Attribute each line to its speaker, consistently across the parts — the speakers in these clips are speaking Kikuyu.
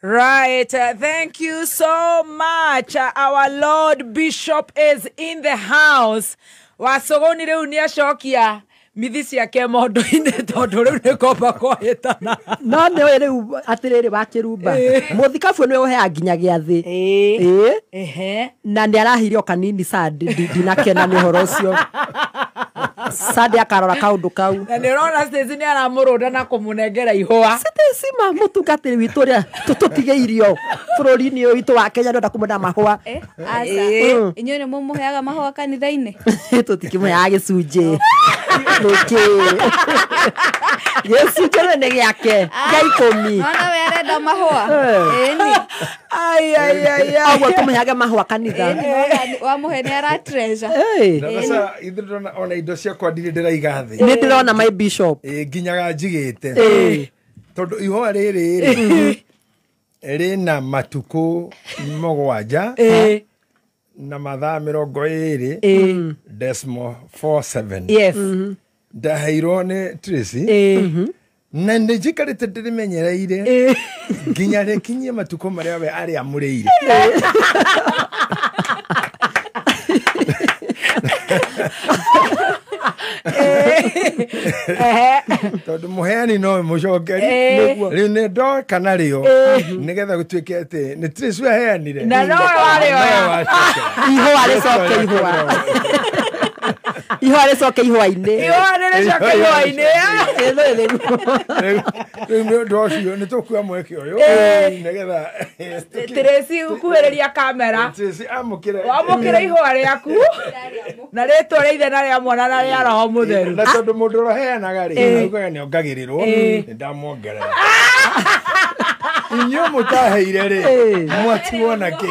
Speaker 1: Right. Thank you so much. Our Lord Bishop is in the house. Wacogoni rĩu nĩ acokia mithi ciake mondo-inĩ tondũ rĩu nĩ komba kwahĩtana.
Speaker 2: No nĩ ũĩ rĩu atĩrĩrĩ wakĩrumba mũthikabu nĩwe ũheaga nginya gĩathĩ.
Speaker 1: Ĩĩ.
Speaker 2: Ĩĩ.
Speaker 1: Ehe.
Speaker 2: Na nĩ arahire o kanini Sunday, ndinakena nĩ ũhoro ũcio. Sunday akarora kaũndũ kau.
Speaker 1: Na nĩ ũrona Stacy nĩ aramũrũnda na kũmũnengera ihũa.
Speaker 2: Cima mũtungatĩri witũ ũrĩa tũtũtigĩirio bũrũri-inĩ ũyũ witũ wa Kenya ndĩrenda kũmwenda mahũa.
Speaker 3: Aca.
Speaker 1: Ĩĩ.
Speaker 3: Inyuĩ nĩ mũmũheaga mahũa kanitha-inĩ?
Speaker 2: Tũtikĩmũheaga gĩcunjĩ nĩkĩ gĩcunjĩ rĩu nĩ gĩake gĩa 10.
Speaker 3: Nona we arenda mahũa.
Speaker 2: Eh.
Speaker 3: Ĩni.
Speaker 1: Ai, ai, ai, ai.
Speaker 2: Ũguo tũmũheage mahũa kanitha.
Speaker 3: Ĩni nona wamũhe nĩ ara treasure.
Speaker 2: Ĩĩ.
Speaker 4: Na sasa ithuĩ ndĩrona ona indo ciakwa ndirĩ ndĩraiga thĩ.
Speaker 2: Nĩ ndĩrona my bishop.
Speaker 4: Ĩĩ, nginyaga njigĩte.
Speaker 2: Ĩĩ.
Speaker 4: Tondũ ihũa rĩrĩ rĩ rĩna matukũ 7
Speaker 1: Ĩĩ.
Speaker 4: na mathaa 20
Speaker 1: Ĩĩ.
Speaker 4: decimal 47.
Speaker 1: Yes.
Speaker 4: Ndaheirwo nĩ Tracy.
Speaker 1: Ĩĩ.
Speaker 4: Na nĩ njikarĩte ndĩrĩmenyereire
Speaker 1: Ĩĩ.
Speaker 4: nginya rĩkinyie matukũ marĩa we arĩamũrĩire.
Speaker 1: Ehe.
Speaker 4: Tondũ mũheani nowe mũcokeri.
Speaker 1: Ĩĩ.
Speaker 4: Rĩu nĩ ndoka narĩo nĩgetha gũtuĩke atĩ nĩ Tracy aheanire
Speaker 1: Na nowe warĩoya.
Speaker 4: Nowe wacokera.
Speaker 2: Ihũa rĩcoke ihũa. Ihũa rĩcoke ihũa-inĩ.
Speaker 1: Ihũa nĩ rĩcoke ihũa-inĩ.
Speaker 2: Ĩĩ, nĩ
Speaker 4: Rĩu nĩ ũndũ ũcio nĩ tũkuoya mweke ũyũ nĩgetha
Speaker 1: Tracy kuhĩrĩria kamera.
Speaker 4: Tracy amũkĩre.
Speaker 1: Wamũkĩre ihũa rĩaku na rĩtwa rĩa ithe na rĩa mwana na rĩa roho mũtheru.
Speaker 4: Na tondũ mũndũ ũrĩa ũheanaga rĩ augaga nĩ ongagĩrĩrwo,
Speaker 1: Ĩĩ.
Speaker 4: nĩ ndamuongerera. Inyuĩ mũtaheire rĩ mwatigwo na kĩ?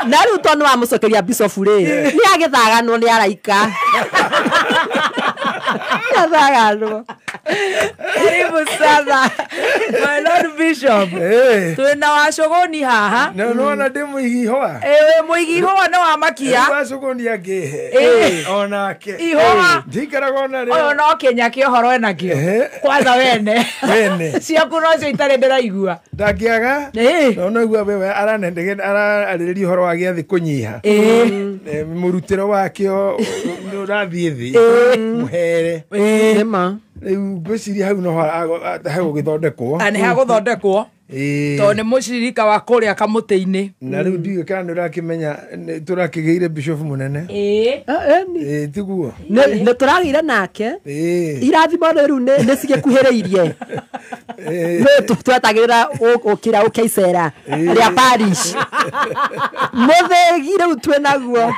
Speaker 2: Na rĩu tondũ nĩ wamũcokeria bishop rĩ nĩ agĩthaganwo nĩ araika. Nĩ athaganwo.
Speaker 1: Karibu sana my Lord Bishop.
Speaker 4: Ĩĩ.
Speaker 1: Twĩna wacogoni haha.
Speaker 4: Na nĩwona ndĩ mũigi ihũa.
Speaker 1: Ĩĩ, wĩ mũigi ihũa nĩ wamakia.
Speaker 4: Wacogoni angĩhe
Speaker 1: Ĩĩ.
Speaker 4: onake.
Speaker 1: Ihũa.
Speaker 4: Ndikaraga ona
Speaker 1: Ũyũ
Speaker 4: rĩo.
Speaker 1: no kĩnya kĩa ũhoro enakĩo.
Speaker 4: Ehe.
Speaker 1: Kwanza wene.
Speaker 4: Wene.
Speaker 1: Ciaku nocio itarĩ ndĩraigua.
Speaker 4: Ndangĩaga.
Speaker 1: Ĩĩ.
Speaker 4: No noigua wewe ararĩrĩria ũhoro wa gĩathĩ kũnyiha.
Speaker 1: Ĩĩ.
Speaker 4: Mũrutĩro wakĩo nĩ ũrathiĩ thĩ. Mũhere.
Speaker 1: Ĩĩ.
Speaker 2: Nĩma.
Speaker 4: Rĩu ngwĩciria hau no hegũgĩthondekwo.
Speaker 1: Na nĩ hagũthondekwo.
Speaker 4: Ĩĩ.
Speaker 1: Tondũ nĩ mũcirika wa kũrĩa kamũtĩ-inĩ.
Speaker 4: Na rĩu ndiũĩ kana nĩ ũrakĩmenya nĩ tũrakĩgĩire bishop mũnene.
Speaker 1: Ĩĩ.
Speaker 4: Ĩĩ, tiguo.
Speaker 2: Nĩ tũragĩire nake.
Speaker 4: Ĩĩ.
Speaker 2: Irathimo rĩu nĩ cigĩkuhĩrĩirie.
Speaker 4: Ĩĩ.
Speaker 2: Nĩ twetagĩrĩra ũkĩra ũkĩa icera rĩa parish. Mũthĩgi rĩu twĩ naguo.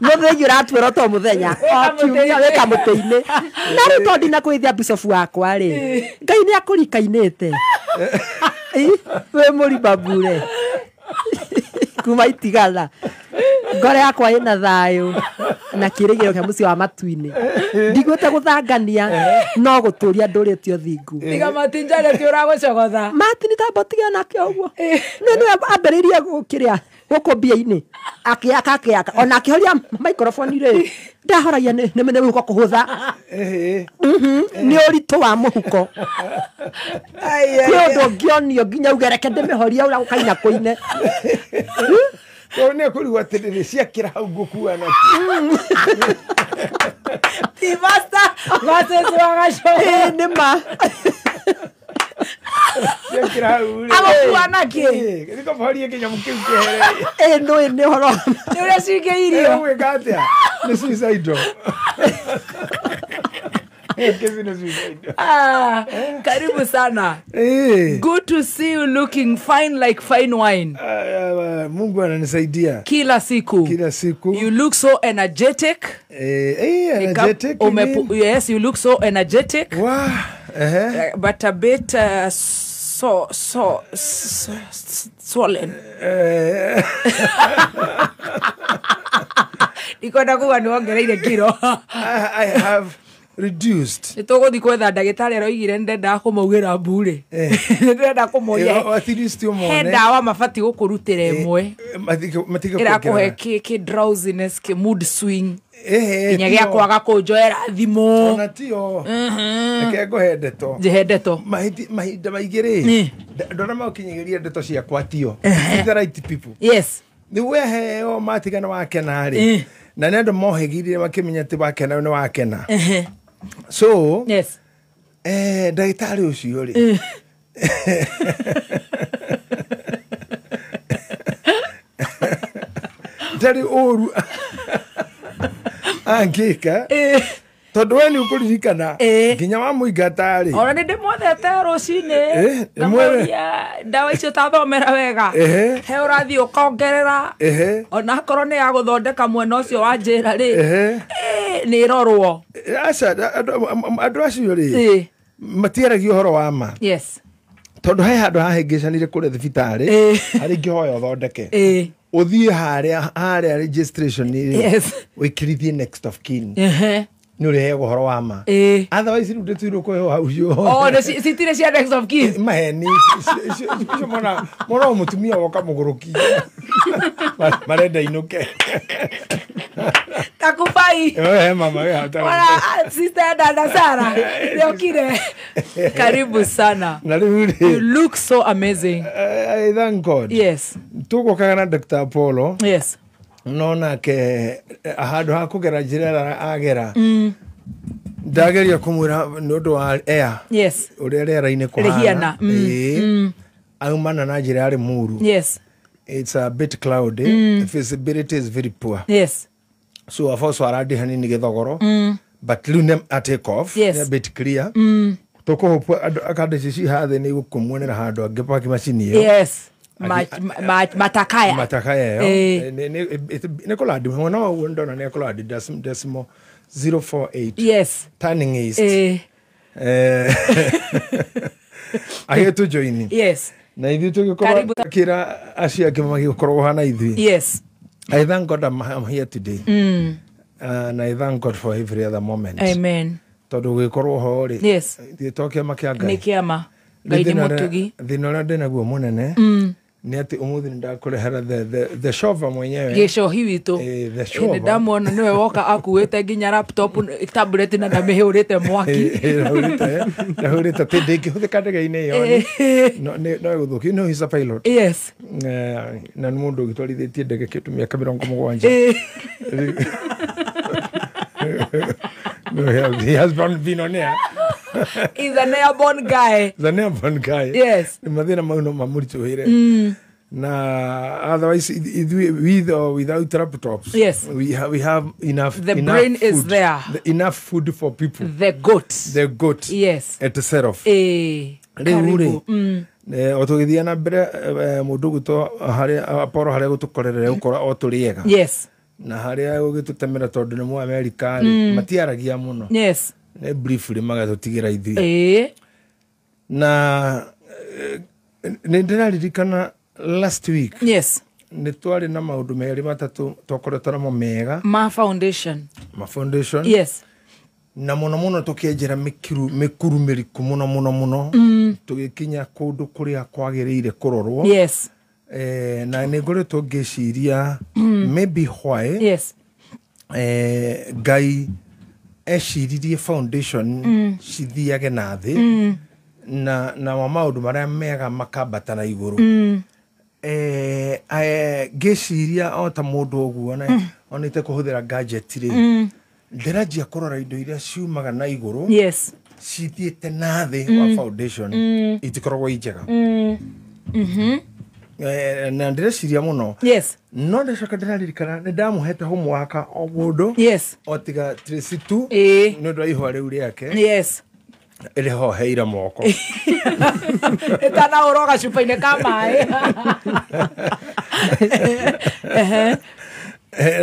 Speaker 2: Mũthĩgi ũratuĩra to mũthenya. O kiumia wĩ kamũtĩ-inĩ. Na rĩu tondũ ndinakũithia bishop wakwa rĩ, Ngai nĩ akũrikainĩte. Ĩ, wĩ mũrimba mbure. Kuma itigana. Ngoro yakwa ĩna thayũ na kĩĩrĩgĩrĩro kĩa mũciĩ wa matu-inĩ. Ndigwĩte gũthangania no gũtũria ndũrĩte ũthingu.
Speaker 1: Tiga Martin Janet ũragũcogotha.
Speaker 2: Martin tamba ũtige nake ũguo. Nĩ nĩwe ambĩrĩirie gũkĩrĩa gũkũ mbia-inĩ. Akĩaka akĩaka ona akĩhoria microphone rĩ ndahoragia nĩ mũhuko kũhũtha.
Speaker 4: Ĩhĩ.
Speaker 2: Nĩ ũritũ wa mũhuko.
Speaker 1: Ai,
Speaker 2: Nĩ ũndũ ũngĩonio nginya uge reke ndĩmĩhorie ũrĩa gũkaina kũine.
Speaker 4: Tondũ nĩ ekũrigwo atĩrĩrĩ ciakĩra hau ngũkua nakĩ.
Speaker 1: Ti master versus wagacogo.
Speaker 2: Ĩĩ, nĩ ma.
Speaker 4: Ciakĩra hau rĩ.
Speaker 1: Agũkua nakĩ?
Speaker 4: Ĩĩ, nĩ kũhorie kĩnyamũ kĩu kĩehere.
Speaker 2: Ĩĩ, nĩũĩ nĩ ũhoro wa
Speaker 1: Nĩ ũrĩa cingĩirio.
Speaker 4: Ũgwĩka atĩa? Nĩ suicidal. Kesi nĩ suicidal.
Speaker 1: Ah, karibu sana.
Speaker 4: Ĩĩ.
Speaker 1: Good to see you looking fine like fine wine.
Speaker 4: Mungu ananisaidia.
Speaker 1: Kila siku.
Speaker 4: Kila siku.
Speaker 1: You look so energetic.
Speaker 4: Energetic, you mean?
Speaker 1: Yes, you look so energetic.
Speaker 4: Wow. Uh-huh.
Speaker 1: But a bit so swollen. Ndikwenda kuga nĩ wongereire kiro.
Speaker 4: I have Reduced.
Speaker 1: Nä tå gå thiä kwetha ndagätarä aroigire nä ndendaga kå maugä ra mburä. Nä ndĩrenda kå moria
Speaker 4: At least
Speaker 1: he
Speaker 4: ũmone.
Speaker 1: ndawa mabatiĩ gå kå rutä ra ĩmwe
Speaker 4: Matige
Speaker 1: ĩrakũhe
Speaker 4: kuongerera.
Speaker 1: kä drowsiness, kä mood swing,
Speaker 4: Ehe,
Speaker 1: nginya gĩa
Speaker 4: tio.
Speaker 1: kwaga kå njoera thimå.
Speaker 4: Ona tio. Reke ngũhe ndeto.
Speaker 1: Njĩhe ndeto.
Speaker 4: Mahinda maingĩ rĩ, andũ arĩa maũkinyagĩria ndeto ciakwa tio ti the right people.
Speaker 1: Yes.
Speaker 4: Nĩ weheo matigana wakena rĩ, na nĩ andũ mohĩgirire makĩmenya atĩ wakena nĩ wakena. So
Speaker 1: Yes.
Speaker 4: ndagĩtarĩ ũcio rĩ, ndarĩ ũru angĩka, tondũ we nĩ ũkũririkana nginya wamũingata rĩ.
Speaker 1: Ona nä ndä mwethete rå cinä. Ngamåria ndawa icio tathomera wega. He å rathiä å kongerera. Onakorwo nä ya gå thondeka mwena å cio wa njä ra rä, nä rorwo.
Speaker 4: Aca, andũ acio rĩ matiaragia ũhoro wa ma.
Speaker 1: Yes.
Speaker 4: Tondũ he handũ hahĩngĩcanire kũrĩa thibitarĩ harĩa ingĩhoya ũthondeke, ũthiĩ harĩa registration rĩ, wĩkĩrithie next of kin, nĩ ũrĩheagwo ũhoro wa ma. Otherwise rĩu ndĩtuirwo kũheo hau
Speaker 1: O
Speaker 4: cio.
Speaker 1: nä citirä cia next of kin.
Speaker 4: Maheni icio mona o mũtumia woka mũgũrũki marenda inũke.
Speaker 1: Takubai.
Speaker 4: He mama we hata.
Speaker 1: Wala sister dada Sara nĩokire, karibu sana.
Speaker 4: Na rĩu
Speaker 1: You
Speaker 4: rĩ,
Speaker 1: look so amazing.
Speaker 4: I thank God.
Speaker 1: Yes.
Speaker 4: Tũgũkaga na Dr. Apollo.
Speaker 1: Yes.
Speaker 4: No nake handũ ha kũgera njĩra ĩrĩa agera, ndageria kũmwĩra nĩ ũndũ wa air, ũrĩa rĩera-inĩ
Speaker 1: Rĩhiana.
Speaker 4: kũhana. Ĩĩ. Aumana na njĩra yarĩ muru. It's a bit cloudy. The visibility is very poor. So of arandi hanini gĩthogoro, but rĩu nĩ a take off. Nĩ a bit clear. Tũkũhũpwo andũ ici ci haha thĩ nĩ igũkũmuonera handũ angĩpaki macini ĩyo.
Speaker 1: Yes. Matakaya.
Speaker 4: Matakaya ĩyo. Nĩ kũlandi mwena wa ũguo ndona nĩ kũlandi decimal 048, turning east. Agĩtũ join na ithuĩ tũgĩkorwo
Speaker 1: Karibu.
Speaker 4: kĩra acio angĩ magĩkorwo hana ithuĩ. I thank God I'm here today. And I thank God for every other moment.
Speaker 1: Amen.
Speaker 4: Tondũ gũgĩkorwo ho rĩ, ithuĩ to kĩama kĩa
Speaker 1: Nä
Speaker 4: Ngai.
Speaker 1: kä ama Ngai nä må tugi.
Speaker 4: Thĩna ũrĩa ndĩnaguo mũnene nĩ atĩ ũmũthĩ nĩ ndakũrehera the shova mwenyewe.
Speaker 1: Gä cohi witå.
Speaker 4: The shova.
Speaker 1: Nä ndamuona nä we woka akuä te nginya laptop, tablet, na ndamä hå rä te mwaki.
Speaker 4: Ndahũrĩte atĩ ndĩngĩhũthĩka ndege-inĩ ĩyo, no ĩgũthũkio. No he's a pilot. Na nĩ mũndũ ũgĩtwarithĩtie ndege kĩndũ mĩaka 70. No, he has been on air.
Speaker 1: He's an airborne guy.
Speaker 4: The airborne guy. Mathĩna mau no mamũritũhĩre na otherwise ithuĩ with or without laptops, we have enough
Speaker 1: The
Speaker 4: enough
Speaker 1: brain is
Speaker 4: food,
Speaker 1: there.
Speaker 4: Enough food for people.
Speaker 1: The goat.
Speaker 4: The goat itself. Rĩu rĩ, o tũgĩthiĩ na mbere, mũndũ ũgwĩtwo harĩa Apollo harĩa gũtũkorerera gũkorwo o tũrĩega na harĩa gũgĩtũtemera tondũ nĩ mũ Amerika rĩ, matiaragia mũno. Nĩ briefly magatũtigĩra ithuĩ. Na nĩ ndĩraririkana last week nĩ twarĩ na maũndũ merĩ matatũ twakoretwo namo mega.
Speaker 1: Ma foundation.
Speaker 4: Ma foundation. Na mũno mũno tũkĩenjera mĩkuru mĩriku mũno mũno mũno, tũgĩkinya kũndũ kũrĩa kwagĩrĩire kũrorwo. Na nĩ ngoretwo ngĩciria maybe why Ngai eciririe foundation cithiage na thĩ na wa maũndũ marĩa mega makambata na igũrũ. Ngĩciria o ta mũndũ ũguo onete kũhũthĩra gadget rĩ, ndĩranjia kũrora indo iria ciumaga na igũrũ cithiĩte na thĩ wa foundation itikoragwo i njega. Na ndĩreciria mũno, no ndĩcoka ndĩraririkana nĩ ndamũhete homework o mũndũ o tiga Tracy tu, nĩ ũndũ wa ihũa rĩu rĩake rĩhoheire moko.
Speaker 1: Ĩtanahũrwo gacuba-inĩ ka maĩ.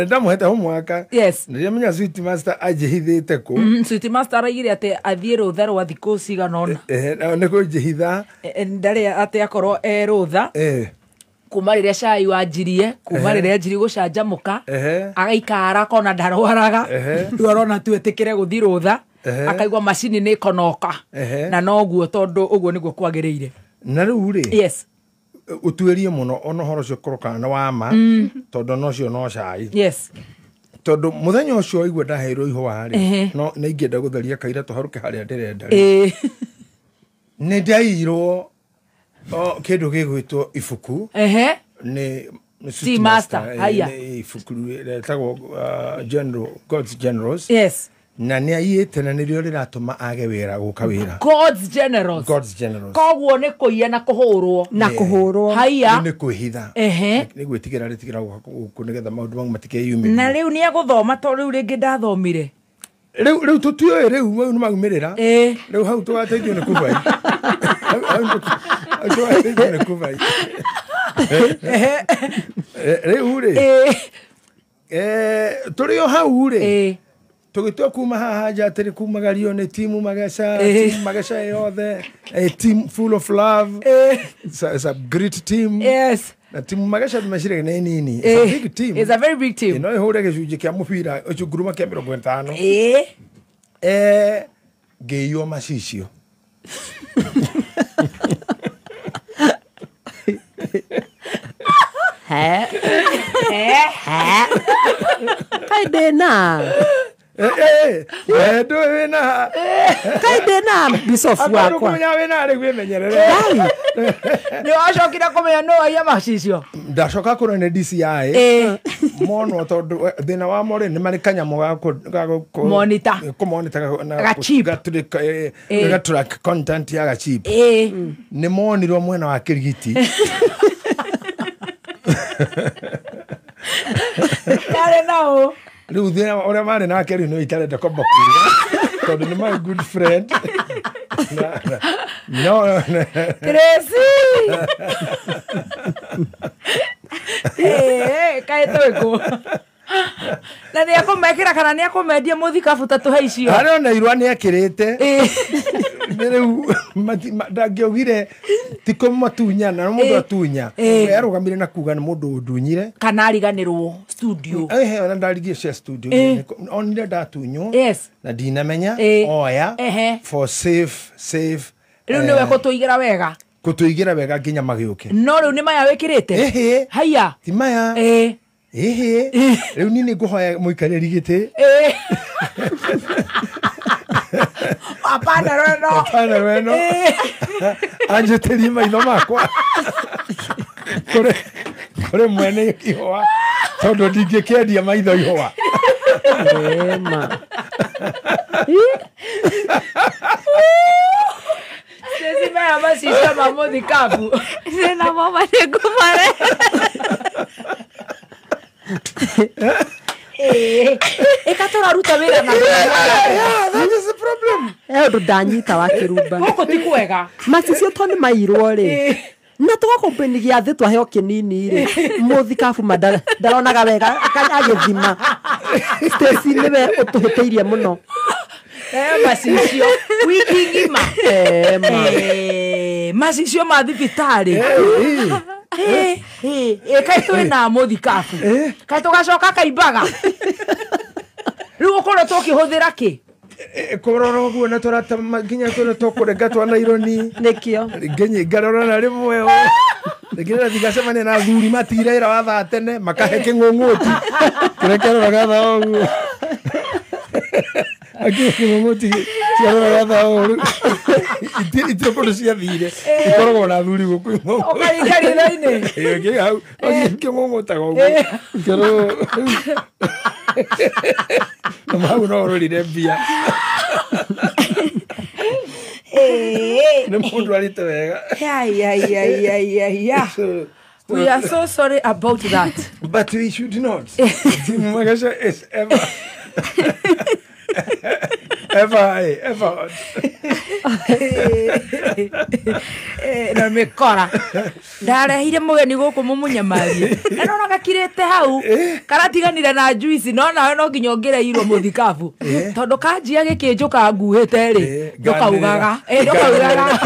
Speaker 4: Ndamũhete homework. Rĩrĩa menya Sweet Master anjĩhithĩte kũ.
Speaker 1: Sweet Master araigire atĩ athiĩ rũtha rwa thikũ cigana ũna.
Speaker 4: Nĩ kũnjĩhitha.
Speaker 1: Ndarĩ atĩ akorwo e rũtha kuma rĩrĩa cai wanjirie, kuma rĩrĩa anjirie gũcanjamũka, agaikara akona ndarwaraga. Rĩu arona tu etĩkĩre gũthiĩ rũtha. Akaigua macini nĩ ĩkonoka. Na noguo tondũ ũguo nĩguo kwagĩrĩire.
Speaker 4: Na rĩu rĩ,
Speaker 1: yes,
Speaker 4: ũtuĩrie mũno ona ũhoro ũcio korwo kana nĩ wa ma, tondũ no cio no cai.
Speaker 1: Yes.
Speaker 4: Tondũ mũthenya ũcio waigua ndaheirwo ihũa rĩ, no nĩ ingĩenda gũtheria kaira tũharũke harĩa ndĩrenda rĩ. Nĩ ndairwo kĩndũ gĩgwĩtwo ibuku. Nĩ
Speaker 1: Tea master, haya.
Speaker 4: Nĩ ibuku rĩtagwo General, God's Generals.
Speaker 1: Yes.
Speaker 4: Na nĩ aiyĩte na nĩrĩo rĩratũma age wĩra gũka wĩra.
Speaker 1: God's Generals.
Speaker 4: God's Generals.
Speaker 1: Koguo nĩ kũiya na kũhũrwo.
Speaker 2: Na kũhũrwo.
Speaker 1: Haya.
Speaker 4: Nĩ kwĩhitha. Nĩ gwĩtigĩra rĩtigĩra gũka gũkũ nĩgetha maũndũ mau matikeyumĩrie.
Speaker 1: Na rĩu nĩ egũthoma to rĩu rĩngĩ ndathomire.
Speaker 4: Rĩu tũtiũĩ rĩu mau nĩ maumĩrĩra. Rĩu hau tũgateithio nĩ kũbai. Hau tũgateithio nĩ kũbai. Rĩu rĩ. Tũrĩ o hau rĩ. Tũgĩtua kuma haha nja atĩrĩ kumagario nĩ timu Mageca, timu Mageca yothe, a team full of love. It's a great team.
Speaker 1: Yes.
Speaker 4: Na timu Mageca meciragia nĩ nini. It's a big team.
Speaker 1: It's a very big team.
Speaker 4: No ĩhũre gĩcunjĩ kĩa mũbira ũcio nguruma kĩa 50. Ngĩiywo macicio.
Speaker 2: Kaĩ ndĩna.
Speaker 4: Ndũĩ wĩna.
Speaker 2: Kaĩ ndĩna bishop wakwa.
Speaker 4: Kũmenya wĩna rĩu wĩmenyerere.
Speaker 1: Nĩ wacokire kũmenya nũ waiya macicio?
Speaker 4: Ndacoka kũrora nĩ DCI. Monwo tondũ thĩna wa mo rĩ nĩ marĩ kanyamũ ga
Speaker 1: Monitor.
Speaker 4: kũmonitor na
Speaker 1: Gachip.
Speaker 4: Gatrack content ya gachip. Nĩ monirwo mwena wa Kĩrigiti.
Speaker 1: Yarĩ nao.
Speaker 4: Rĩu thĩna ũrĩa marĩ nake rĩu nĩ itarenda kwamba kuuga tondũ nĩ my good friend. No.
Speaker 1: Tracy. Kaĩ twĩkũ? Na nĩ ekũmekĩra kana nĩ ekũmendia mũthikabu ta tũhe icio?
Speaker 4: Harĩ ona irũa nĩ ekĩrĩte. Nĩ rĩu ndangĩaugire ti kũmatunya, na mũndũ atunya. We arũgamire na kuga nĩ mũndũ ũndunyire.
Speaker 1: Kana ariganĩrwo studio.
Speaker 4: Ona ndarigie cia studio. Onire ndatunywo.
Speaker 1: Yes.
Speaker 4: Na ndinamenya oya for safe.
Speaker 1: Rĩu nĩwe kũtũigĩra wega.
Speaker 4: Kũtũigĩra wega nginya magĩũke.
Speaker 1: No rĩu nĩ maya wĩkĩrĩte? Haya.
Speaker 4: Ti maya. Rĩu niĩ nĩ ngũhoya mũikarĩri gĩtĩ.
Speaker 1: Hapana rweno.
Speaker 4: Hapana rweno. Anjĩtĩrie maitho makwa. Kũrĩ mwene ihũa tondũ ndingĩkĩendia maitho ihũa.
Speaker 2: Ema.
Speaker 1: Sisi maya macicio ma mũthikabu.
Speaker 3: Nĩ mama nĩ ngũmare.
Speaker 1: Ĩka tũraruta wĩra na
Speaker 4: Yeah, that is the problem.
Speaker 2: Ũndũ ndanyita wa kĩrumba.
Speaker 1: Gũkũ ti kwega.
Speaker 2: Macicio to nĩ mairwo rĩ. Na tũgakomplain gĩathĩ twaheo kĩnini rĩ. Mũthikabu ma ndaronaga wega agĩthima. Stacy nĩwe ũtũhĩtĩirie mũno.
Speaker 1: Macicio wiki ng'ima. Macicio ma thibitarĩ. Kaĩ twĩna mũthikabu. Kaĩ tũgacoka kaimbaga. Rĩu ũkorwo tũkĩhũthĩra kĩ?
Speaker 4: Kũrora ũguo na tũrata nginya tũrĩa tũkũrenga twa naironi.
Speaker 2: Nĩkĩo.
Speaker 4: Nginya ngarora na rĩmwe ũũ. Rĩngĩ ndĩrathiĩ ngacemania na athuri matire wĩra wa thaa tene makahe kĩng'ũng'ũti. Kĩrĩa kĩroraga thaa ũguo. Kĩng'ũng'ũti kĩroraga thaa ũũ. Itirĩ kũndũ ciathire. Ikoragwo na athuri gũkũ.
Speaker 1: Ũkaringa ritho-inĩ.
Speaker 4: Kĩ hau. Kĩng'ũng'ũtaga ũguo. Na hau no ũrorire mbia. Nĩ mũndũ arĩte wega.
Speaker 1: Ya. We are so sorry about that.
Speaker 4: But we should not. Team Mageca is ever ever.
Speaker 1: Na mĩkora. Ndarehire mũgeni gũkũ mũmũnyamarie. Na nona gakirĩte hau. Karatiganire na juice no nawe no nginya ũngĩreirwo mũthikabu. Tondũ kanjia gĩkĩnjũka nguhĩte rĩ. Ndũkaugaga. Ndũkaugaga.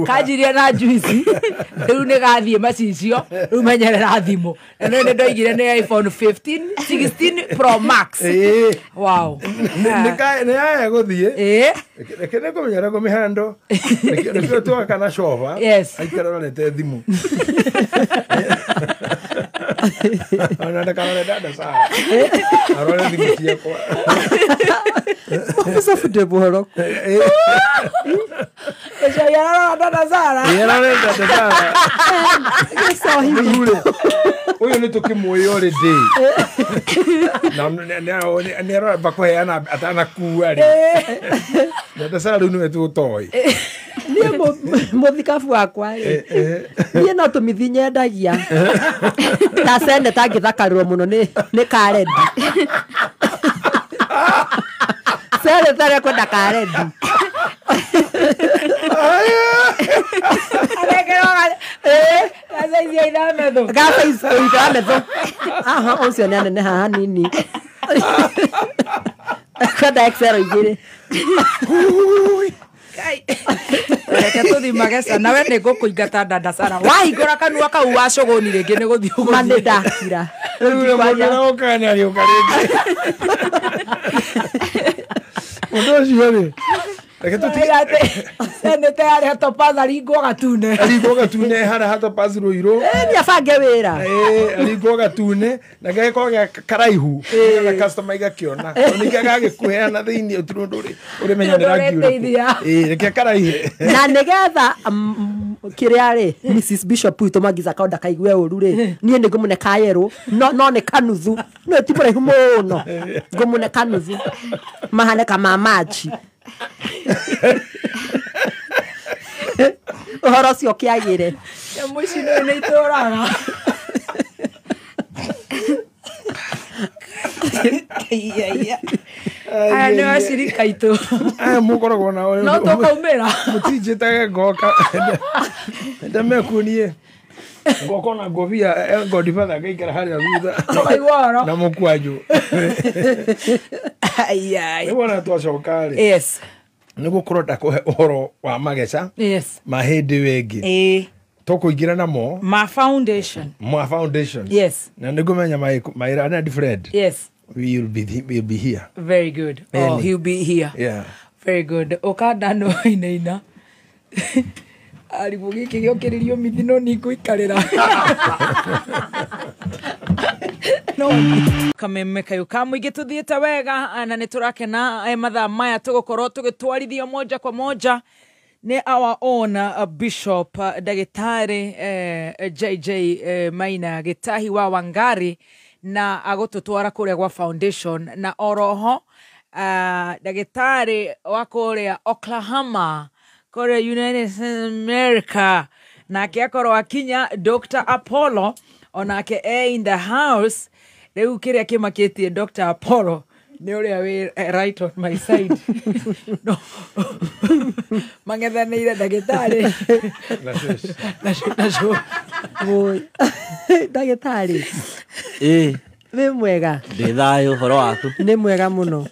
Speaker 1: Kanjirie na juice rĩu nĩ gathiĩ macicio rĩu menyerera thimũ na nĩ ndoigire nĩ iPhone 15 16 Pro Max. Wow.
Speaker 4: Nĩ yaya gũthiĩ. Reke nĩ kũmenyera kũmĩhando. Nĩkĩo twaka na coba. Aikara rorete thimũ. Ona ndakarore dada Sara. Arore thimũ ciakwa.
Speaker 2: Bishop ndĩ mũhoro.
Speaker 1: Dada Sara.
Speaker 4: Arore dada Sara. Ũyũ nĩ tũkĩmũĩ already. Na nĩ aramba kũheana atanakua rĩ. Dada Sara rĩu nĩwe tũtoĩ.
Speaker 2: Niĩ mũthikabu wakwa rĩ. Niĩ no tũmithi nyendagia. Ta seneta ngĩthakarĩrwo mũno nĩ Karendi. Seneta arĩa kwenda Karendi. Gathaithametho. Aha, ũcio nĩ anene haha hanini. Kwenda XL igĩrĩ.
Speaker 1: Reke tũthiĩ mageca nawe nĩ ngũkũingata dada Sara. Wahingũra kanua kau wa cũgũni rĩngĩ nĩ gũthiĩ ũgũthiĩ.
Speaker 2: Ma nĩ ndakira.
Speaker 4: Rĩu mũndũ ũrĩa nĩ agĩũka rĩngĩ. Mũndũ ũcio rĩ. Reke tũtige
Speaker 1: seneta yarĩ Topaz aringwo gatune.
Speaker 4: Aringwo gatune harĩa ha Topaz Ruiru.
Speaker 2: Nĩ abange wĩra.
Speaker 4: Aringwo gatune na gagĩkorwo ge karaihu nĩgetha customer igakĩona. Ningĩ gagĩkuheana thĩinĩ ũtirĩ ũndũ ũrĩmenya nĩ rangi ũrĩkũ. Reke karaihe.
Speaker 2: Na nĩgetha kĩrĩa rĩ Mrs Bishop witũ Magiza Kaunda ndakaigue ũru rĩ niĩ nĩ ngũmũne kayerũ no nĩ kanuthu no ti mũraihu mũno ngũmũne kanuthu mahane kama machi. Ũhoro ũcio ũkĩagĩre.
Speaker 1: Nyamũ ici nĩ itũraga. Aya nĩ acirika aitũ.
Speaker 4: Aya mũkoragwo nao.
Speaker 1: No tũkaumĩra.
Speaker 4: Mũtinjĩtage ngoka. Ndamekuonie. Ngoka na ngobia Godfather ngaikara harĩa thutha.
Speaker 1: Tũkaigua ũhoro.
Speaker 4: Na mũkwanjũ.
Speaker 1: Ai.
Speaker 4: Nĩ wona twacoka rĩ.
Speaker 1: Yes.
Speaker 4: Nĩ gũkorwo ndakũhe ũhoro wa mageca.
Speaker 1: Yes.
Speaker 4: Ma hĩndĩ ĩyo ĩngĩ. Tũkũingĩra namo.
Speaker 1: Ma foundation.
Speaker 4: Ma foundation.
Speaker 1: Yes.
Speaker 4: Na nĩ ngũmenya my and friend.
Speaker 1: Yes.
Speaker 4: We'll be here.
Speaker 1: Very good. Oh, he'll be here.
Speaker 4: Yeah.
Speaker 1: Very good. Ũkanda no inaina. Arigwo gĩkĩ gĩokĩrĩrio mithi no nĩngũikarĩra. No. Kameme kayo ka mũingĩ tũthiĩte wega na nĩ tũrakena mathaa maya tũgũkorwo tũgĩtwarithio moja kwa moja nĩ our own Bishop Ndagĩtarĩ JJ Maina Gĩtahi wa Wangari na agũtũtwara kũrĩa gwa foundation na oroho ndagĩtarĩ wa kũrĩa Oklahoma kũrĩa United States America nake akorwo akinya Dr. Apollo onake e in the house. Rĩu kĩrĩa kĩmakĩtie Dr. Apollo nĩ ũrĩa wĩ right on my side. No. Mang'ethanĩire ndagĩtarĩ. Na
Speaker 2: Ndagĩtarĩ. Wĩ mwega.
Speaker 5: Ndĩ thayũ ũhoro waku.
Speaker 2: Nĩ mwega mũno.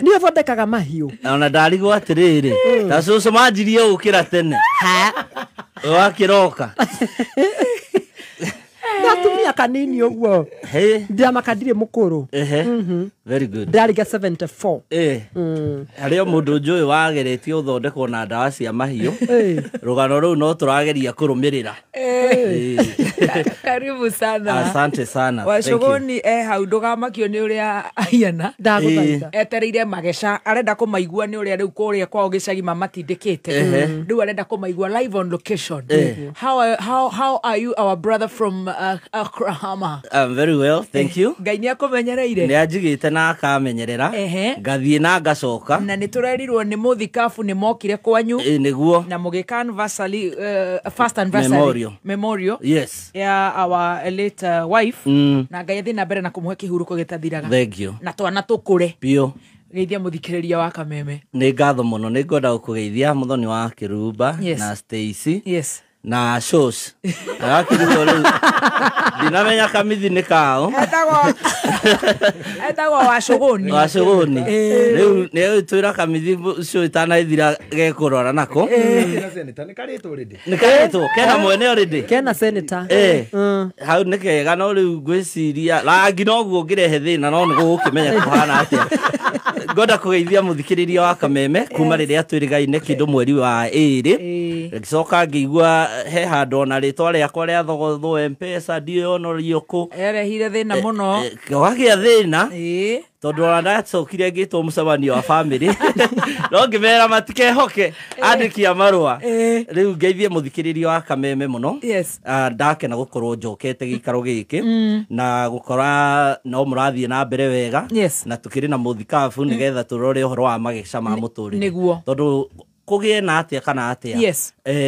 Speaker 2: Niĩ thondekaga mahiũ.
Speaker 5: Ona ndarigwo atĩrĩrĩ ta cũcũ manjirie gũkĩra tene. Wakĩroka.
Speaker 2: Ndatumia kanini ũguo. Ndiramaka ndirĩ mũkũrũ.
Speaker 5: Very good.
Speaker 2: Ndĩrarĩkia 74.
Speaker 5: Harĩ o mũndũ njũĩ wageretie gũthondekwo na ndawa cia mahiũ. Rũgano rũu no tũrageria kũrũmĩrĩra.
Speaker 1: Karibu sana.
Speaker 5: Asante sana.
Speaker 1: Wacũgũni hau ndũgamakio nĩ ũrĩa ahiana.
Speaker 2: Ndagũthaitha.
Speaker 1: Etereire mageca arenda kũmaigua nĩ ũrĩa rĩu kũrĩa kwao gĩcagi mamatindĩkĩte. Rĩu arenda kũmaigua live on location. How are you, our brother from Oklahoma?
Speaker 5: I'm very well, thank you.
Speaker 1: Ngai nĩ akũmenyereire.
Speaker 5: Nĩ anjigĩte na akamenyerera. Ngathiĩ na ngacoka.
Speaker 1: Na nĩ tũrerirwo nĩ mũthikabu nĩ mokire kwanyu.
Speaker 5: Nĩguo.
Speaker 1: Na mũgĩka anniversary, first anniversary memorial.
Speaker 5: Yes.
Speaker 1: Ya our late wife. Na Ngai athiĩ na mbere na kũmũhe kĩhurũko gĩtathiraga.
Speaker 5: Thank you.
Speaker 1: Na twana tũkũre.
Speaker 5: Biũ.
Speaker 1: Geithia mũthikĩrĩria wa Kameme.
Speaker 5: Nĩ ngatho mũno, nĩ ngwenda gũkũgeithia Mũthoni wa Kĩrumba
Speaker 1: Yes.
Speaker 5: na Stacy.
Speaker 1: Yes.
Speaker 5: Na shows agakĩrigwo rĩu ndinamenya kamithi nĩ kao
Speaker 1: etagwo Wacũgũni.
Speaker 5: Wacũgũni rĩu nĩ twĩra kamithi ũcio ĩtanaithira gekũrora nako.
Speaker 4: Nĩ karĩtwo already.
Speaker 5: Nĩ karĩtwo kena mwene already.
Speaker 2: Kena senator.
Speaker 5: Hau nĩ kega no rĩu ngwĩciria rangi noguo ũngĩrehe thĩna no nĩ gũgũkĩmenya kũhana atĩa. Ngwenda kũgeithia mũthikĩrĩria wa Kameme kuma rĩrĩa twĩrĩgaine kĩndũ mweri wa 2 ngĩcoka ngĩigua he handũ ona rĩtwa rĩakwa rĩa thogothwo M-Pesa ndiũĩ onorio kũ.
Speaker 1: Erehire thĩna mũno.
Speaker 5: Wagĩa thĩna tondũ ona ndacokire ngĩtwo mũcemanio wa family no ngĩmera matikehoke andĩki a marũa. Rĩu ngeithie mũthikĩrĩria wa Kameme mũno. Ndakena gũkorwo njokete gĩikaro gĩkĩ na gũkora no mũrathiĩ na mbere wega na tũkĩrĩ na mũthikabu nĩgetha tũrore ũhoro wa mageca ma mũtũrĩre tondũ kũgĩe na atĩa kana atĩa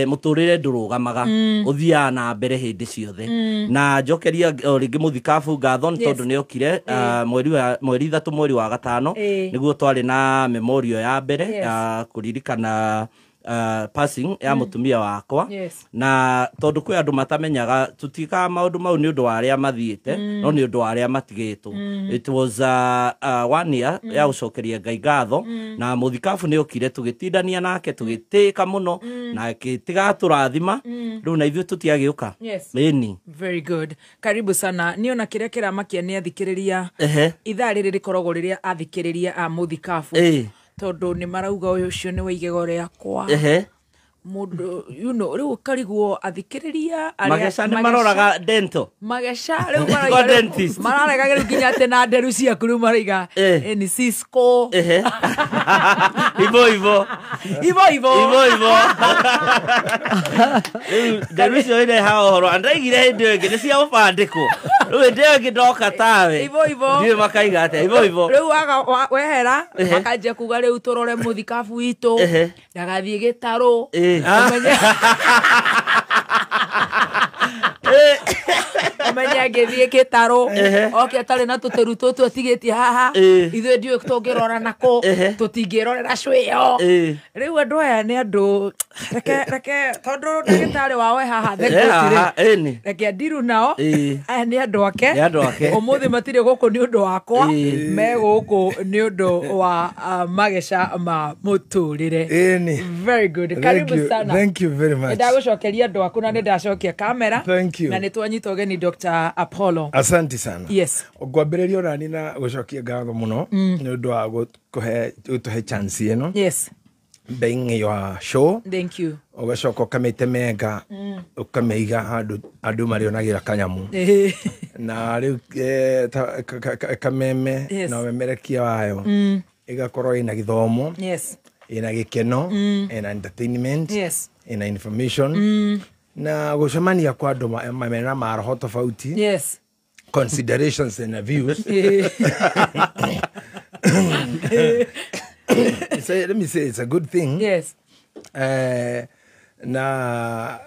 Speaker 5: mũtũrĩre ndũrũgamaga ũthiaga na mbere hĩndĩ ciothe. Na njokeria o rĩngĩ mũthikabu ngatho nĩ tondũ nĩ okire mweri 3 mweri wa 5 nĩguo twarĩ na memorial ya mbere kũririkana passing ya mũtumia wakwa. Na tondũ kwĩ andũ matamenyaga tũtikaga maũndũ mau nĩ ũndũ wa arĩa mathiĩte no nĩ ũndũ wa arĩa matigĩtwo. It was 1 year ya gũcokeria Ngai ngatho na mũthikabu nĩ okire tũgĩtindania nake tũgĩtĩka mũno na gĩtigatũrathima rĩu na ithuĩ tũtiagĩũka. Ĩni.
Speaker 1: Very good. Karibu sana. Niĩ ona kĩrĩa kĩramakia nĩ athikĩrĩria ithaa rĩrĩ rĩkoragwo rĩrĩa athikĩrĩria a mũthikabu tondũ nĩ marauga ũyũ ũcio nĩ wa igego rĩakwa. Mũndũ you know rĩu ũkarigwo athikĩrĩria
Speaker 5: mageca nĩ maroraga dental
Speaker 1: mageca rĩu marauga mararega rĩu nginya atĩ na nderu ciaku rĩu marauga ni Cisco.
Speaker 5: Ivo ivo
Speaker 1: ivo ivo
Speaker 5: ivo ivo rĩu nderu icio irehaga ũhoro andaigire hĩndĩ ĩyo ĩngĩ nĩ cia ũbandĩkwo rĩu hĩndĩ ĩyo ĩngĩ ndoka tawe
Speaker 1: ivo ivo
Speaker 5: ndiũĩ makaiga atĩa ivo ivo
Speaker 1: rĩu waga wehera makanjia kuga rĩu tũrore mũthikabu witũ ndagathiĩ gĩtarũ ũmenye angĩthiĩ gĩtarũ oke atarĩ na tũtĩru tũtũ atigĩtie haha ithuĩ ndiũĩ tũngĩrora nakũ tũtingĩrorera cwĩyo. Rĩu andũ aya nĩ andũ reke tondũ ndagĩtarĩ wao e haha thengũtirĩ reke ndiru nao aya nĩ andũ ake ũmũthĩ matirĩ gũkũ nĩ ũndũ wakwa me gũkũ nĩ ũndũ wa mageca ma mũtũrĩre. Very good. Karibu sana.
Speaker 4: Thank you very much.
Speaker 1: Ndagũcokeria andũ aku na nĩ ndacokia kamera
Speaker 4: na
Speaker 1: nĩ twanyita ũgeni Dr. Apollo.
Speaker 4: Asante sana.
Speaker 1: Yes.
Speaker 4: Ngwambĩrĩria onani na gũcokia ngatho mũno nĩ ũndũ wa gũtũhe chance ĩno.
Speaker 1: Yes.
Speaker 4: Being your show.
Speaker 1: Thank you.
Speaker 4: Ũgacoka ũkamĩtemenga ũkamĩiga handũ andũ marĩonagĩra kanyamũ na rĩu Kameme na ũmemerekia wayo ĩgakorwo ĩna gĩthomo, ĩna gĩkeno, ĩna entertainment, ĩna information na gũcemania kwa andũ mena maroho tofauti.
Speaker 1: Yes.
Speaker 4: Considerations and views. So, let me say it's a good thing.
Speaker 1: Yes.
Speaker 4: Na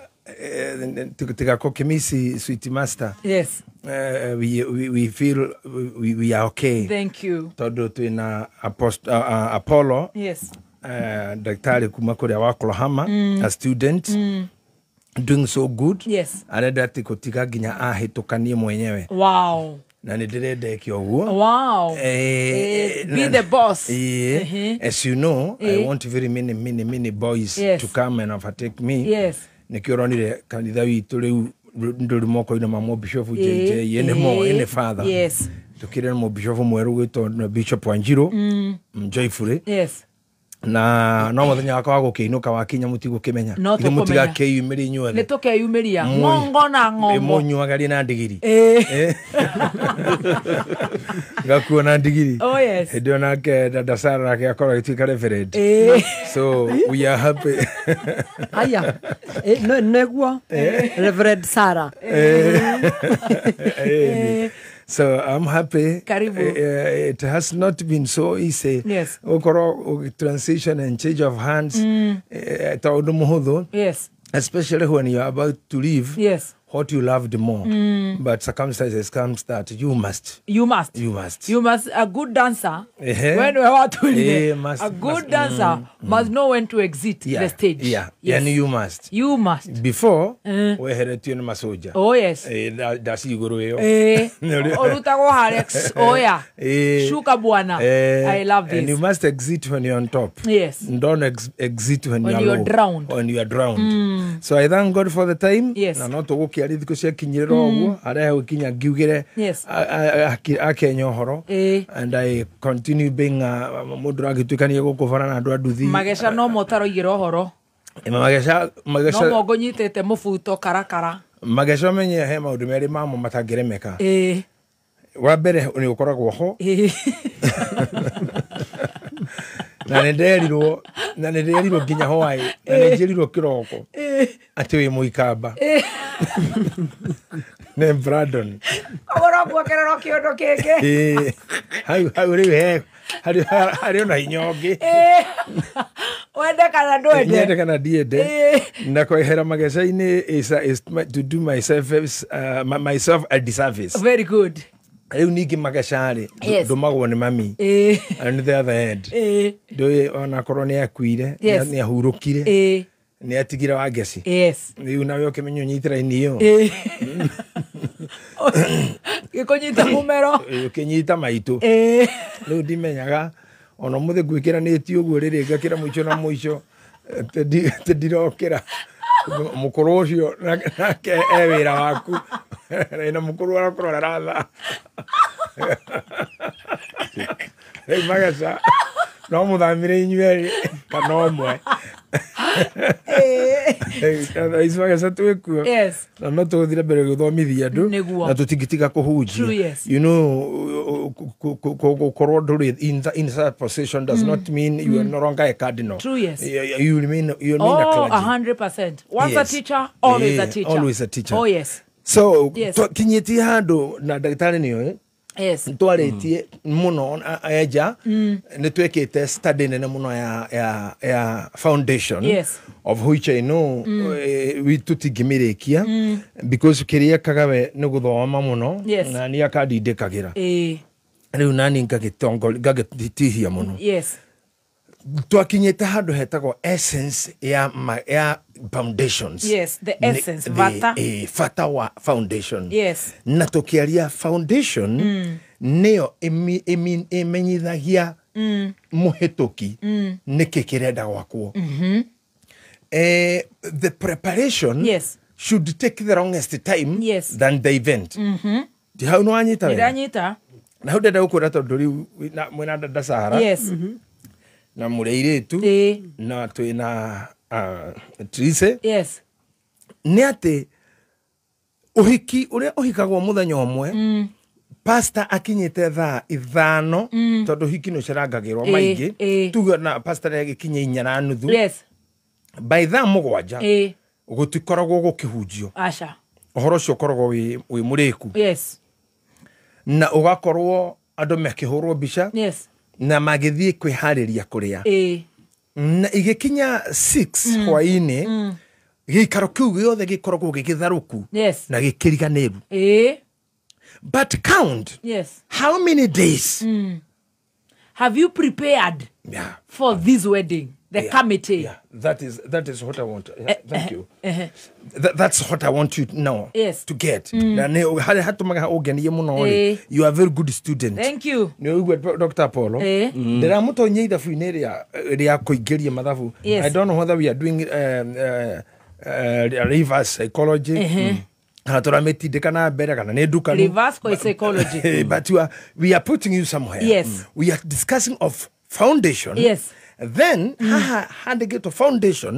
Speaker 4: tigakokemisi sweet master.
Speaker 1: Yes.
Speaker 4: We feel we are okay.
Speaker 1: Thank you.
Speaker 4: Tondũ twĩna Apollo.
Speaker 1: Yes.
Speaker 4: Daktari kuma kũrĩa wa Oklahoma, a student. Doing so good.
Speaker 1: Yes.
Speaker 4: Arenda atĩ gũtiga nginya ahĩtũkanie mwenyewe.
Speaker 1: Wow.
Speaker 4: Na nĩ ndĩrenda eke ũguo.
Speaker 1: Wow. Be the boss.
Speaker 4: As you know, I want very many, many, many boys to come and overtake me.
Speaker 1: Yes.
Speaker 4: Nĩkĩo ũronire kanitha witũ rĩu ndũrĩ moko-inĩ ma mũbishofu JJ ene ene father.
Speaker 1: Yes.
Speaker 4: Tũkĩrĩ na mũbishofu mwerũ gwĩtwo Bishop Wanjiru. Joyfully.
Speaker 1: Yes.
Speaker 4: Na no muthenya wakwa wa gũkĩinũka wakinya mũtigũkĩmenya ithe mũtigakĩyumĩria inyuothe
Speaker 1: nĩ tũkeyumĩria ng'ongo na ng'ongo
Speaker 4: mũnyuagarie na ndigiri ngakuo na ndigiri.
Speaker 1: Oh yes.
Speaker 4: Hĩndĩ ĩyo nake dada Sarah nake akorwo agĩtuĩka reverend. So we are happy.
Speaker 2: Aya nĩguo Reverend Sarah.
Speaker 4: So I'm happy.
Speaker 1: Karibu.
Speaker 4: It has not been so easy.
Speaker 1: Yes.
Speaker 4: Okoro transition and change of hands. Yes. Especially when you're about to leave.
Speaker 1: Yes.
Speaker 4: what you loved more. But circumstances comes that you must.
Speaker 1: You must.
Speaker 4: You must.
Speaker 1: You must. A good dancer.
Speaker 4: When
Speaker 1: we are a good dancer must know when to exit the stage.
Speaker 4: Yeah.
Speaker 1: Yes.
Speaker 4: And you must.
Speaker 1: You must.
Speaker 4: Before we heretio ni masoja.
Speaker 1: Oh yes.
Speaker 4: That's iguru yo.
Speaker 1: Orutagwo Alex. Oh yeah. Shuka bwana. I love this.
Speaker 4: And you must exit when you're on top.
Speaker 1: Yes.
Speaker 4: Don't exit when you're
Speaker 1: drowned.
Speaker 4: When you are drowned. So I thank God for the time.
Speaker 1: Yes.
Speaker 4: Na no tugukiaria thiku ciakinyirira uguo aria gukinya ngiugire akenya uhoro. And I continue being mundu agituikania guku bara na andu a nduthi.
Speaker 1: Mageca no motaroigire uhoro.
Speaker 4: Mageca
Speaker 1: no mongo nyitite mubuto karakara.
Speaker 4: Mageca menye he maundu meri mamo matangiremeka. Wa mbere ni ukoragwo ho. Na nĩ nderirwo nginya hwaĩ na nĩ njĩrirwo kĩroko atĩ wĩ mũikamba nĩ Brandon
Speaker 1: kogoro kuongererwo kĩũndũ kĩngĩ.
Speaker 4: Hau rĩu he harĩ ona hinya ũngĩ
Speaker 1: wende kana ndwende,
Speaker 4: nyende kana ndiende, na kwehera mageca-inĩ is to do myself myself a disservice.
Speaker 1: Very good.
Speaker 4: Rĩu ningĩ mageca-rĩ ndũmagwo nĩ mami on the other end ndũĩ onakorwo nĩ akuire nĩ ahurũkire nĩ atigire wa ngeci. Rĩu nawe ũkĩmenya ũnyite raini ĩyo
Speaker 1: gĩkũnyita mũmero
Speaker 4: ũkĩnyita maitũ. Rĩu ndimenyaga ona ũmũthĩ ngwĩkĩranĩtie ũguo rĩrĩ ngakĩra mũico na mũico atĩ ndirokĩra mũkũrũ ũcio nake e wĩra waku na mũkũrũ arakũrora ratha. Rĩu mageca no mũthamire inyuerĩ kana ũmwe. Ici mageca twĩkuo na no tũgũthire mbere gũthomithia andũ na tũtingĩtiga kũhunjia. You know, gũkorwo ndũrĩ in that position does not mean you are no longer a cardinal.
Speaker 1: True, yes.
Speaker 4: You remain a clergy.
Speaker 1: 100%. Once a teacher, always a teacher.
Speaker 4: Always a teacher.
Speaker 1: Oh yes.
Speaker 4: So kinyĩtie handũ na ndagĩtarĩ nĩoĩ twarĩtie mũno enja nĩ twĩkĩte study nene mũno ya foundation. Of which I know we tũtingĩmĩrĩkia because kĩrĩa ekaga we nĩ gũthoma mũno na niĩ akandindĩkagĩra rĩu nani ngagĩtihia mũno. Twakinyĩte handũ hetagwo essence ya foundations.
Speaker 1: Yes, the essence, bata.
Speaker 4: Bata wa foundation.
Speaker 1: Yes.
Speaker 4: Na tukiaria foundation nĩyo ĩmenyithagia mũhĩtũki nĩkĩ kĩrenda gwakwo. The preparation should take the longest time than the event. Ti hau nĩwanyita wega?
Speaker 1: Nĩndanyita.
Speaker 4: Na hau ndĩrenda gũkwĩra tondũ rĩu mwĩna dada Sara.
Speaker 1: Yes.
Speaker 4: Na mũrĩ airĩtu na twĩna Trise.
Speaker 1: Yes.
Speaker 4: Nĩ atĩ ũhiki ũrĩa ũhikagwo mũthenya ũmwe pastor akinyĩte thaa 5 tondũ ũhiki nĩ ũcerangagĩrwo maingĩ tuge na pastor agĩkinya 4:30.
Speaker 1: Yes.
Speaker 4: By thaa 7 gũtikoragwo gũkĩhunjio.
Speaker 1: Aca.
Speaker 4: Ũhoro ũcio ũkoragwo wĩ mũrĩku.
Speaker 1: Yes.
Speaker 4: Na ũgakorwo andũ mekĩhũrwo mbica.
Speaker 1: Yes.
Speaker 4: Na magĩthiĩ kwĩharĩria kũrĩa. Na igĩkinya 6 hwaĩ-inĩ gĩikaro kĩu gĩothe gĩkoragwo gĩgĩtharũku na gĩkĩriganĩru. But count how many days
Speaker 1: have you prepared for this wedding, the committee?
Speaker 4: Yeah. That is what I want. Thank you. That's what I want you now to get. Na nĩ harĩa hatũmaga ũngenie mũno rĩ, you are a very good student.
Speaker 1: Thank you.
Speaker 4: Nĩ ũigua Dr. Apollo. Ndĩramũtonyia ithabu-inĩ rĩa kũingĩria mathabu. I don't know whether we are doing reverse psychology. Kana tũramĩtindĩka na mbere kana nĩ ndukanu.
Speaker 1: Reverse psychology.
Speaker 4: But we are putting you somewhere.
Speaker 1: Yes.
Speaker 4: We are discussing of foundation.
Speaker 1: Yes.
Speaker 4: Then haha handĩkĩtwo foundation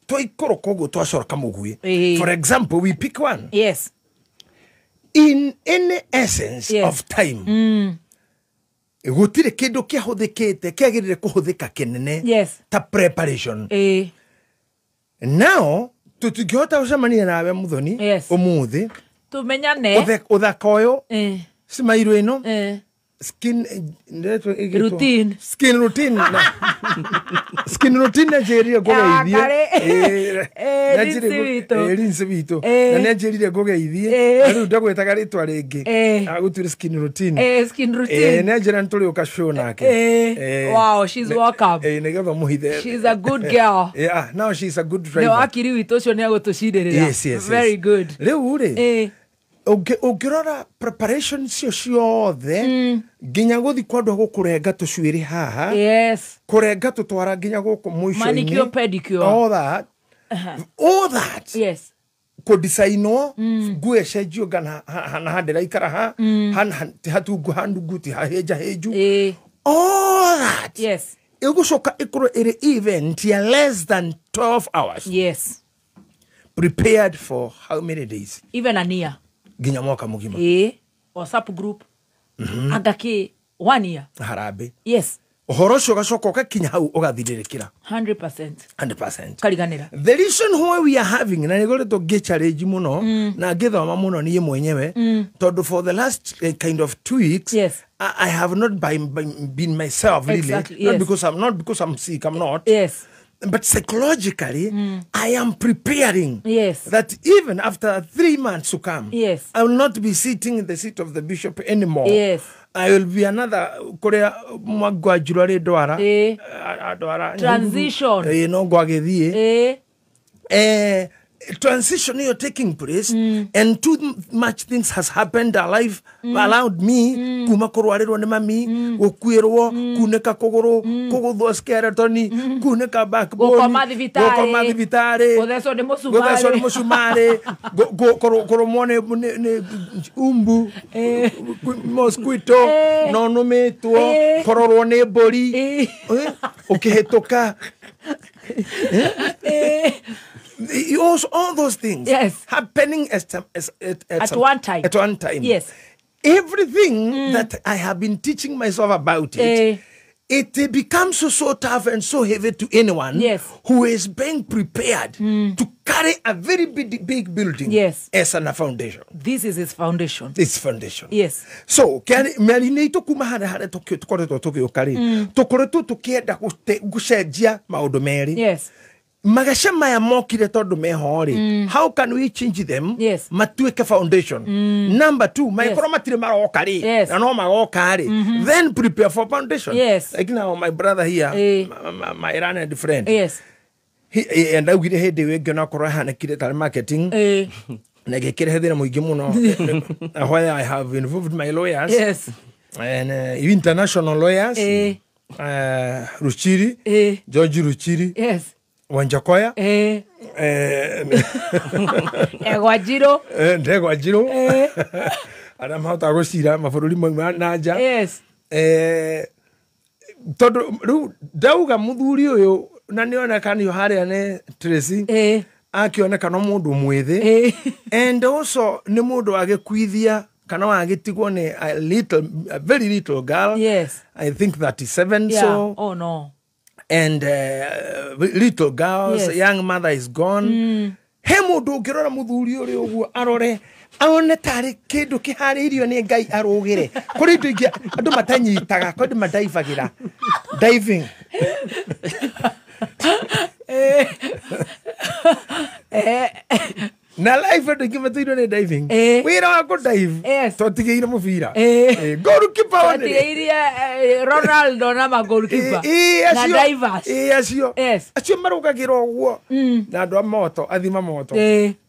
Speaker 4: twaikũrũka ũguo twacoroka mũguĩ. For example, we pick one.
Speaker 1: Yes.
Speaker 4: In any essence of time gũtirĩ kĩndũ kĩahũthĩkĩte kĩagĩrĩire kũhũthĩka kĩnene ta preparation. Now tũtingĩhota gũcemania nawe Muthoni ũmũthĩ
Speaker 1: tũmenyane
Speaker 4: ũthaka ũyũ cimairũ ĩno skin
Speaker 1: routine,
Speaker 4: skin routine na skin routine na njĩrire ngũgeithie. Lindsay witũ na nĩ anjĩrire ngũgeithie na rĩu ndagwĩtaga rĩtwa rĩngĩ agũtuire skin routine.
Speaker 1: Skin routine.
Speaker 4: Nĩ anjĩra nĩ tũrĩũka show nake.
Speaker 1: Wow, she's welcome.
Speaker 4: Nĩgetha mũhithe.
Speaker 1: She's a good girl.
Speaker 4: Yeah, now she's a good driver.
Speaker 1: Nĩ wakiri witũ ũcio nĩ agũtũcirĩrĩra.
Speaker 4: Yes, yes,
Speaker 1: very good.
Speaker 4: Rĩu rĩ ũngĩrora preparation cio ciothe nginya gũthi kwa andũ a gũkũrenga tũcuĩrĩ haha.
Speaker 1: Yes.
Speaker 4: Kũrenga tũtwara nginya gũkũ mũico-inĩ.
Speaker 1: Manicure, pedicure.
Speaker 4: All that. All that.
Speaker 1: Yes.
Speaker 4: Kũdesigno nguo ĩcenjio ngana na handĩraikara ha hatungu handungu ti hahĩnjahĩnju. All that.
Speaker 1: Yes.
Speaker 4: Ĩgũcoka ĩkorwo ĩrĩ event ya less than 12 hours.
Speaker 1: Yes.
Speaker 4: Prepared for how many days?
Speaker 1: Even a year.
Speaker 4: Nginya mwaka mũgima.
Speaker 1: WhatsApp group. Agaki 1 year.
Speaker 4: Harambĩ.
Speaker 1: Yes.
Speaker 4: Ũhoro ũcio ũgacoka ũgakinya hau ũgathirĩrĩkĩra.
Speaker 1: 100%.
Speaker 4: 100%.
Speaker 1: Kariganĩra.
Speaker 4: The reason why we are having na nĩgoretwo ngĩ-challenge mũno na ngĩthoma mũno niĩ mwenyewe tondũ for the last kind of 2 weeks
Speaker 1: yes.
Speaker 4: I have not been myself really.
Speaker 1: Exactly,
Speaker 4: not
Speaker 1: yes.
Speaker 4: because I'm not because I'm sick, I'm not.
Speaker 1: Yes.
Speaker 4: But psychologically, I am preparing
Speaker 1: yes.
Speaker 4: that even after 3 months to come,
Speaker 1: yes.
Speaker 4: I will not be sitting in the seat of the bishop anymore.
Speaker 1: Yes.
Speaker 4: I will be another Korea Mwagwajurare Dwara.
Speaker 1: Transition.
Speaker 4: No Gwagethie. Transition you're taking place and too much things has happened alive allowed me kuma kurwarirwo ni mami gukuirwo kuneka kuguru kuguthwo skeleton kuneka backbone
Speaker 1: gukoma thibitari guthecwo ni
Speaker 4: mucumari kurumwo ni umbu mosquito no numitwo kororwo ni mburi ukihituka. All those things
Speaker 1: yes.
Speaker 4: happening at
Speaker 1: one time.
Speaker 4: At one time.
Speaker 1: Yes.
Speaker 4: Everything that I have been teaching myself about it, it becomes so tough and so heavy to anyone
Speaker 1: yes.
Speaker 4: who is being prepared to carry a very big building
Speaker 1: yes.
Speaker 4: as a foundation.
Speaker 1: This is its foundation.
Speaker 4: Its foundation.
Speaker 1: Yes.
Speaker 4: So, mĩario-inĩ itũ kuma harĩa harĩa tũkoretwo tũgĩũka rĩ, tũkoretwo tũkĩenda gũcenjia maũndũ merĩ.
Speaker 1: Yes.
Speaker 4: Magaca maya mokire tondu meho ri, how can we change them?
Speaker 1: Yes.
Speaker 4: Matuike foundation. Number 2, maikorwo matire maroka ri, na no magoka ri, then prepare for foundation.
Speaker 1: Yes.
Speaker 4: Like now my brother here, my learned friend.
Speaker 1: Yes.
Speaker 4: He and augire hindi ĩngĩ onakorwo ahanĩkire tarĩ marketing. Na gĩkĩrehe thĩna mũingĩ mũno. Why I have involved my lawyers.
Speaker 1: Yes.
Speaker 4: And international lawyers. Ruchiri. George Ruchiri.
Speaker 1: Yes.
Speaker 4: Wanjakoya.
Speaker 1: Egwajiro.
Speaker 4: Ndegwajiro. Arĩa mahotaga gũcira mabũrũri mauma na nja.
Speaker 1: Yes.
Speaker 4: Tondũ rĩu ndauga mũthuri ũyũ na nĩoneka harĩa nĩ Tracy. Akĩoneka no mũndũ mwĩthĩ. And also nĩ mũndũ wagĩkuithia kana wagĩtigwo nĩ a very little girl.
Speaker 1: Yes.
Speaker 4: I think 37
Speaker 1: yeah.
Speaker 4: so.
Speaker 1: Oh no.
Speaker 4: And little girls,
Speaker 1: yes.
Speaker 4: young mother is gone. He mundu ũngĩrora mũthuri ũrĩa ũguo arore aone tarĩ kĩndũ kĩharĩirio nĩ Ngai arũgĩre. Kũrĩ indo ingĩ andũ matanyitaga, kũrĩ andũ madaivagĩra. Diving. Na life andũ aingĩ matũirwo nĩ diving. Wĩra wa kũ-dive twatigĩire mũbira. Goalkeeper one.
Speaker 1: Twatigĩire Ronaldo na ma-goalkeeper. Na divers.
Speaker 4: Acio. Acio marũgagĩra ũguo. Na andũ a moto, athima moto.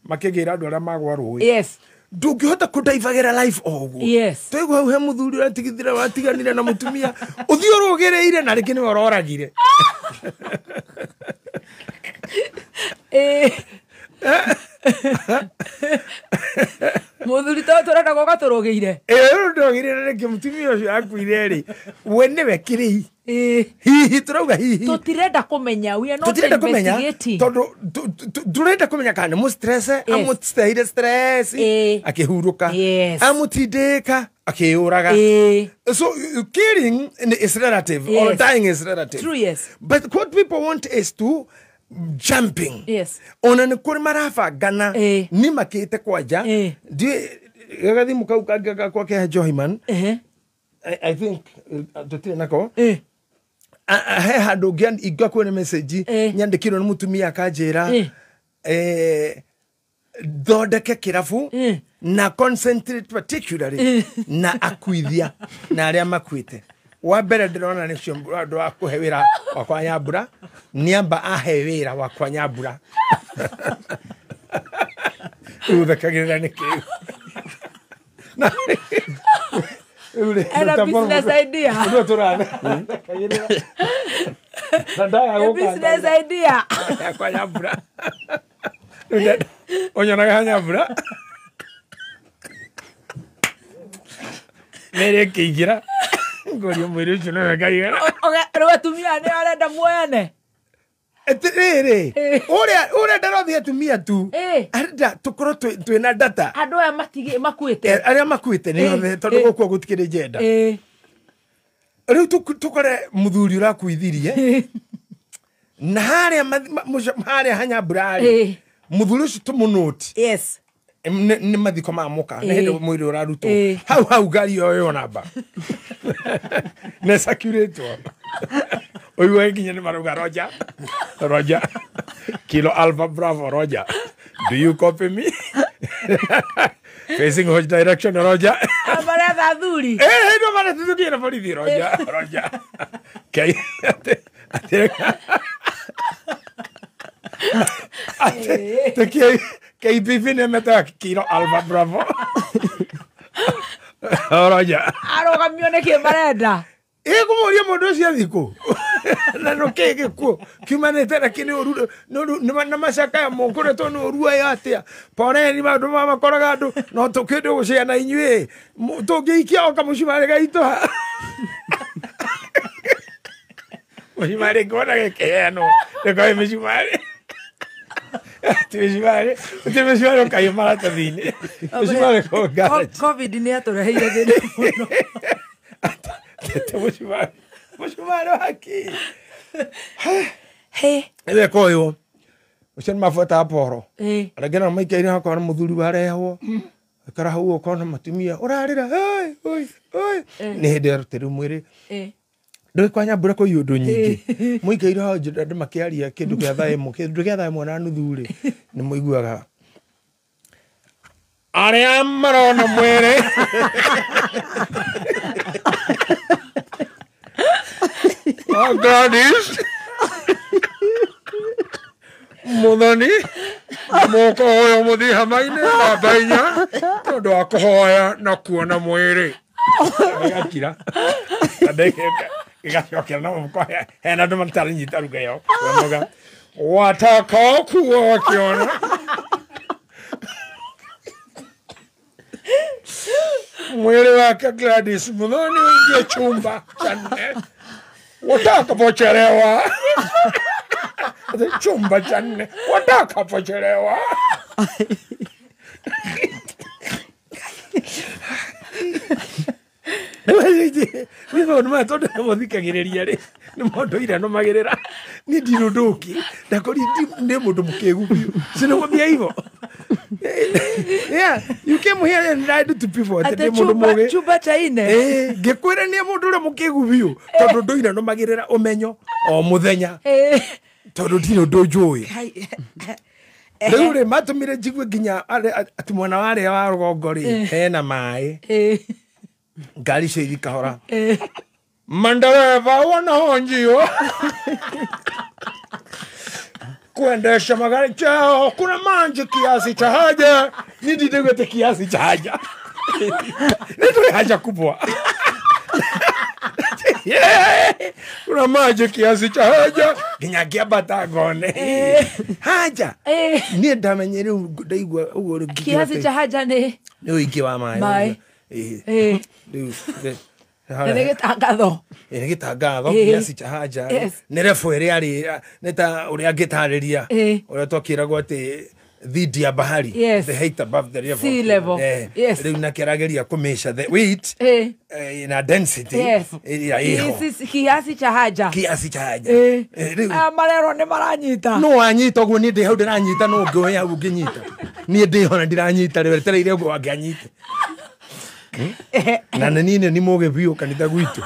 Speaker 4: Makĩgĩra andũ arĩa magwa rũĩ.
Speaker 1: Yes.
Speaker 4: Ndũngĩhota kũ-divagĩra life o ũguo.
Speaker 1: Yes.
Speaker 4: Twaigua hau he mũthuri ũratigithire watiganire na mũtumia. Ũthiĩ ũrũgĩrĩire na rĩngĩ nĩwe ũroragire.
Speaker 1: Mũthuri to tũrenda gũka tũrũgĩire.
Speaker 4: Ndũrũgĩrĩire rĩngĩ mũtumia ũcio akuire rĩ, we nĩwe kĩrĩi. Hihi tũrauga hihi.
Speaker 1: Tũtirenda kũmenya, we are not investigating.
Speaker 4: Tondũ tũrenda kũmenya kana nĩ mũstress, amũteire stress, akĩhurũka. Amũtindĩka, akĩyũraga. So killing is relative, or dying is relative.
Speaker 1: True, yes.
Speaker 4: But what people want is to jumping.
Speaker 1: Yes.
Speaker 4: Ona nĩ kũrĩ marabangana nĩ makĩte kwanja ndiĩ gagathimu kau kangĩ gakwa ke Johiman. I think tũtirĩ nako. He handũ ingĩakuona message nyandĩkĩirwo nĩ mũtumia akanjĩra Thondeke kĩrabu na concentrate particularly na akuithia na arĩa makuĩte. Wa mbere ndĩrona nĩcio andũ wa kũhe wĩra wakwa Nyambura, nĩamba ahe wĩra wakwa Nyambura. Ũthekagĩrĩra nĩkĩ?
Speaker 1: Ena business idea. Business idea.
Speaker 4: Yakwa Nyambura. Onyonaga Nyambura. Mere kĩingĩra. Ngorio mwĩrĩ ũcio nĩwe ngaigana.
Speaker 1: Rĩu atumia nĩ arenda muoyane.
Speaker 4: Atĩrĩrĩ, ũrĩa ndarothi atumia tu. Arenda tũkorwo twĩna data.
Speaker 1: Andũ aya makuĩte.
Speaker 4: Arĩa makuĩte nĩ othe tondũ gũkua gũtikĩrĩ njenda. Rĩu tũkore mũthuri ũrakuithirie. Na harĩa harĩa Hanyambura rĩ. Mũthuri ũcio tũmũnũti.
Speaker 1: Yes.
Speaker 4: Nĩ mathiko ma mũka nĩ hĩndĩ mwĩrĩ ũrarutwo. Hau hau ngari yoyo namba. Nĩ sakuretwo. Oigue nginya nĩ marauga Roger. Roger. Kilo Alpha Bravo Roger. Do you copy me? Facing which direction Roger?
Speaker 1: Maretha athuri.
Speaker 4: No maretha na borithi Roger. Roger. Kei. Ate KPV nĩ metaga Kilo Alpha Bravo. Roger.
Speaker 1: Arũgamio nĩkĩ marenda?
Speaker 4: Ĩkũmũria mũndũ ũcio athikũ. Na no kĩ gĩkuũ kiumanĩte na kĩ nĩ ũru na macakaya mũkoretwo nĩ ũru aya atĩa. Poreni maũndũ ma makoraga andũ no tũkĩndũ gũciana inyuĩ. Tũngĩikia o kamũcumarĩ gaitũ ha. Mũcumarĩ ngona gĩkĩheanwo. Nĩkoĩ mĩcumarĩ. Ti mĩcumarĩ. Ti mĩcumarĩ ũkaiyo maratathi-inĩ. Mĩcumarĩ kũu garage.
Speaker 1: Covid nĩ yatũreheire thĩna mũno.
Speaker 4: Mũcumarĩ. Mũcumarĩ wa kĩ?
Speaker 1: He.
Speaker 4: Ĩwe koywo. Ũcio nĩ mabuata poro. Arĩa nao maikaire hakwa na mũthuri warehwo. Ikara hau ũkona mũtumia ũrarĩra. Oi oi oi. Nĩ hĩndĩ arutĩrwo mwĩrĩ. Ndũĩ kwa Nyambura kũi ũndũ nyingĩ. Mũikaire hau andũ makĩaria kĩndũ kĩa thaa ĩmwe, kĩndũ kĩa thaa ĩmwe na nuthu rĩ, nĩ mũiguaga arĩa marona mwĩrĩ. Oh, Gladys. Muthoni mũkũhoya mũthiĩ hama-inĩ namba inya tondũ wa kũhoya na kuona mwĩrĩ. Gĩgakira. Gĩgacokera na mũhuko hena andũ mataranyita ruga ĩyo. Moga watakao kuwa wakiona. Mwĩrĩ wake Gladys Muthoni uingie chumba cha nne. Watakapochelewa. Chumba cha nne. Watakapochelewa. Nĩ maũndũ maya tondũ nĩ mũthikagĩrĩria rĩ, nĩ maũndũ iranũmagĩrĩra. Niĩ ndirĩ ũndũ ũngĩ. Ndakori ndĩ mũndũ mũkĩgu biũ. Si nĩgũthiĩ ivo. Yeah, you came here and lied to people atĩ ndĩ mũndũ mũgĩ.
Speaker 1: Chumba cha ine.
Speaker 4: Ngĩkwĩra nĩ mũndũ ũrĩa mũkĩgu biũ. Tondũ ndũire nũmagĩrĩra ũmenyo o mũthenya. Tondũ ndirĩ ũndũ njũĩ. Rĩu rĩ matũmire njigue nginya atĩ mwena warĩa wa rũgongo rĩ hena maĩ. Ngari icio ithi kahora. Mandereva wanahonjio. Kuendesha magari chao kuna manje kiasi cha haja. Nididegwete kiasi cha haja. Nitwe haja kubwa. Kuna maji kiasi cha haja. Nginya ngĩambata ngone. Haja. Niĩ ndamenye rĩu ndaigua ũguo rĩu
Speaker 1: kiasi cha haja nĩ
Speaker 4: nĩ ũingĩ wa maĩ. Rĩu
Speaker 1: nĩ gĩtangatho.
Speaker 4: Nĩ gĩtangatho kiasi cha haja. Nĩ rebu ĩrĩa rĩ nĩ ta ũrĩa angĩtarĩria ũrĩa twakĩragwo atĩ dhidi ya bahari, the height above the level.
Speaker 1: Sea level. Yes.
Speaker 4: Rĩu nake arageria kũmeasure the weight na density.
Speaker 1: Yes. Kiasi cha haja.
Speaker 4: Kiasi cha haja.
Speaker 1: Rĩu marerwo nĩ maranyita.
Speaker 4: No anyita ũguo niĩ ndĩ hau ndĩranyita no ũngĩ hau ũngĩnyita. Niĩ ndĩ hona ndiranyita rĩu etereire ũguo angĩanyite. Na nĩ niĩ nĩ mũgĩ biũ kanitha gwitũ.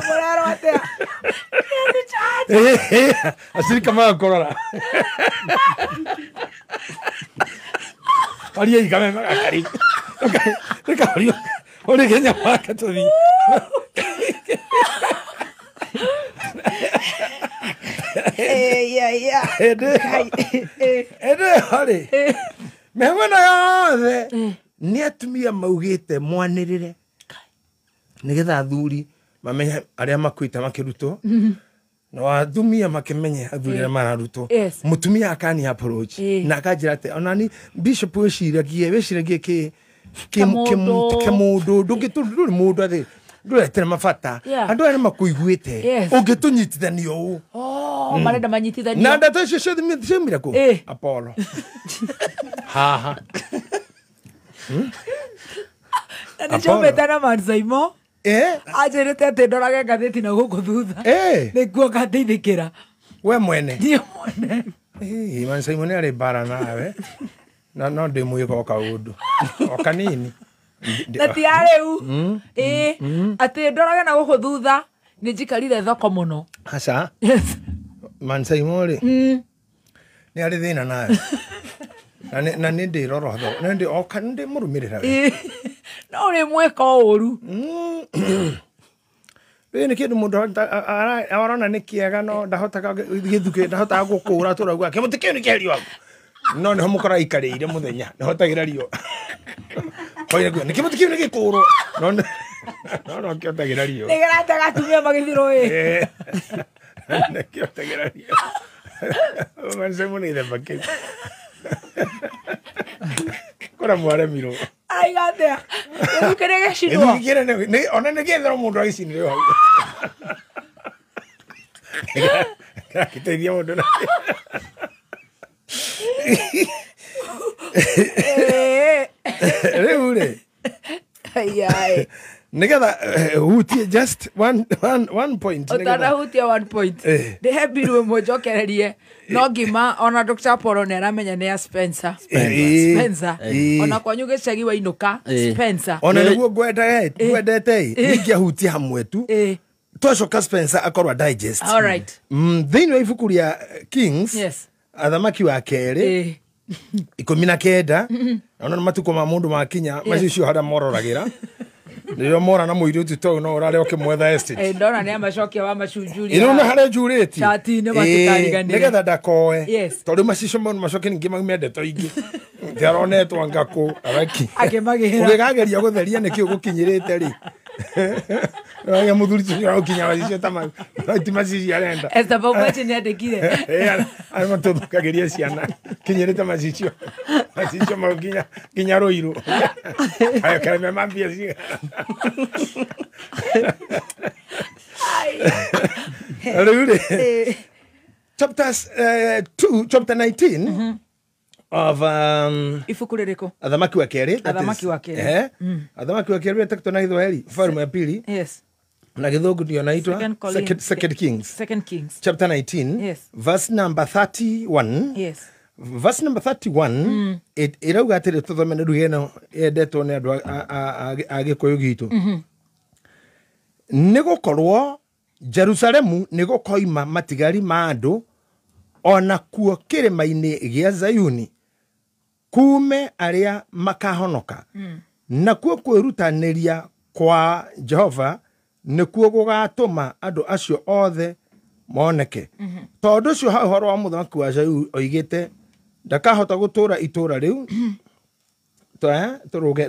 Speaker 1: Mũrerwo atĩa?
Speaker 4: Acirika magakũrora. Aria ikameme gakari. Reka ori Kenya wake tũthiĩ. Hĩndĩ ĩyo rĩ, mĩhang'o ĩno yothe nĩ atumia maugĩte mwanĩrĩre nĩgetha athuri mamenye arĩa makuĩte makĩrutwo na atumia makĩmenye athuri arĩa mararutwo. Mũtumia akani approach na akanjĩra atĩ onani bishop wĩciragie kĩ kĩmũndũ ndũngĩ mũndũ atĩ ndũretere mabata andũ aya nĩmakũiguĩte ũngĩtũnyitithania ũũ.
Speaker 1: Marenda manyitithanio
Speaker 4: na ndeto icio ciothe ciaumire kũ? Apollo haha
Speaker 1: na nĩciaumĩte na Mansaimo anjĩrĩte atĩ ndorage ngathĩti na gũkũ thutha nĩkuo ngateithĩkĩra.
Speaker 4: We mwene?
Speaker 1: Niĩ mwene.
Speaker 4: Mansaimo nĩ arĩ mbara nawe na no ndĩmwĩka o kaũndũ o kanini
Speaker 1: na ti arĩu atĩ ndorage na gũkũ thutha nĩ njikarire thoko mũno.
Speaker 4: Aca Mansaimo rĩ nĩ arĩ thĩna nawe na nĩ ndĩrora thoko na ndĩ mũrũmĩrĩra we
Speaker 1: no ũrĩ mwĩka ũru.
Speaker 4: Rĩu nĩ kĩndũ mũndũ arona nĩ kĩega no ndahotaga gĩthukĩ ndahotaga gũkũra tũrauga kĩmũtĩ kĩu nĩ kĩeherio hau no nĩho mũkora aikarĩire mũthenya nĩhotagĩra riũa hoire kuo nĩ kĩmũtĩ kĩu nĩ gĩkũrwo no no kĩotagĩra riũa
Speaker 1: nĩkĩratega atumia magĩthirwo ĩ
Speaker 4: nĩkĩotagĩra riũa. Mansaimo nĩ gĩthemba kĩu kũrĩa mwaremirwo
Speaker 1: araiga atĩa gĩthukĩ nĩgĩcinwo
Speaker 4: ona nĩgĩethera mũndũ agĩcinĩre hau kĩrateithia mũndũ na rĩu rĩ nĩgetha hutie just one point
Speaker 1: ũtanahutia 1 point ndĩhe mbiru ĩmwe njokererie no ngima ona Dr. Apollo nĩ aramenya nĩ ya Spencer. Ona kwanyu gĩcagi wainũka Spencer
Speaker 4: ona nĩguo ngwendete ningĩahutia hamwe tu twacoka Spencer akorwo digest.
Speaker 1: All right.
Speaker 4: Thĩinĩ wa ibuku rĩa Kings athamaki wa kerĩ 19 ona nĩ matukũ ma mũndũ makinya macicio harĩa mororagĩra rĩrĩa mora na mũirĩtu tau no ũrarĩa ũkĩmwetha estate.
Speaker 1: Ndona nĩ amacokia wa macunjuria
Speaker 4: ĩno nĩ harĩa njurĩtie
Speaker 1: cati-inĩ matikariganĩre
Speaker 4: nĩgetha ndakoe tondũ macicio mau macoke ningĩ maume ndeto ingĩ ndiaronetwo ngakũ araki
Speaker 1: akĩmagĩra
Speaker 4: ũgĩkageria gũtheria nĩkĩ ũgũkinyĩrĩte rĩ Rĩu mũthuri ũcio ũrakinya macicio ta mau ti macicio arenda.
Speaker 1: Esther Baumachi nĩandĩkire
Speaker 4: arĩa matũthũkagĩria ciana kinyĩrĩte macicio macicio mau nginya Rũirũ ayo kareme mambia cigana. Rĩu rĩ chapter 19 of
Speaker 1: ibuku rĩrĩkũ?
Speaker 4: Athamaki wa kerĩ.
Speaker 1: Athamaki wa kerĩ.
Speaker 4: Athamaki wa kerĩ ĩtetwo na Gĩthwaĩri Ufalme wa pili.
Speaker 1: Yes.
Speaker 4: Na Gĩthũngũ ndio inaitwa Second Kings.
Speaker 1: Second Kings.
Speaker 4: Chapter 19.
Speaker 1: Yes.
Speaker 4: Verse number 31.
Speaker 1: Yes.
Speaker 4: Verse number 31 ĩrauga atĩrĩ tũthome nĩ ruga ĩno yendetwo nĩ andũ a Gĩkũyũ gitũ. Nĩgũkorwo Jerusalemu nĩgũkoima matigari ma andũ ona kuo kĩrĩma-inĩ gĩa Zayuni kume arĩa makahonoka nakuo kwĩrutanĩria kwa Jehova nĩkuo gũgatũma andũ acio othe moneke. Tondũ ũcio ha ũhoro wa mũthamaki wa Zayuni oigĩte ndakahota gũtũũra itũũra rĩu.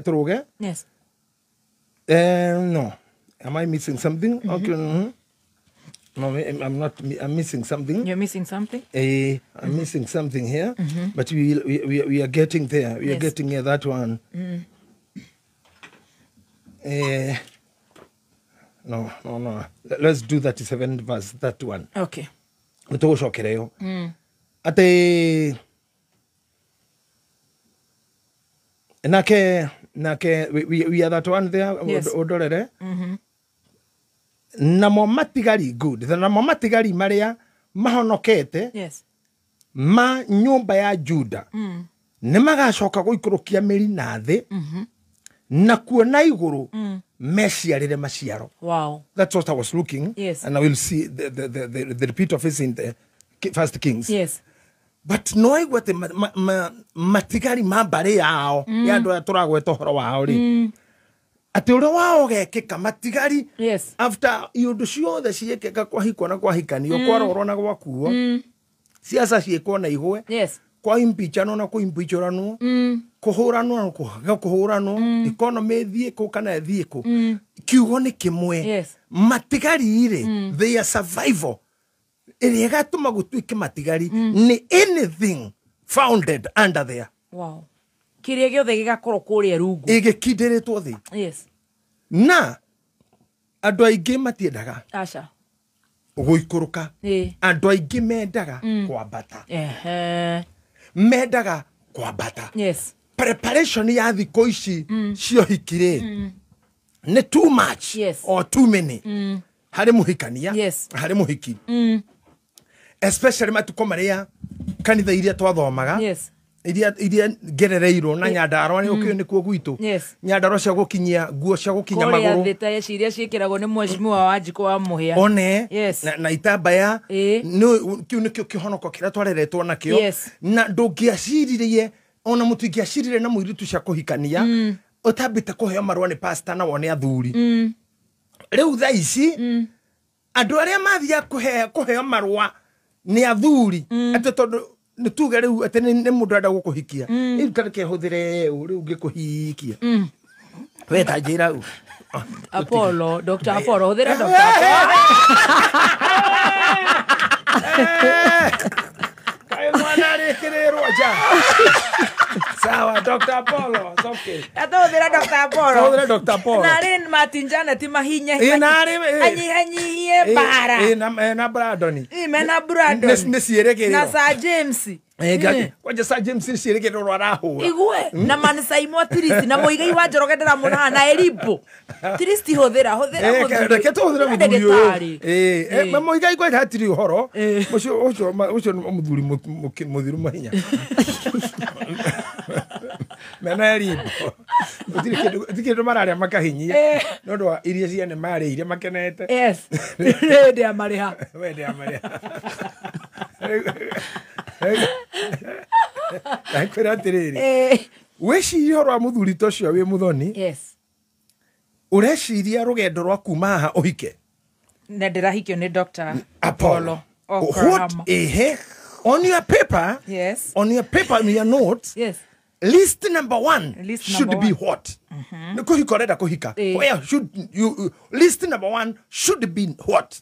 Speaker 4: Tũrũge.
Speaker 1: Yes.
Speaker 4: No. Am I missing something? Okay. No, I'm not. I'm missing something.
Speaker 1: You're missing something?
Speaker 4: I'm missing something here. But we are getting there. We are getting here, that one. No. Let's do 37 verse 31.
Speaker 1: Okay.
Speaker 4: Nĩtũgũcokereyo. Atĩ nake we are that one there.
Speaker 1: Yes.
Speaker 4: Ũndorere. Namo matigari good. Namo matigari maria mahonokete.
Speaker 1: Yes.
Speaker 4: Ma nyumba ya Juda. Nĩ magacoka gũikũrũkia mĩri na thĩ. Na kuona igũrũ meciarĩre maciaro.
Speaker 1: Wow.
Speaker 4: That's what I was looking.
Speaker 1: Yes.
Speaker 4: And I will see the repeat of it in the First Kings.
Speaker 1: Yes.
Speaker 4: But no aigua atĩ matigari ma mbarĩ yao ya andũ aya tũragweta ũhoro wao rĩ, atĩ ũrĩa wao ũgekĩka matigari.
Speaker 1: Yes.
Speaker 4: After iũndũ ciothe ciĩkĩka, kwahikwo na kwahikanio, kwarorwo na gwakuo, ciaca ciĩkwo na igwe.
Speaker 1: Yes.
Speaker 4: Kwa impeachanwo na kũimpeachũranwo, kũhũranwo na kũhũranwo, economy ĩthiĩ kũ kana ĩthiĩ kũ, kiugo nĩ kĩmwe.
Speaker 1: Yes.
Speaker 4: Matigari rĩ, their survival ĩrĩa ĩgatũma gũtuĩke matigari nĩ anything founded under there.
Speaker 1: Wow. Kĩrĩa gĩothe gĩgakorwo kũrĩa rungu
Speaker 4: ĩgĩkindĩrĩtwo thĩ.
Speaker 1: Yes.
Speaker 4: Na andũ aingĩ matiendaga
Speaker 1: Aca.
Speaker 4: gũikũrũka.
Speaker 1: Ĩĩ.
Speaker 4: Andũ aingĩ mendaga kwambata.
Speaker 1: Ehe.
Speaker 4: Mendaga kwambata.
Speaker 1: Yes.
Speaker 4: Preparation ya thikũ ici cia ũhiki rĩ, nĩ too much
Speaker 1: Yes.
Speaker 4: or too many harĩ mũhikania,
Speaker 1: Yes.
Speaker 4: harĩ mũhiki, especially matukũ marĩa kanitha iria twathomaga,
Speaker 1: Yes.
Speaker 4: iria ngerereirwo na Nyandarua, nĩ ũkĩũĩ nĩkuo gwitũ.
Speaker 1: Yes.
Speaker 4: Nyandarua cia gũkinyia nguo cia gũkinya
Speaker 1: Kũrĩa
Speaker 4: magũrũ
Speaker 1: thĩ ta ici iria ciĩkĩragwo nĩ mheshimiwa Wanjikũ wa Mũhĩa.
Speaker 4: One.
Speaker 1: Yes.
Speaker 4: Na itambaya.
Speaker 1: Ĩĩ.
Speaker 4: Kĩu nĩkĩo kĩhonoko kĩrĩa twareretwo nakĩo.
Speaker 1: Yes.
Speaker 4: Na ndũngĩaciririe, ona mũtingĩacirire na mũirĩtu cia kũhikania ũtambĩte kũheo marũa nĩ pastor na wone athuri. Rĩu thaa ici andũ arĩa mathiaga kũheo marũa nĩ athuri, atĩ tondũ nĩ tuge rĩu atĩ nĩ mũndũ arenda gũkũhikia, rĩu ta reke hũthĩre ũ rĩu ngĩkũhikia, we ta njĩra ũ.
Speaker 1: Apollo, Dr. Apollo, hũthĩra Dr. Apollo.
Speaker 4: Kaĩ mwana arĩkĩrĩrwo nja. Sawa, Dr. Apollo, it's okay.
Speaker 1: Atũhũthĩra Dr. Apollo.
Speaker 4: Tũhũthĩre Dr. Apollo.
Speaker 1: Na arĩ Martin Janet mahinye.
Speaker 4: Ĩ, na arĩ, ĩ.
Speaker 1: Anyihanyihie mbara.
Speaker 4: Ĩ, na Brandon.
Speaker 1: Ĩ, mena Brandon.
Speaker 4: Nĩ ciĩrĩgĩrĩro.
Speaker 1: Na Sir James.
Speaker 4: Kwanja Sir James nĩ ciĩrĩgĩrĩro arahũra.
Speaker 1: Igue na Mansaimo Trist na Muigai wa Njoroge ndĩramuona haha na Elibo. Trist hũthĩra hũthĩra mũthuri.
Speaker 4: Reke tũhũthĩre mũthuri ũyũ.
Speaker 1: Ndagĩtarĩ.
Speaker 4: Ĩ, Muigai kwanja hatirĩ ũhoro. Ũcio ũcio nĩ mũthuri mũthiru mahinya. Mena Elibo. Gũtirĩ kĩndũ mararĩa makahinyia. Nĩ ũndũ wa iria ciene marĩire makenete.
Speaker 1: Yes. Hĩndĩ ya marĩha.
Speaker 4: We ndĩ ya marĩha. Ndakwĩra atĩrĩrĩ, wĩcirie ũhoro wa mũthuri ta ũcio wĩ mũthoni.
Speaker 1: Yes.
Speaker 4: Ũreciria rũgendo rwa kuma haha ũhike.
Speaker 1: Na ndĩrahikio nĩ Dr.
Speaker 4: Apollo. What
Speaker 1: Oklahoma.
Speaker 4: ehe on your paper?
Speaker 1: Yes.
Speaker 4: On your paper, on your notes.
Speaker 1: Yes.
Speaker 4: List number one
Speaker 1: List
Speaker 4: should
Speaker 1: number
Speaker 4: be
Speaker 1: one.
Speaker 4: what? Nĩ kũhika ũrenda kũhika. Where should you, list number one should be what?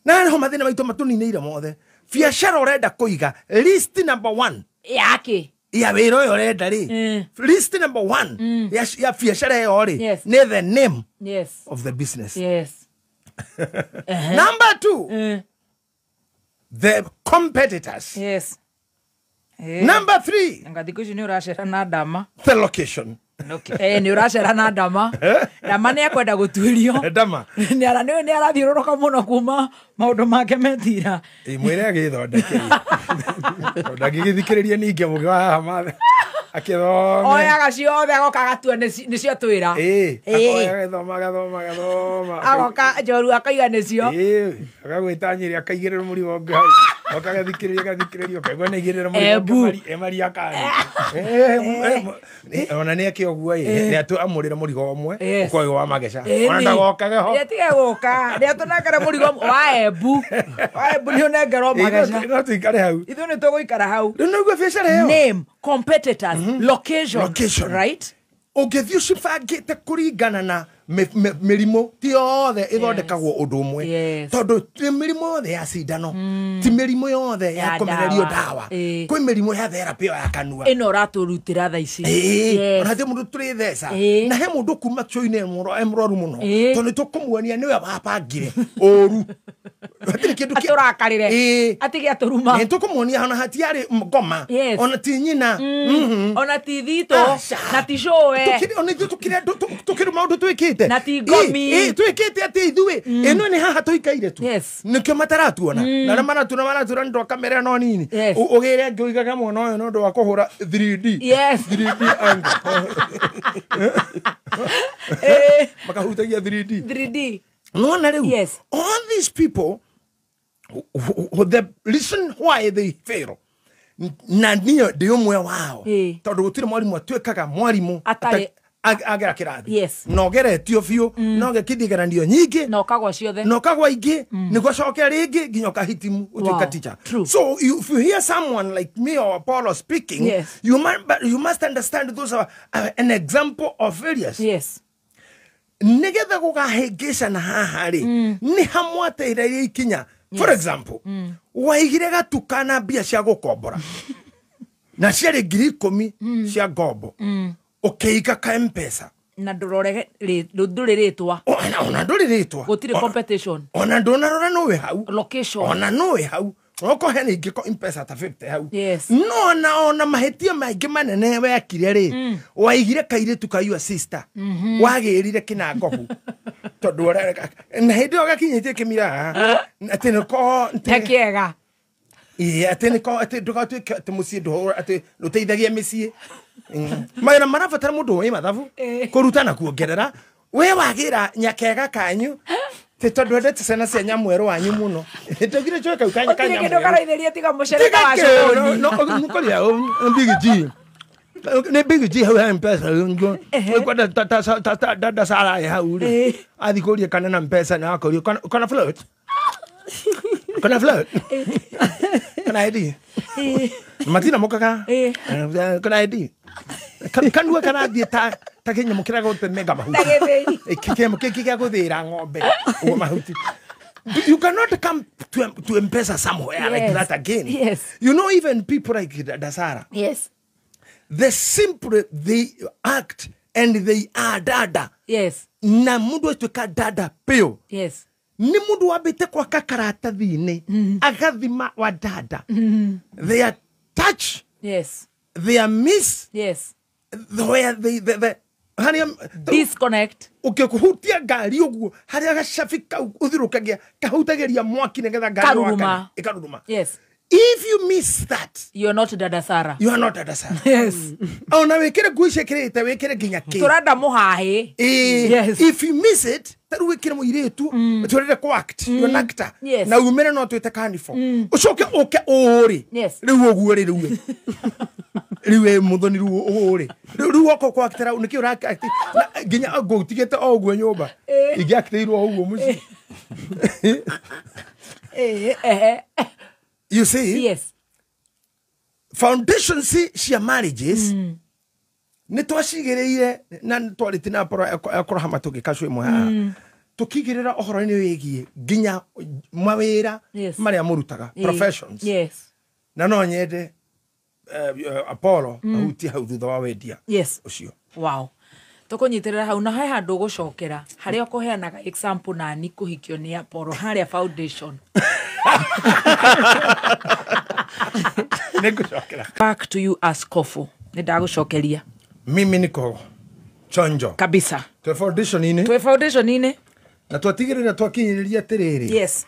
Speaker 4: Na nĩho mathĩna maitũ matũninĩire mothe. Biacara ũrenda kũiga, list number one
Speaker 1: Yake.
Speaker 4: ya wĩra ũyũ ũrenda rĩ, list number one ya biacara ĩyo rĩ,
Speaker 1: Yes.
Speaker 4: nĩ the name
Speaker 1: Yes.
Speaker 4: of the business.
Speaker 1: Yes.
Speaker 4: Number two, the competitors.
Speaker 1: Yes.
Speaker 4: Number three,
Speaker 1: Anga thikũ ici nĩ ũracera na ndama.
Speaker 4: the location.
Speaker 1: Nĩ ũracera na ndama. Ndama nĩ ekwenda gũtuĩrio.
Speaker 4: Ndama.
Speaker 1: Nĩ arathiũrũrũka mũno kuma maũndũ make metira.
Speaker 4: Ĩ, mwĩre agĩthondeke. Tondũ angĩgĩthikĩrĩria ningĩ mũgĩ wa haha mathe akĩthome.
Speaker 1: Oyaga ciothe agoka agatua nĩcio twĩra.
Speaker 4: Ĩ, akoya agathoma agathoma agathoma.
Speaker 1: Agoka njoru akaiga nĩcio.
Speaker 4: Ĩ, agagwĩta Nyĩrĩ akaigĩrĩra mũrigo ũngĩ hau. Oka agathikĩrĩria agathikĩrĩria ũkaigua nĩ aigĩrĩra mũrigo ũngĩ e Mariakani. Ona nĩ eke ũguo ĩ, nĩ amũrĩre mũrigo ũmwe,
Speaker 1: Yes.
Speaker 4: ũkorwo wĩ wa mageca. Ona ndagokage ho.
Speaker 1: Nĩ atige gũka. Nĩ atũnengere mũrigo wa Embu. Wa Embu nĩ ũnengerwo mageca.
Speaker 4: No tũikare hau.
Speaker 1: Ithuĩ nĩ tũgũikara hau.
Speaker 4: Rĩu nĩguo biacara ĩyo.
Speaker 1: Name, competitors, location,
Speaker 4: Location.
Speaker 1: right?
Speaker 4: Ũngĩthiĩ ũcibangĩte kũringana na mĩrimũ ti yothe ĩthondekagwo ũndũ ũmwe.
Speaker 1: Yes.
Speaker 4: Tondũ ti mĩrimũ yothe ya cindano, ti mĩrimũ yothe ya
Speaker 1: Ya
Speaker 4: kũmererio
Speaker 1: ndawa.
Speaker 4: ndawa.
Speaker 1: Ĩĩ.
Speaker 4: Kwĩ mĩrimũ ya therapy ĩyo ya kanua.
Speaker 1: Ĩno ũratũrutĩra thaa ici.
Speaker 4: Ĩĩ,
Speaker 1: Yes.
Speaker 4: ona ti mũndũ tũrĩ theca.
Speaker 1: Ĩĩ.
Speaker 4: Na he mũndũ kuma cũinĩ e mũrwaru mũno.
Speaker 1: Ĩĩ.
Speaker 4: Tondũ nĩ tũkũmuonia nĩwe wabangire ũru. Hatirĩ kĩndũ
Speaker 1: Atũrakarĩre. Atige atũruma.
Speaker 4: Nĩ tũkũmuonia ona hatiarĩ ngoma. Ona ti nyina.
Speaker 1: Ona ti thitũ. Na ti cũwe.
Speaker 4: Ona ithuĩ tũkĩrĩ maũndũ twĩkĩte.
Speaker 1: Na ti ngomi.
Speaker 4: Twĩkĩte atĩ ithuĩ. Ĩno nĩ haha tũikaire tu. Nĩkĩo mataratuona. Na arĩa maratuona maratuona nĩ ũndũ wa kamera no nini. Ũgĩre ngĩugaga mwana ũyũ nĩ ũndũ wa kũhũra 3D. 3D angle. Makahutagia 3D.
Speaker 1: 3D.
Speaker 4: No, yes. All these people, the reason why they fail, na niyo ndiumwe wao. Tondu gutire mwarimu atuikaga mwarimu agera kirathi.
Speaker 1: Yes.
Speaker 4: No geretio biũ, no gekithie geranio nyingi,
Speaker 1: no kagwa ciothe,
Speaker 4: no kagwa ingi, niguo coke ringi nginya ukahitimu utuika teacher.
Speaker 1: True.
Speaker 4: So if you hear someone like me or Apollo speaking,
Speaker 1: yes,
Speaker 4: you must understand those are an example of failures.
Speaker 1: Yes.
Speaker 4: Nigetha gũkahĩngĩcana haha rĩ, nĩ hamwateire ikinya. For example, waigire gatuka na mbia cia gũkombora na ciarĩ 10,000 cia ngombo, ũkĩiga ka M-Pesa
Speaker 1: na ndũrore ndũrĩ rĩtwa,
Speaker 4: ona ndũrĩ rĩtwa,
Speaker 1: gũtirĩ competition,
Speaker 4: ona ndũnarora nũĩ hau
Speaker 1: location,
Speaker 4: ona nũĩ hau oko hena ingĩ ko M-Pesa ta 50 hau.
Speaker 1: Yes.
Speaker 4: No ona mahĩtia maingĩ manene wekire rĩ, waigire kairĩtu ka your sister, wagĩrire kĩnangohu tondũ na hĩndĩ ĩyo gakinyĩtie kĩmira atĩ nĩko
Speaker 1: kĩega.
Speaker 4: Ĩĩ, atĩ nĩko atĩ ndũgatuĩke atĩ mũciĩ ndũhũra atĩ ndũteithagia mĩciĩ. Mawĩra marabatara mũndũ wĩ mathabu kũruta na kuongerera. We wagĩra nyakega kanyu ti tondu endete ciana cia nyamwerũ wanyu mũno. Ndagire cwe kau kanya
Speaker 1: kanya. Gũtirĩ kĩndũ karaithĩria tiga mũcere ta wa cũni.
Speaker 4: No mũkoria Big G. Nĩ Big G hau ha M-Pesa. Kwenda ta Sara hau rĩ. Athi kũria kana na M-Pesa na akorio kana float. Kana float. Kana ID. Matina mokaga. Kana ID. Kanua karathiĩ ta kĩnyamũ kĩrĩa gũtemega mahuti. Kĩnyamũ kĩngĩ gĩa gũthĩĩra ng'ombe ũguo mahuti. You cannot come to M-Pesa somewhere like that again.
Speaker 1: Yes.
Speaker 4: You know, even people like Dasara.
Speaker 1: Yes.
Speaker 4: The simple they act and they are dada.
Speaker 1: Yes.
Speaker 4: Na mundu atuĩka dada pio.
Speaker 1: Yes.
Speaker 4: Ni mundu wambĩte gwaka karatathi-inĩ agathima wa dada. They are touch.
Speaker 1: Yes.
Speaker 4: They are miss.
Speaker 1: Yes.
Speaker 4: Where they harĩa
Speaker 1: disconnect.
Speaker 4: Ũkĩhutia ngari ũguo harĩa gacabi kau ũthirũkagia kahutagĩria mwaki nĩgetha ngari
Speaker 1: wakane
Speaker 4: ĩkaruruma.
Speaker 1: Yes.
Speaker 4: If you miss that,
Speaker 1: you are not Dada Sara.
Speaker 4: You are not Dada Sara.
Speaker 1: Yes.
Speaker 4: Ona wĩkĩre nguo icio ĩkĩrĩte wĩkĩre nginya kĩ.
Speaker 1: Tũrenda mũhahĩ. Yes.
Speaker 4: If you miss it, ta rĩu wĩkĩre mũirĩtu, tũrende kũ act, you're an actor.
Speaker 1: Yes.
Speaker 4: Na umĩre no twĩte carnival. Ũcoke ũke ũũ rĩ.
Speaker 1: Yes.
Speaker 4: Rĩu ũguo rĩ rĩu. Rĩu mũthoni rĩu ũũ rĩ. Rĩu woka kũ actera nĩkĩ ũra act nginya ngũtigĩte o ũguo nyũmba. Ingĩactĩirwo o ũguo mũciĩ. You see?
Speaker 1: Yes.
Speaker 4: Foundations cia marriages nĩ twacigĩrĩire na twarĩte na Abraham tũgĩkacwo ĩmwe haha. Tũkigĩrĩra ũhoro-inĩ wĩgiĩ nginya mawĩra marĩa mũrutaga, professions.
Speaker 1: Yes.
Speaker 4: Na no nyende Apollo ahutie hau thutha wa wendia.
Speaker 1: Yes.
Speaker 4: Ũcio.
Speaker 1: Wow. Tũkũnyitĩrĩra hau na he handũ ũgũcokera harĩa ũkũheanaga example nani kũhikio nĩ Apollo harĩa foundation. Back to you askofu. Nĩndagũcokeria.
Speaker 4: Mimi niko chonjo
Speaker 1: kabisa.
Speaker 4: Twe foundation-inĩ.
Speaker 1: Twe foundation-inĩ.
Speaker 4: Na twatigĩrĩra twakinyĩrĩria atĩrĩrĩ.
Speaker 1: Yes.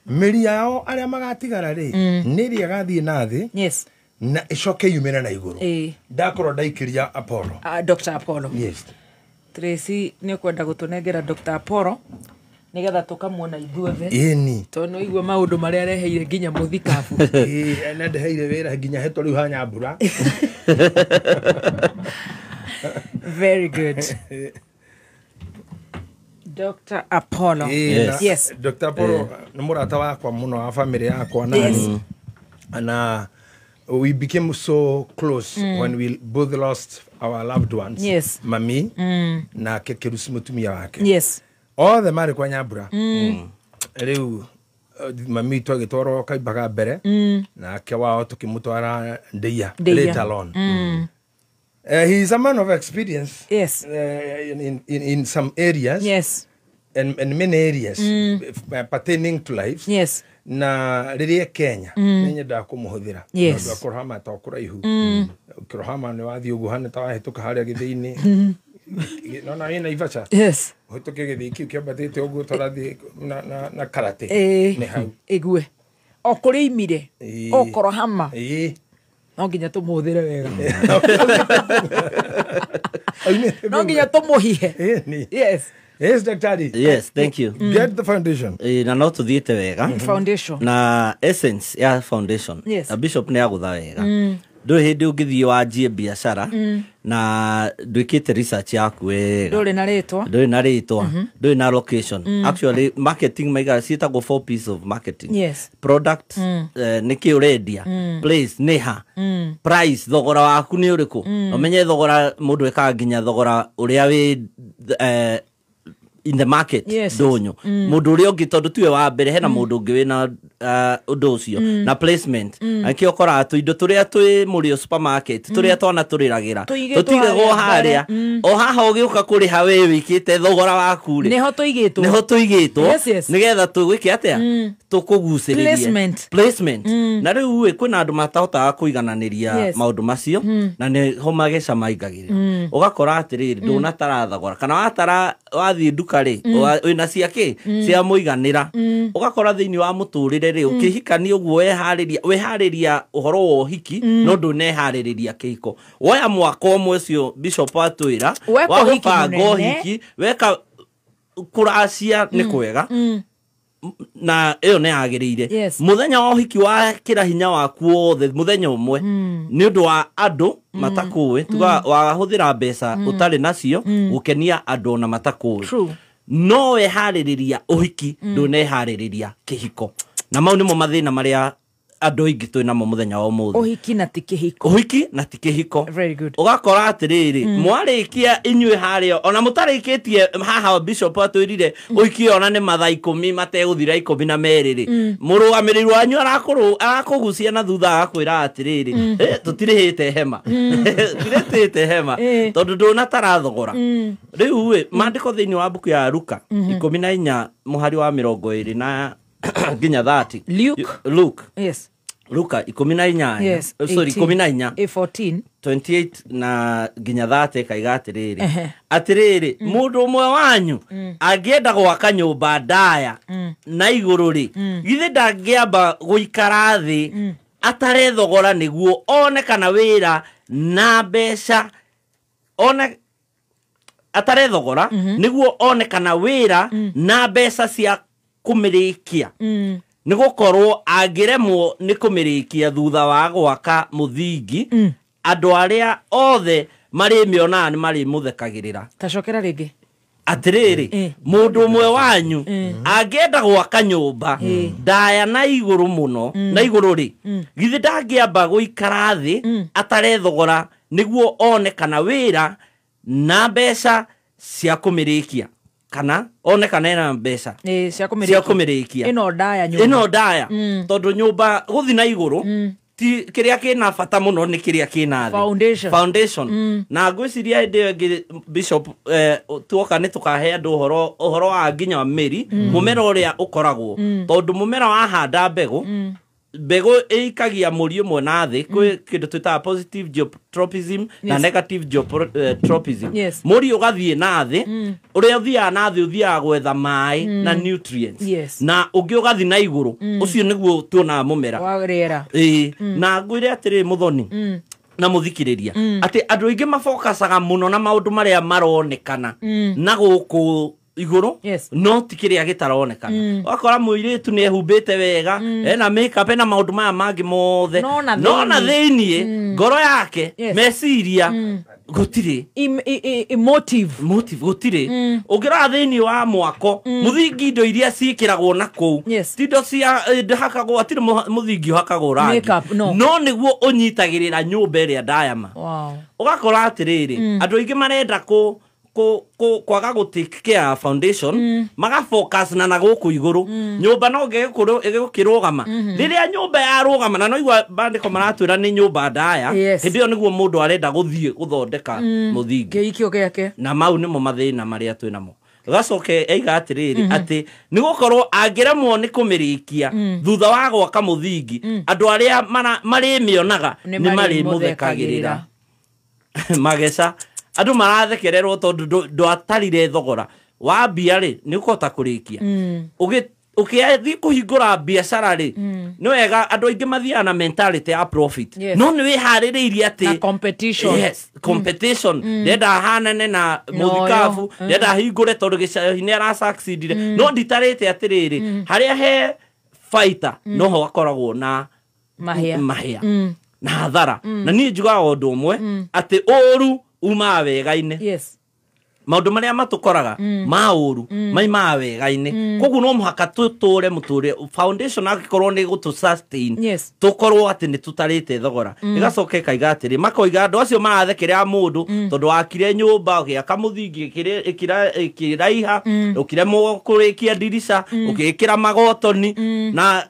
Speaker 4: Mĩri yao arĩa magatigara rĩ, nĩ ĩrĩa ĩgathiĩ na thĩ.
Speaker 1: Yes.
Speaker 4: Na ĩcoke yumĩre na igũrũ. Ndakorwo ndaikĩria Apollo.
Speaker 1: Dr. Apollo.
Speaker 4: Yes.
Speaker 1: Tracy nĩ ũkwenda gũtũnengera Dr. Apollo nigetha tukamuona ithuothe.
Speaker 4: Ĩni.
Speaker 1: Tondũ nĩ ũigua maũndũ marĩa areheire nginya mũthikabu.
Speaker 4: Ĩĩ, na ndeheire wĩra nginya hetwo rĩu ha Nyambura.
Speaker 1: Very good. Dr. Apollo.
Speaker 4: Yes.
Speaker 1: Yes.
Speaker 4: Dr. Apollo nĩ mũrata wakwa mũno wa family yakwa na
Speaker 1: Yes.
Speaker 4: na we became so close when we both lost our loved ones.
Speaker 1: Yes.
Speaker 4: Mami na Kekerusi mũtumia wake.
Speaker 1: Yes.
Speaker 4: Othe marĩ kwa Nyambura. Rĩu mami twagĩtwarwo kaimbaga mbere nake wao tũkĩmũtwara Ndeia later on. He is a man of experience.
Speaker 1: Yes.
Speaker 4: In some areas.
Speaker 1: Yes.
Speaker 4: and many areas pertaining to life.
Speaker 1: Yes.
Speaker 4: Na rĩrĩa Kenya nĩ nyendaga kũmũhũthĩra.
Speaker 1: Yes.
Speaker 4: Tondũ akũrahama to kũraihu. Kũrahama nĩ wathiĩ ũguo hana ta wahĩtũka harĩa gĩthĩi-inĩ. Nona wĩ Naivasha.
Speaker 1: Yes.
Speaker 4: Ũhĩtũke gĩthĩi kĩu kĩambatĩte ũguo tũrathiĩ na karate. Nĩ hau.
Speaker 1: Ĩgue. O kũrĩa imire. O kũrahama. No nginya tũmũhũthĩre wega. No nginya tũmũhihe. Yes.
Speaker 4: Yes, daktari.
Speaker 5: Yes, thank you.
Speaker 4: Get the foundation.
Speaker 5: Na no tuthiĩte wega.
Speaker 1: Foundation.
Speaker 5: Na essence ya foundation.
Speaker 1: Yes.
Speaker 5: Na bishop nĩ agũtha wega. Ndũrĩ hĩndĩ ũngĩthiĩ wanjie biacara na ndwĩkĩte research yaku wega.
Speaker 1: Ndũrĩ na rĩtwa.
Speaker 5: Ndũrĩ na rĩtwa. Ndũrĩ na location. Actually, marketing maiga ciĩtagwo 4 P's of marketing.
Speaker 1: Yes.
Speaker 5: Product, nĩkĩ ũrendia. Place, nĩ ha. Price, thogora waku nĩ ũrĩkũ. Ũmenye thogora mũndũ ekaga nginya thogora ũrĩa wĩ in the market.
Speaker 1: Yes.
Speaker 5: Ndũnyũ mũndũ ũrĩa ũngĩ tondũ tiwe wa mbere hena mũndũ ũngĩ wĩna ũndũ ũcio na placement akĩo ũkoraga tũindo tũrĩa twĩ mũrĩo supermarket tũrĩa twana tũrĩragĩra tũtigagwo harĩa o haha ũgĩũka kũrĩha wĩ wĩkĩte thogora waku rĩ
Speaker 1: nĩho tũigĩtwo
Speaker 5: nĩho tũigĩtwo nĩgetha tũgwĩke atĩa tũkũgucĩrĩrie placement na rĩu ĩ kwĩna andũ matahotaga kũigananĩria maũndũ macio na nĩho mageca maingagĩrĩra ũgakora atĩrĩrĩ ndũnatara thogora kana watara wathiĩ nduka rĩ wĩna cia kĩ cia mũiganĩra ũgakora thĩinĩ wa mũtũrĩre rĩ ũkĩhikania ũguo weharĩria ũhoro wa ũhiki no ndũneharĩrĩria kĩhiko woya mwaka ũmwe ũcio bishop atwĩra wa gũbanga ũhiki weka kũracia nĩ kwega na ĩyo nĩ yagĩrĩire mũthenya wa ũhiki wa kĩra hinya waku wothe mũthenya ũmwe nĩ ũndũ wa andũ matakũĩ tuga wahũthĩra mbeca ũtarĩ nacio gũkenia andũ ona matakũĩ no weharĩrĩria ũhiki ndũneharĩrĩria kĩhiko na mau nĩmo mathĩna marĩa andũ aingĩ twĩ namo mũthenya wa ũmũthĩ
Speaker 1: ũhiki na ti kĩhiko
Speaker 5: ũhiki na ti kĩhiko
Speaker 1: very good
Speaker 5: ũgakora atĩrĩrĩ mwarĩkia inyuĩ harĩa ona mũtarĩkĩtie haha bishop atwĩrire ũhiki ona nĩ mathaa 10 mategũthira 12 rĩ mũrũgamĩrĩri wanyu arakũgucia na thutha agakwĩra atĩrĩrĩ tũtirĩhĩte hema tũtirĩhĩte hema tondũ ndũnatara thogora rĩu ĩ maandĩko thĩinĩ wa mbuku ya Luka 14 mũhari wa 20 na nginya 30 Luke
Speaker 1: yes
Speaker 5: Luka 14
Speaker 1: yes,
Speaker 5: sorry 14
Speaker 1: 14
Speaker 5: 28 na nginya 30 kaiga atĩrĩrĩ atĩrĩrĩ mũndũ ũmwe wanyu angĩenda gwaka nyũmba ndaya na igũrũ rĩ githĩ ndangĩamba gũikara thĩ atare thogora nĩguo one kana wĩra na mbeca one atare thogora nĩguo one kana wĩra na mbeca cia kũmĩrĩkia nĩ gũkorwo angĩremwo nĩ kũmĩrĩkia thutha wa gwaka mũthingi andũ arĩa othe marĩmĩonaga nĩ marĩmũthekagĩrĩra
Speaker 1: tacokera rĩngĩ
Speaker 5: atĩrĩrĩ mũndũ ũmwe wanyu angĩenda gwaka nyũmba ndaya na igũrũ mũno na igũrũ rĩ githĩ ndangĩamba gũikara thĩ atare thogora nĩguo one kana wĩra na mbeca cia kũmĩrĩkia kana one kana ena mbeca
Speaker 1: cia kũmĩrĩkia ĩno ndaya nyũmba
Speaker 5: ĩno ndaya tondũ nyũmba gũthi na igũrũ ti kĩrĩa kĩna bata mũno nĩ kĩrĩa kĩna
Speaker 1: thĩ
Speaker 5: foundation na ngwĩciria hĩndĩ ĩyo ĩngĩ bishop tuoka nĩ tũkahe andũ ũhoro wa nginya mĩri mũmera ũrĩa ũkoragwo tondũ mũmera wahanda mbegũ mbegũ ĩikagia mũri ũmwe na thĩ kwĩ kĩndũ twĩtaga positive geotropism na negative geotropism mũri ũgathiĩ na thĩ ũrĩa ũthiaga na thĩ ũthiaga gwetha maĩ na nutrients na ũngĩ ũgathiĩ na igũrũ ũcio nĩguo tuonaga mũmera
Speaker 1: wa rĩera
Speaker 5: na ngwĩre atĩrĩ mũthoni na mũthikĩrĩria atĩ andũ aingĩ mafokacaga mũno na maũndũ marĩa maronekana na gũkũ igũrũ no ti kĩrĩa gĩtaronekana ũgakora mũirĩtu nĩ ehumbĩte wega ena makeup ena maũndũ maya mangĩ mothe no na thĩiniĩ ngoro yake meciria gũtirĩ
Speaker 1: motive
Speaker 5: gũtirĩ ũngĩrora thĩiniĩ wa mwako mũthingi indo iria ciĩkĩragwo na kũu ti indo cia hakagwo hatirĩ mũthingi ũhakagwo rangi no nĩguo ũnyitagĩrĩra nyũmba ĩrĩa ndayama ũgakora atĩrĩrĩ andũ aingĩ marenda kwaga gũ take care foundation maga focus na gũkũ igũrũ nyũmba no ĩgũkĩrũgama rĩrĩa nyũmba yarũgama na noigua bandĩko maratwĩra nĩ nyũmba ndaya hĩndĩ ĩyo nĩguo mũndũ arenda gũthiĩ gũthondeka mũthingi
Speaker 1: kĩikio gĩake
Speaker 5: na mau nĩmo mathĩna marĩa twĩ namo Gacoke eiga atiriri ati ni gukorwo angiremwo ni kumirikia thutha wa gwaka muthingi andu aria marimionaga ni marimuthekagirira. Mageca andu marathekererwo tondu ndwatarire thogora wa mbia ri ni ukota kurikia. Ukiathi kuhingura biacara ri ni wega andu aingi mathiaga na mentality ya profit. No ni wihaririirie ati
Speaker 1: na competition.
Speaker 5: Yes, competition. Ndenda hanene na muthikabu, ndenda hingure tondu gicahi ni ara succeedire. No nditarite atiriri haria he fighter no ho akoragwo na mahia na hathara. Na ni njugaga undu umwe ati uru umaga wega-ini.
Speaker 1: Yes.
Speaker 5: Maundu maria matukoraga ma uru maimaga wega-ini. Koguo no muhaka tuture muture foundation agikorwo ni gutu sustain.
Speaker 1: Yes.
Speaker 5: Tukorwo ati ni tutarite thogora. Igacoke kaiga atiri makoiga andu acio marathekerea mundu tondu wakire nyumba ugiaka muthingi ikiraiha ukiremwo kurikia ndirica ukikira magotoni na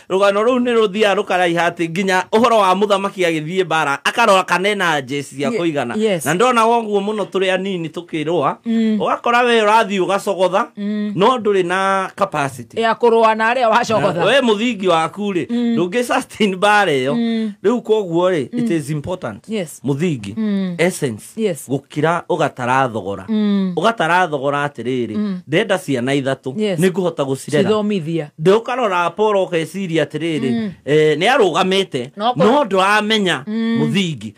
Speaker 5: rugano ruu ni ruthia rukaraiha ati nginya uhoro wa muthamaki agithie bara akarora kanena jeshi cia kuigana. Na ndona woguo muno turi anini tukirua ugakora we urathi ugacogotha no nduri na capacity
Speaker 1: ya kurua na aria wacogotha.
Speaker 5: We muthingi waku ri ndungi sustain bara iyo riu koguo ri it is important.
Speaker 1: Yes.
Speaker 5: Muthingi essence.
Speaker 1: Yes.
Speaker 5: Gukira ugatara thogora. Ugatara thogora atiriri ndenda ciana ithatu ni nguhota gucirera
Speaker 1: cithomithia.
Speaker 5: Ndukarora Apollo ukeciria atiriri ni arugamite no nduramenya muthingi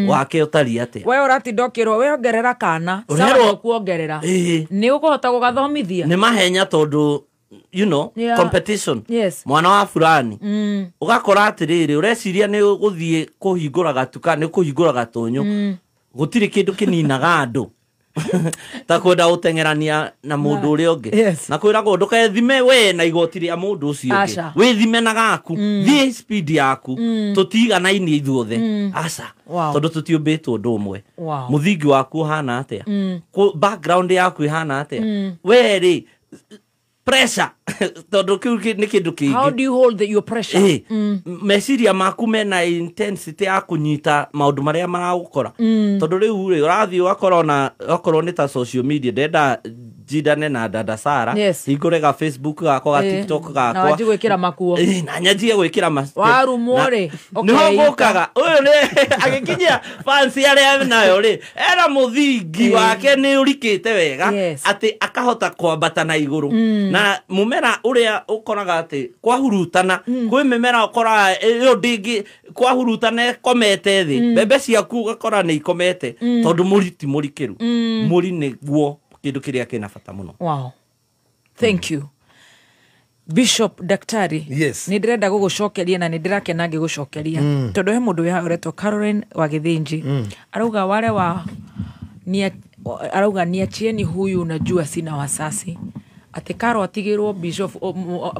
Speaker 5: wake utari atia.
Speaker 1: We uratinda ukirwo we ongerera kana sawa kuongerera ni ukuhota gugathomithia
Speaker 5: ni mahenya tondu you know.
Speaker 1: Yeah.
Speaker 5: Competition.
Speaker 1: Yes.
Speaker 5: Mwana wa fulani ugakora atiriri ureciria ni guthie kuhingura gatuka ni kuhingura gatonyo gutiri kindu kininaga andu ta kwenda guteng'erania na mundu uria ungi.
Speaker 1: Yes.
Speaker 5: Na kwiragwo ndukethime we na igoti ria mundu ucio ungi, withime na gaku, thie speed yaku, tutiganaine ithuothe. Aca.
Speaker 1: Wow.
Speaker 5: Tondu tutiumbitwo undu umwe.
Speaker 1: Wow.
Speaker 5: Muthingi waku uhana atia, background yaku ihana atia, we ri pressure tondu kiu ni kindu kingi.
Speaker 1: How do you hold your pressure?
Speaker 5: Meciria maku mena intensity ya kunyita maundu maria maragukora. Tondu riu ri urathi ugakora ona okorwo ni ta social media ndenda njindane na dada Sara.
Speaker 1: Yes.
Speaker 5: Hingure ga Facebook gakwa ga TikTok gakwa
Speaker 1: na wanjie gwikira makuo.
Speaker 5: Na nyanjie gwikira makuo
Speaker 1: warumwo ri
Speaker 5: niho ngukaga uyu ni agikinyia fancy aria nayo ri era muthingi wake ni urikite wega.
Speaker 1: Yes.
Speaker 5: Ati akahota kwambata na iguru. Na mumera uria ukoraga ati kwahurutana kwi mimera ukoraga iyo ndingi kwahurutana ikomete thi mbembe ciaku ugakora ni ikomete tondu muri ti murikiru. Muri niguo kindu kiria kina bata muno.
Speaker 1: Wow. Thank you. Bishop Daktari.
Speaker 4: Yes.
Speaker 1: Ni ndirenda gugucokeria na ni ndirakena ngigucokeria. Tondu he mundu wi uretwo Caroline wa Githinji. Arauga wale wa ni arauga niachieni huyu unajua sina wasasi. Ati Karo atigirwo bishop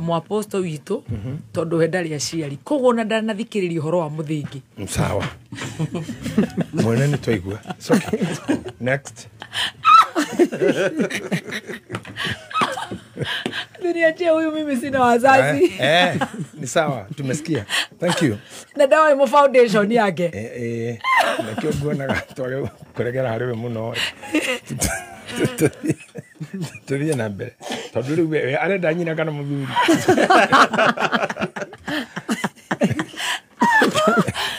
Speaker 1: muaposto witu tondu we ndari aciari. Koguo na ndanathikiriria uhoro wa muthingi.
Speaker 4: Sawa. Mwene ni twaigua. It's okay. Next.
Speaker 1: Niachie huyu mimi sina wazazi.
Speaker 4: Ni sawa, tumesikia. Thank you.
Speaker 1: Na dawa imo foundation yake.
Speaker 4: Nakio guonaga twage kuregera hariwe muno. Tuthie na mbere. Tondu riu we arenda nyina kana muthuri.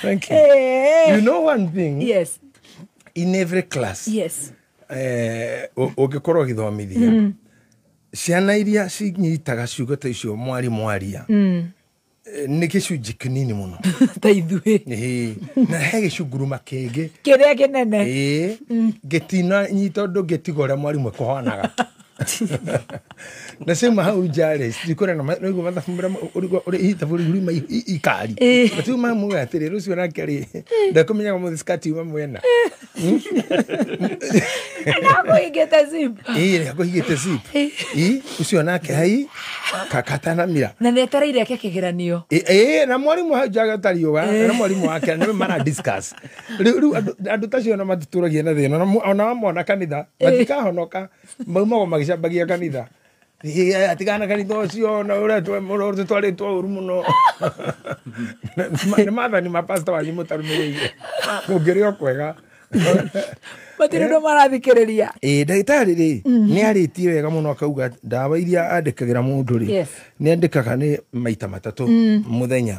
Speaker 4: Thank you. You know one thing?
Speaker 1: Yes.
Speaker 4: In every class.
Speaker 1: Yes.
Speaker 4: Ũngĩkorwo ũgĩthomithia ciana iria cinyitaga ciugo ta icio mwarimũ aria nĩ gĩcunjĩ kĩnini mũno
Speaker 1: ta ithuĩ.
Speaker 4: Na he gĩcunguruma kĩngĩ
Speaker 1: kĩrĩa kĩnene
Speaker 4: gĩtina nyita ũndũ ngĩtiga ũrĩa mwarimũ ekũhanaga. Na ciauma hau nja rĩ citikũrĩa na nĩguo mathabu marĩa ũrĩ ithabu rĩu riuma ikari matiuma muga atĩrĩ rũciũ nake rĩ ndekũmenyaga mũthĩ skati yuma mwena
Speaker 1: nakũhingĩte zip.
Speaker 4: Nakũhingĩte zip. Ũcio nake hai katanamira
Speaker 1: na nĩetereire eke kĩgeranio.
Speaker 4: Na mwarimũ hau nja tariũga na mwarimũ wake nĩwe mara discuss rĩu andũ tacio ona matitũragia na thĩna ona wamona kanitha matikahonoka maumagwo magĩcambagia kanitha. Atigana kanitha ũcio na ũrĩa twarĩtwo ũru mũno. Nĩ maathani ma pastor wanyu mũtarũmĩrĩire kũngĩrĩ o kwega.
Speaker 1: Matirĩ ũndũ marathikĩrĩria.
Speaker 4: Ĩ ndagĩtarĩ rĩ nĩ arĩtie wega mũno akauga ndawa iria andĩkagĩra mũndũ rĩ nĩ andĩkaga nĩ maita matatũ mũthenya.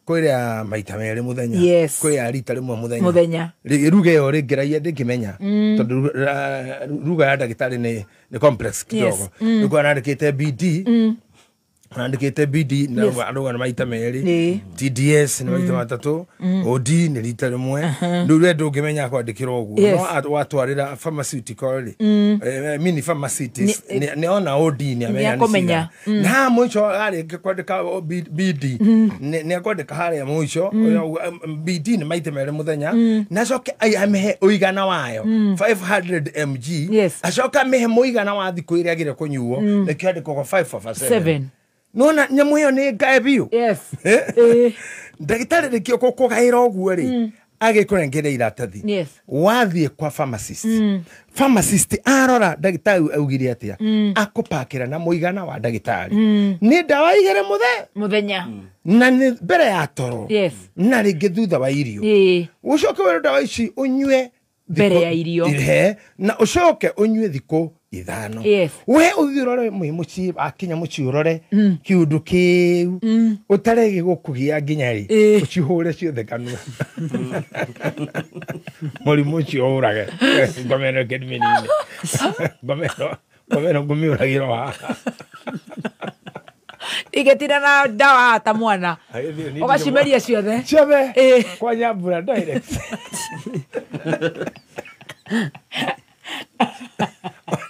Speaker 4: Kwĩrĩa maita merĩ mũthenya.
Speaker 1: Yes.
Speaker 4: Kwĩrĩa rita rĩmwe mũthenya.
Speaker 1: Mũthenya.
Speaker 4: Ruga ĩyo rĩngĩ raia ndĩngĩmenya tondũ ruga ya ndagĩtarĩ nĩ complex kidogo. Nĩguo arandĩkĩte BD. Arandĩkĩte BD na ruga nĩ maita merĩ. TDS nĩ maita matatũ. OD nĩ rita rĩmwe. Rĩu we ndũngĩmenya kwandĩkĩrwo ũguo. No watwarĩra pharmaceutical rĩ. Mini pharmacist nĩ ona OD nĩ amenya nĩ cigana. Na haha mũico arĩkia kwandĩka BD nĩ akwandĩka harĩa mũico BD nĩ maita merĩ mũthenya na acoke amĩhe ũigana wayo 500 mg. Acoke amĩhe mũigana wa thikũ iria agĩrĩire kũnyuo nĩkĩo andĩkagwo 5/7. Nona nyamũ ĩyo nĩ ngae biũ.
Speaker 1: Yes.
Speaker 4: Ndagĩtarĩ rĩkĩo kũgaĩra ũguo rĩ agĩkũnengera iratathi.
Speaker 1: Yes.
Speaker 4: Wathiĩ kwa pharmacist. Pharmacist arora ndagĩtarĩ augire atĩa akũpakĩra na mũigana wa ndagĩtarĩ. Nĩ ndawa igĩrĩ mũthenya na nĩ mbere ya toro.
Speaker 1: Yes.
Speaker 4: Na rĩngĩ thutha wa irio. Ũcoke wĩre ndawa ici ũnyue
Speaker 1: mbere ya irio.
Speaker 4: Na ũcoke ũnyue thikũ ithano.
Speaker 1: Yes.
Speaker 4: We ũthiĩ ũrore mũciĩ akinya mũciĩ ũrore kĩũndũ kĩu ũtarĩ gĩgũkũgia nginya rĩ ũcihũre ciothe kanua. Mũrimũ ũcio ũrage ngomeno kĩndimĩni-inĩ. Ngomeno ngũmĩũragĩrwo haha.
Speaker 1: Igĩtina na ndawa ta mwana. Ũgacimeria ciothe.
Speaker 4: Ciothe. Kwa nyambura direct.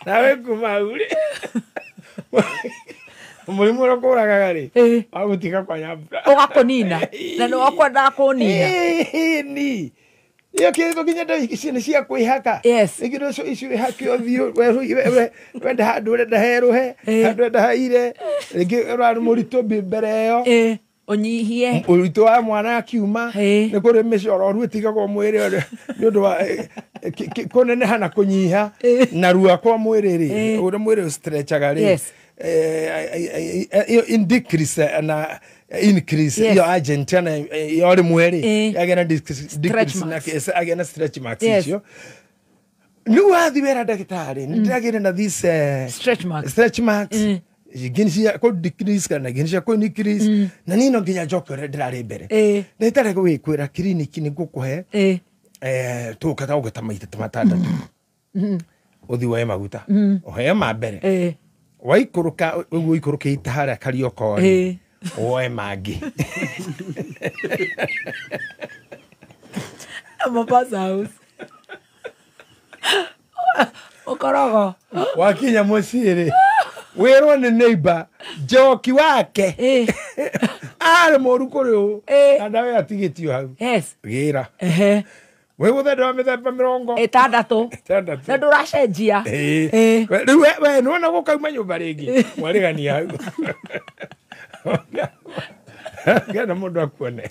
Speaker 4: Nawe kuma hau rĩ mũrimũ ũrĩa ũkũragaga rĩ wagũtiga kwa nyambura
Speaker 1: ũgakũnina na nĩ wakwendaga kũnina.
Speaker 4: Ni iyo kĩndũ nginya ndawa ici nĩ cia kwĩhaka.
Speaker 1: Yes.
Speaker 4: Rĩngĩ no ici wĩhake ũthiũ wenda handũ ũrenda herũhe handũ ũrenda haire rĩngĩ ũrarĩ mũritũ mbere ĩyo
Speaker 1: ũnyihie
Speaker 4: ũritũ wa mwana akiuma nĩ kũrĩ mĩcoro ĩtigagwo mwĩrĩ nĩ ũndũ wa kũneneha na kũnyiha na rua kwa mwĩrĩ rĩ ũrĩa mwĩrĩ ũstretchaga rĩ in decrease na increase iyo agent na iyo rĩmwe rĩ yagĩa na decrease na agĩa na stretch marks icio. Rĩu wathiĩ wera ndagĩtarĩ nĩ ndĩragĩire na this stretch marks ingĩ cia kũ decrease kana ingĩ cia kũ increase na niĩ no nginya njoke ũrĩa ndĩrarĩ mbere. Ndagĩtarĩ gwĩkwĩra kiriniki nĩ ngũkũhe tũka ta maita ta matandatũ ũthiĩ woe maguta ũheo ma mbere waikũrũka ũguo ũikũrũkĩte harĩa Karioko rĩ woe mangĩ.
Speaker 1: Mombasa House. Ũkorogo.
Speaker 4: Wakinya mũciĩ rĩ wĩrwo nĩ neighbor njoki wake arĩ mũru kũrĩ ũ na ndawa ĩyo atigĩtio hau.
Speaker 1: Yes.
Speaker 4: Gĩra. Wĩ gũthenda wa mĩthemba 60
Speaker 1: na ndũracenjia.
Speaker 4: Rĩu we nĩwona gũkauma nyũmba rĩngĩ mwarĩgania hau. Ngenda mũndũ akuone.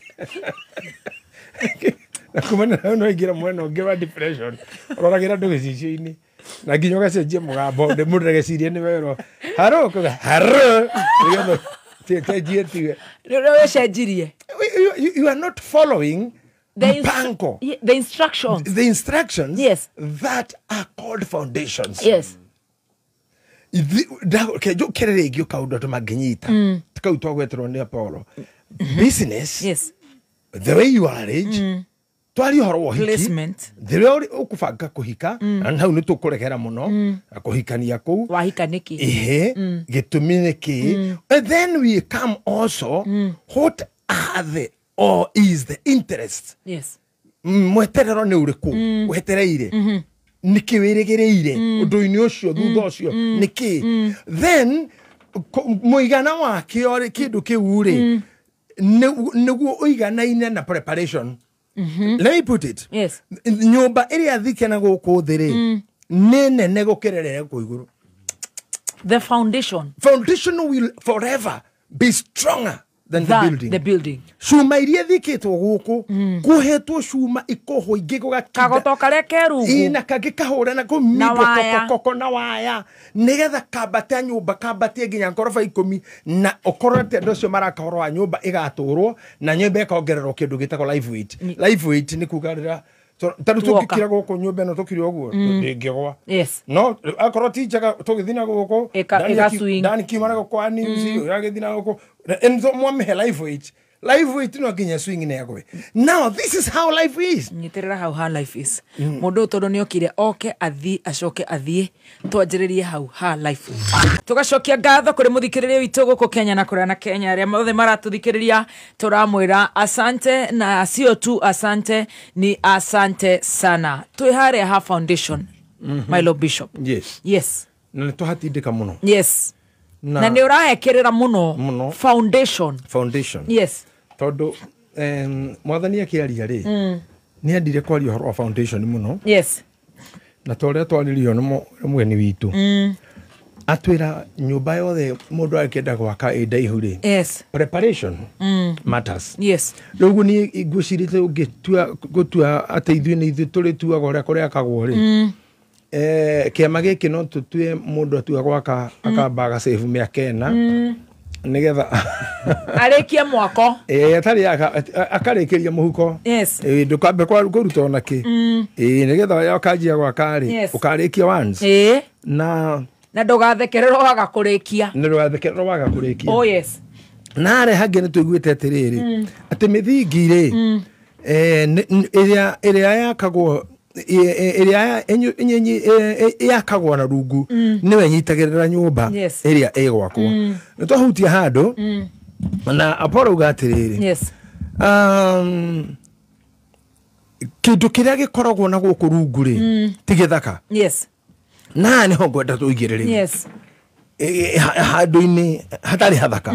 Speaker 4: Na kumana na no ingĩra mwena ũngĩ wa depression ũroragĩra andũ gĩcicio-inĩ na nginya ũgacenjia mũgambo mũndũ ndagecirie nĩ werwo haro ũkauga haro nĩgetha cenjie tiwe
Speaker 1: Nĩ ũcenjirie.
Speaker 4: You are not following mpango.
Speaker 1: The instructions.
Speaker 4: The instructions.
Speaker 1: Yes.
Speaker 4: That are called foundations.
Speaker 1: Yes.
Speaker 4: Njũkĩre rĩngĩ kaũndũ andũ mangĩnyita kau twagweterwo nĩ Apollo. Business.
Speaker 1: Yes.
Speaker 4: The way you arrange. Twari ũhoro wa ũhiki.
Speaker 1: Placement.
Speaker 4: The way ũkũbanga kũhika na hau nĩ tũkũregera mũno kũhikania kũu.
Speaker 1: Wahika nĩkĩ?
Speaker 4: Ĩhĩ gĩtũmi nĩkĩ? And then we come also what are the or is the interest.
Speaker 1: Yes.
Speaker 4: Mweterero nĩ ũrĩkũ wetereire nĩkĩ wĩrĩgĩrĩire ũndũ-inĩ ũcio thutha ũcio nĩkĩ. Then mũigana wakĩo rĩ kĩndũ kĩu rĩ nĩguo ũiganaine na preparation. Let me put it.
Speaker 1: Yes.
Speaker 4: Nyũmba ĩrĩa thike na gũkũ thĩ rĩ nĩ nene gũkĩra ĩrĩa ĩ kũu igũrũ.
Speaker 1: The foundation.
Speaker 4: Foundation will forever be stronger than the building.
Speaker 1: The building.
Speaker 4: Cuma iria thikĩtwo gũkũ kũhetwo cuma ikohwo ingĩ gũgatinda
Speaker 1: kagoto karĩa kerungu
Speaker 4: ĩ na kangĩ kahũra na kũmindwo koko na waya nĩgetha kambate nyũmba kambatie nginya ngoroba 10 na ũkorwo atĩ andũ acio maraka ũhoro wa nyũmba ĩgatũrwo na nyũmba ĩkongererwo kĩndũ gĩtagwo live weight. Live weight nĩ kuga rĩrĩa Ta rĩu tũngĩkira gũkũ nyũmba ĩno tũkire ũguo ndĩngĩgwa.
Speaker 1: Yes.
Speaker 4: No akorwo ti njega tũgĩthiĩ na gũkũ Dani kiuma na gũkũ kwa news ũragĩthiĩ na gũkũ and mwamĩhe life weight. Life weight no nginya swing nĩ yagwe. Now this is how life is.
Speaker 1: Nyitĩrĩra hau ha life is. Mũndũ ũyũ tondũ nĩ okire oke athiĩ acoke athiĩ twanjĩrĩrie hau ha life. Tũgacokia ngatho kũrĩ mũthikĩrĩria witũ gũkũ Kenya na kũrĩa na Kenya arĩa mothe maratũthikĩrĩria tũramwĩra asante na sio tu asante ni asante sana. Twĩ harĩa ha foundation. My Lord Bishop.
Speaker 4: Yes.
Speaker 1: Yes.
Speaker 4: Na nĩ tũhatindĩka mũno.
Speaker 1: Yes. Na nĩ ũraekĩrĩra mũno foundation.
Speaker 4: Foundation.
Speaker 1: Yes.
Speaker 4: Tondũ mwathani akĩaria rĩ nĩ endire kwaria ũhoro wa foundation mũno.
Speaker 1: Yes.
Speaker 4: Na ta ũrĩa twaririo nĩ mũgeni witũ atwĩra nyũmba yothe mũndũ akĩenda gwaka ĩ ndaihu rĩ.
Speaker 1: Yes.
Speaker 4: Preparation matters.
Speaker 1: Yes.
Speaker 4: Rĩu ũguo niĩ ngwĩcirĩtie ũngĩtua gũtua atĩ ithuĩ nĩ ithuĩ tũrĩtuaga ũrĩa kũrĩakagwo rĩ kĩama gĩkĩ no tũtue mũndũ atua gwaka akamba agasave mĩaka ĩna nĩgetha
Speaker 1: arĩkie mwako.
Speaker 4: Atarĩ akarĩkĩria mũhuko.
Speaker 1: Yes.
Speaker 4: Ndũkambe kũruta ona kĩ. Nĩgetha ũkanjia gwaka rĩ ũkarĩkia once. Na
Speaker 1: ndũgathekererwo waga kũrĩkia.
Speaker 4: Ndũgathekererwo waga kũrĩkia.
Speaker 1: Oh yes.
Speaker 4: Na harĩa hangĩ nĩ tũiguĩte atĩrĩrĩ atĩ mĩthingi rĩ ĩrĩa yakagwo ĩrĩa yakagwo na rungu nĩwe ĩnyitagĩrĩra nyũmba ĩrĩa ĩgwakwo. Nĩ twahutia handũ na Apollo auga atĩrĩrĩ.
Speaker 1: Yes.
Speaker 4: Kĩndũ kĩrĩa gĩkoragwo na gũkũ rungu rĩ ti gĩthaka.
Speaker 1: Yes.
Speaker 4: Na nĩho ngwenda tũigĩrĩre.
Speaker 1: Yes.
Speaker 4: Handũ-inĩ hatarĩ hathaka.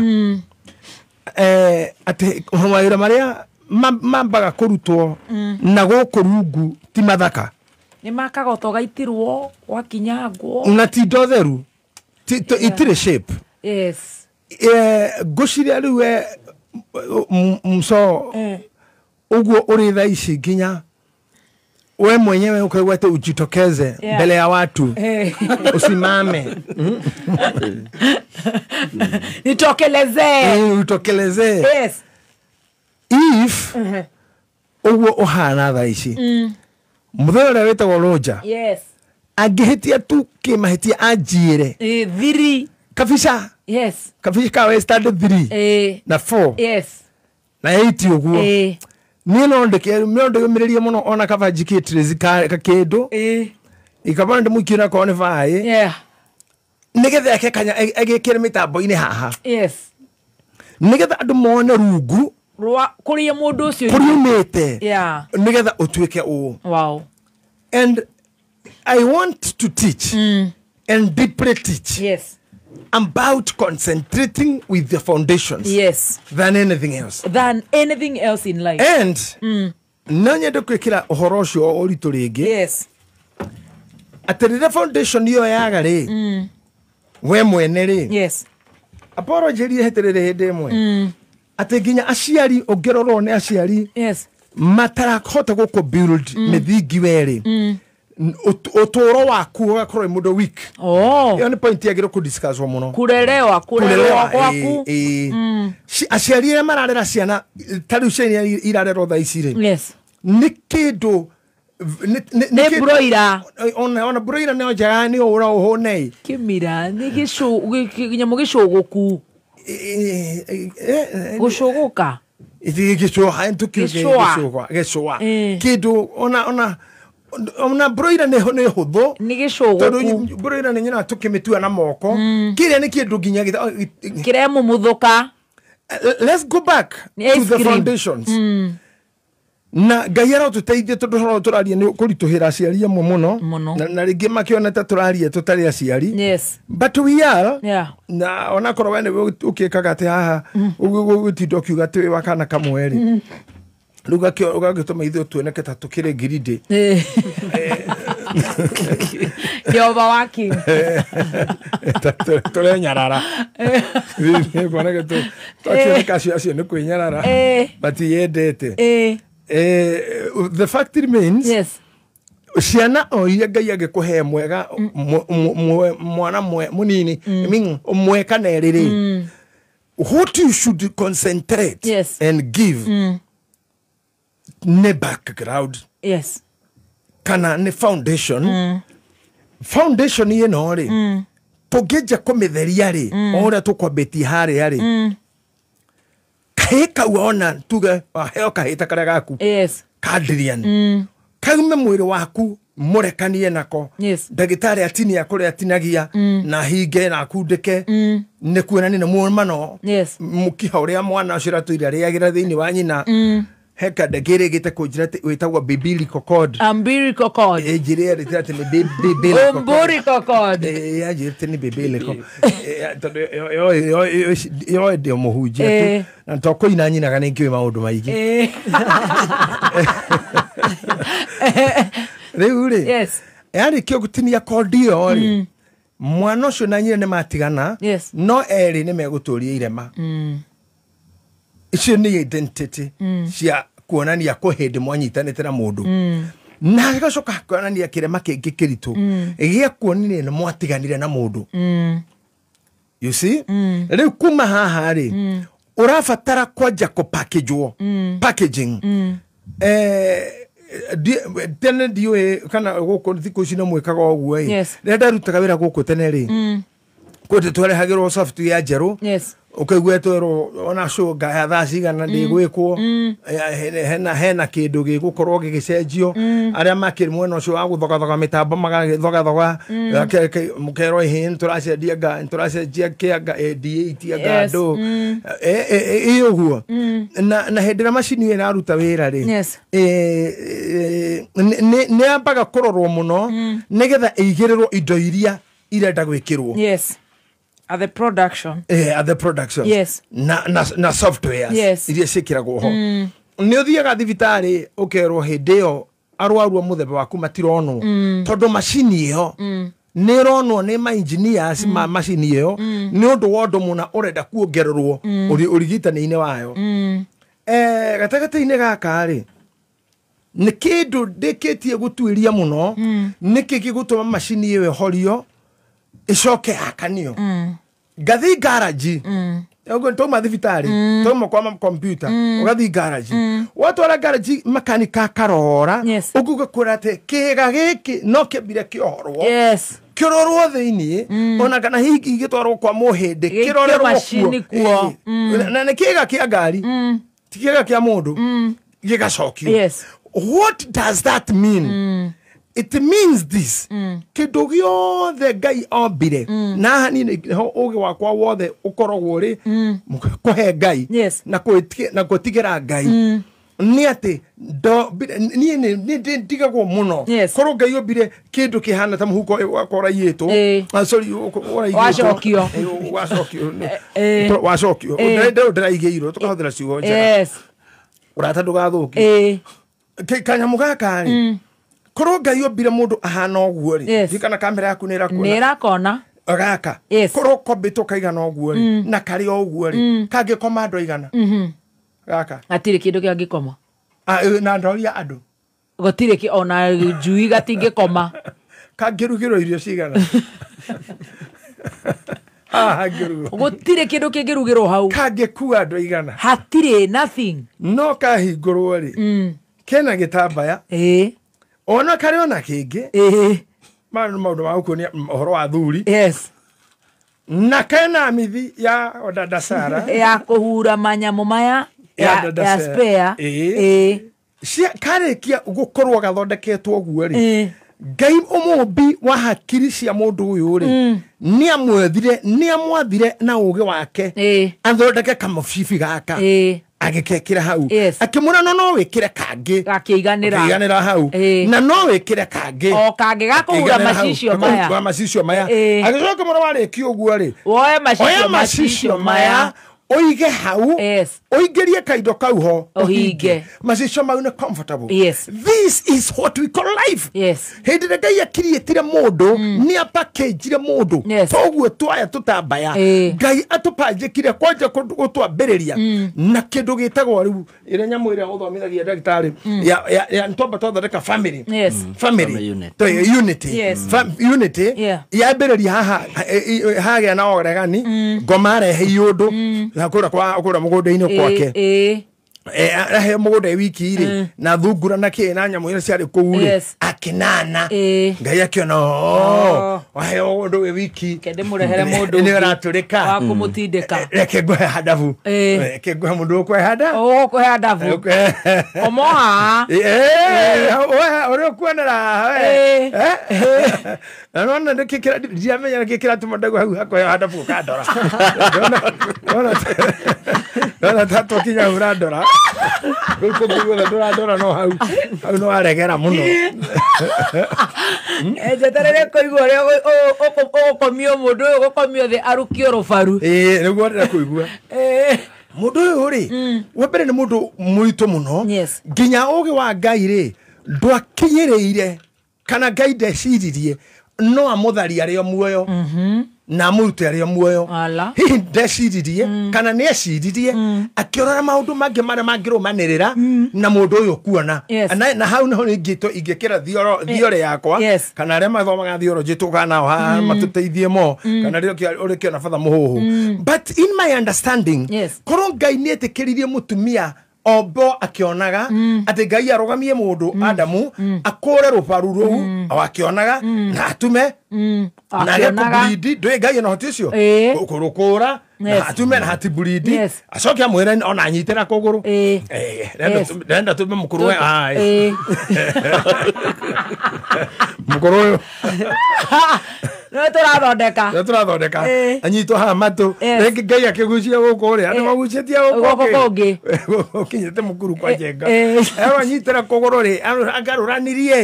Speaker 4: Atĩ mawĩra marĩa mambaga kũrutwo na gũkũ rungu ti mathaka.
Speaker 1: Nĩ makagoto gaitirwo gwakinyangwo
Speaker 4: na ti indo theru itirĩ shape.
Speaker 1: Yes.
Speaker 4: Ngũciria rĩu we mso ũguo ũrĩ thaa ici nginya we mwenyewe ukaigua atĩ ujitokeze mbele ya watu usimame
Speaker 1: nitokelezee
Speaker 4: utokelezee.
Speaker 1: Yes.
Speaker 4: If ũguo ũhana thaa ici mũthenya ũrĩa wĩtagwo Roger.
Speaker 1: Yes.
Speaker 4: Angĩhĩtia tu kĩmahĩtia anjiĩre
Speaker 1: thiri
Speaker 4: kabisa.
Speaker 1: Yes.
Speaker 4: Kabisa ka standard 3 na 4.
Speaker 1: Yes.
Speaker 4: Na 8 ũguo niĩ no ndĩũmĩrĩrie mũno ona kaba njikie trace ka kĩndũ ikaba ndĩmũikie na korwo nĩ baĩ.
Speaker 1: Yeah.
Speaker 4: Nĩgetha eke kanya agĩkĩre mĩtambo-inĩ haha.
Speaker 1: Yes.
Speaker 4: Nĩgetha andũ mone rungu
Speaker 1: rwa kũrĩa mũndũ ũcio
Speaker 4: kũrĩa umĩte.
Speaker 1: Yeah.
Speaker 4: Nĩgetha ũtuĩke ũũ.
Speaker 1: Wow.
Speaker 4: And I want to teach and deeply teach.
Speaker 1: Yes.
Speaker 4: About concentrating with the foundations.
Speaker 1: Yes.
Speaker 4: Than anything else.
Speaker 1: Than anything else in life.
Speaker 4: And no nyende gwĩkĩra ũhoro ũcio ũritũ rĩngĩ.
Speaker 1: Yes.
Speaker 4: Atĩ rĩrĩa foundation ĩyo yaga rĩ we mwene rĩ.
Speaker 1: Yes.
Speaker 4: Apollo njĩrire hĩtĩrĩrĩ hĩndĩ ĩmwe atĩ nginya aciari ũngĩrorwo nĩ aciari.
Speaker 1: Yes.
Speaker 4: Matarakũhota gũkũ build mĩthingi werĩ ũtũũro waku ũgakorwo wĩ mũndũ weak. Ĩyo nĩ point yagĩrĩirwo kũdiscusswo mũno.
Speaker 1: Kũrerewa gwaku.
Speaker 4: Aciari arĩa mararera ciana ta rĩu ciana irarerwo thaa ici rĩ.
Speaker 1: Yes.
Speaker 4: Nĩ kĩndũ
Speaker 1: nĩ broiler.
Speaker 4: Ona broiler nĩyo njega nĩ ũra ũhũne.
Speaker 1: Kĩmira nĩ nyamũ gĩcũgũku. Gũcũgũka.
Speaker 4: Gĩcũa gĩcũa kĩndũ ona broiler nĩ hũthũ.
Speaker 1: Nĩ gĩcũgũku.
Speaker 4: Tondũ broiler nĩ nyonaga tũkĩmĩtua na moko. Kĩrĩa nĩ kĩndũ nginya
Speaker 1: kĩremumuthũka.
Speaker 4: Let's go back to the foundations. Na Ngai arotũteithie tondũ ũhoro tũraria nĩ kũritũhĩra aciari amwe mũno na rĩngĩ makĩona ta tũraria tũtarĩ aciari.
Speaker 1: Yes.
Speaker 4: But we are.
Speaker 1: Yeah.
Speaker 4: Na onakorwo we nĩwe ũkĩkaga atĩ haha ũgũtinda ũkiuga atĩ wĩ wa kana kamwe rĩ rĩu ũgagĩtũma ithuĩ tuoneke ta tũkĩrĩ ngirindĩ.
Speaker 1: You're overworking.
Speaker 4: Tũrenyarara kuoneke twakĩoneka acio acio nĩ kwĩnyarara matiyendete. The fact remains.
Speaker 1: Yes.
Speaker 4: Ciana o iria Ngai angĩkũhe mwega mwana mũnini I mean ũmwe kana erĩ rĩ what you should concentrate
Speaker 1: yes.
Speaker 4: and give ne background.
Speaker 1: Yes.
Speaker 4: Kana nĩ foundation. Foundation ĩno rĩ, tũngĩnja kũmĩtheria rĩ, o ũrĩa tũkwambĩtie harĩa rĩ, kahĩ kau ona tuge waheo kahĩ ta karĩa gaku.
Speaker 1: Yes.
Speaker 4: Kadrian. Kaume mwĩrĩ waku mũrekanie nako.
Speaker 1: Yes.
Speaker 4: Ndagĩtarĩ atinia kũrĩa atinagia na hinge na akundĩke nĩ kuonania nĩ muomano.
Speaker 1: Yes.
Speaker 4: Mũkiha ũrĩa mwana ũcio ũratũire arĩagĩra thĩinĩ wa nyina. Heka ndagĩrĩgĩte kũnjĩra atĩ wĩtagwo biblical cord.
Speaker 1: Umbilical cord.
Speaker 4: Ĩnjĩre atĩ atĩ nĩ biblical cord.
Speaker 1: Umbilical cord.
Speaker 4: Yanjĩrĩte nĩ biblical. Tondũ yo ndĩ mũhunjia tu. Na to kũina nyinaga nĩ ngĩũĩ maũndũ maingĩ. Rĩu rĩ,
Speaker 1: Yes.
Speaker 4: yarĩkia gũtinia kondi ĩyo rĩ, mwana ũcio na nyina nĩ matigana.
Speaker 1: Yes.
Speaker 4: No erĩ nĩ megũtũria irema. Icio nĩ identity cia kuonania kwĩ hĩndĩ mwanyitanĩte na mũndũ. Na gĩgacoka kuonania kĩrema kĩngĩ kĩritũ gĩa kuonania nĩ mwatiganire na mũndũ. You see? Rĩu kuma haha rĩ, ũrabatara kwanja kũpackagwo. Packaging. Tene ndiũĩ kana gũkũ thikũ ici no mwĩkaga ũguo ĩ.
Speaker 1: Yes.
Speaker 4: Rĩrĩa ndarutaga wĩra gũkũ tene rĩ, kwĩ twarehagĩrwo software njerũ.
Speaker 1: Yes.
Speaker 4: Ũkaigua twerwo ona cũnga ya thaa cigana ndĩgwĩkwo. Hena kĩndũ gĩgũkorwo gĩgĩcenjio. Arĩa makĩrĩ mwena ũcio wa gũthogathoga mĩtambo magagĩthogathoga. Mũkerwo ĩhĩ nĩtũracenjia nga, nĩtũracenjia kĩanga, D8 anga ndũ. Ĩ ũguo. Na hĩndĩ ĩrĩa macini ĩyo ĩraruta wĩra rĩ,
Speaker 1: Yes.
Speaker 4: nĩ yambaga kũrorwo mũno nĩgetha ĩigĩrĩrwo indo iria irenda gwĩkĩrwo.
Speaker 1: Yes. At the production.
Speaker 4: At the production.
Speaker 1: Yes.
Speaker 4: Na softwares.
Speaker 1: Yes.
Speaker 4: Iria ciĩkĩragwo ho. Nĩ ũthiaga thibitarĩ ũkerwo hĩndĩ ĩyo arwaru a mũthemba waku matironwo. Tondũ macini ĩyo nĩ ĩronwo nĩ ma engineers ma macini ĩyo nĩ ũndũ wa ũndũ mũna ũrenda kuongererwo ũrigitani-inĩ wayo. Gatagatĩ-inĩ gaka rĩ, nĩ kĩndũ ndĩkĩtie gũtuĩria mũno, nĩkĩ gĩgũtũma macini ĩyo ĩhorio ĩcoke yakanio. Ngathi garage. Ũguo twauma thibitarĩ, twauma kwa computer, ũgathiĩ garage. Watwara garage makanika akarora,
Speaker 1: Yes.
Speaker 4: ũkuga kwĩra atĩ kĩga gĩkĩ no kĩambire kĩohorwo.
Speaker 1: Yes.
Speaker 4: Kĩrorwo thĩinĩ, ona kana hihi gĩtwarwo kwa mũhĩndĩ,
Speaker 1: Gĩikio
Speaker 4: kĩrorerwo kuo.
Speaker 1: macini kuo.
Speaker 4: Na nĩ kĩga kĩa ngari, ti kĩga kĩa mũndũ, gĩgacokio.
Speaker 1: Yes.
Speaker 4: What does that mean? It means this. Kĩndũ gĩothe Ngai ombire, na haha niĩ nĩho ũgĩ wakwa wothe ũkoragwo ũrĩ kũhe Ngai.
Speaker 1: Yes.
Speaker 4: Na gwĩtigĩra Ngai. Nĩ atĩ niĩ nĩ ndigagwo mũno.
Speaker 1: Yes.
Speaker 4: Korwo Ngai ombire kĩndũ kĩhana ta mũhuko wakwa ũraiyĩtwo. Sorry, ũraiyĩtwo.
Speaker 1: Wacokio.
Speaker 4: Wacokio. Wacokio. Ndĩraigĩirwo, tũkahũthĩra ciugo njega.
Speaker 1: Yes.
Speaker 4: Ũrata ndũgathũkie. Kanyamũ gaka rĩ, korwo Ngai ombire mũndũ ahana ũguo rĩ,
Speaker 1: Yes.
Speaker 4: ndiũĩ kana kamera yaku nĩ ĩrakuona.
Speaker 1: Nĩ ĩrakona.
Speaker 4: Gaka.
Speaker 1: Yes.
Speaker 4: Korwo kombĩtwo kaigana ũguo rĩ, na karĩ o ũguo rĩ, kangĩkoma andũ aigana. Gaka.
Speaker 1: Hatirĩ kĩndũ kĩangĩkoma.
Speaker 4: Na ndoria andũ.
Speaker 1: Gũtirĩ ona njui gatingĩkoma.
Speaker 4: Kangĩrugĩrwo irio cigana. Haha hangĩrugwo.
Speaker 1: Gũtirĩ kĩndũ kĩngĩrugĩrwo hau.
Speaker 4: Kangĩkua andũ aigana.
Speaker 1: Hatirĩ nothing.
Speaker 4: No kahingũrwo rĩ, kena gĩtambaya. Ona karĩ ona kĩngĩ. Maya nĩ maũndũ ma gũkuonia ũhoro wa athuri.
Speaker 1: Yes.
Speaker 4: Na kena mithi ya Dada Sara.
Speaker 1: Ya kũhura manyamũ maya
Speaker 4: Ya Dada
Speaker 1: ya
Speaker 4: Sara.
Speaker 1: spare.
Speaker 4: Karĩkia gũkorwo gathondeketwo ũguo rĩ, Ngai ũmũmbi wa hakiri cia mũndũ ũyũ rĩ, nĩamwathire na ũgĩ wake athondeke kamũcibi gaka. Agĩkekĩra hau.
Speaker 1: Yes.
Speaker 4: Akĩmwĩra no wĩkĩre kangĩ.
Speaker 1: Gakĩiganĩra.
Speaker 4: Gakĩiganĩra hau. Na no wĩkĩre kangĩ.
Speaker 1: O kangĩ gakũhura
Speaker 4: Gakĩiganĩra hau.
Speaker 1: macicio maya.
Speaker 4: Gakũhura macicio maya. Agĩcoka mũno warĩkia ũguo rĩ,
Speaker 1: Woe
Speaker 4: oya macicio maya, ũige hau,
Speaker 1: Yes.
Speaker 4: ũingĩrie kaindo kau ho,
Speaker 1: Ũhinge.
Speaker 4: Macicio mau nĩ comfortable.
Speaker 1: Yes.
Speaker 4: This is what we call life.
Speaker 1: Yes.
Speaker 4: Hĩndĩ ĩrĩa Ngai akiriĩtire mũndũ, nĩ apakĩnjire mũndũ.
Speaker 1: Yes.
Speaker 4: Toguo twaya tũtambaya. Ngai atũpanjĩkire kwanja gũtwambĩrĩria na kĩndũ gĩtagwo rĩu ĩrĩa nyamũ ĩrĩa ũthomithagia ndagĩtarĩ ya nĩtwamba twathondeka family.
Speaker 1: Yes.
Speaker 4: Family.
Speaker 5: Family unit.
Speaker 4: Unity.
Speaker 1: Yes.
Speaker 4: Unity.
Speaker 1: Yeah.
Speaker 4: Yambĩrĩria haha, hagĩa na ũregani, ngoma arehe iũndũ, na kũrĩa kwa kũrĩa mũgũnda-inĩ gwake. Aheo mũgũnda wiki rĩ na thungura na kĩ na nyamũ iria ciarĩ kũu rĩ akĩnana. Ngai akĩona waheo mũgũnda wĩ wiki
Speaker 1: kende mũrehere mũndũ
Speaker 4: nĩ ũratũrĩka
Speaker 1: wa kũmũtindĩka.
Speaker 4: Reke ngũhe handabu. Reke ngũhe mũndũ ũkũhe handa.
Speaker 1: Ũkũhe handabu. Omoha.
Speaker 4: Ũrĩa ũkuonera we. Na nona nĩkĩ kĩra ndiamenya nĩkĩ kĩratũma ndaigua hau hakũheo handabu ũkandora. Ndona tatwakinya hau ũrandora. Rĩu kũngĩ guothe ndũrandora no hau hau no aregera mũno.
Speaker 1: Njeterere kũigua ũrĩa ũgũkomio mũndũ ũyũ ũgũkomio thĩ arukio rũbaru.
Speaker 4: Ĩĩ nĩguo ndĩrenda kũigua. Mũndũ ũyũ rĩ wa mbere nĩ mũndũ mũritũ mũno nginya ũgĩ wa Ngai rĩ ndwakinyĩrĩire kana Ngai ndeciririe no amũtharie arĩ o muoyo na amũrute arĩ o muoyo. Hihi ndeciririe kana nĩ eciririe akĩrora maũndũ mangĩ marĩa mangĩrũmanĩrĩra na mũndũ ũyũ kuona. Na hau niho ingĩkĩra theory yakwa kana arĩa mathomaga theology tũkaga nao haha matũteithie mo kana rĩrĩa ũrĩkĩona batha mũhũhũ. But in my understanding korwo Ngai nĩ etĩkĩririe mũtumia ombo akĩonaga atĩ Ngai arũgamie mũndũ Adamu akũre rũbaru rũu o akĩonaga na atume na age kũburindi ndũĩ Ngai ena ũhoti ũcio kũrũkũra na atume na hatiburindi acoke amwĩre ona anyitĩra kũgũrũ. Ndenda tume mũkũrũ we mũkũrũ ũyũ
Speaker 1: no tũrathondeka
Speaker 4: no tũrathondeka anyitwo haha matũ rĩngĩ Ngai akĩgucia gũkũ rĩ andũ magucĩtie gũkũ
Speaker 1: kũngĩ
Speaker 4: ũkinyĩte mũkuru kwa njenga erwo anyitĩra kũgũrũ rĩ akarũranirie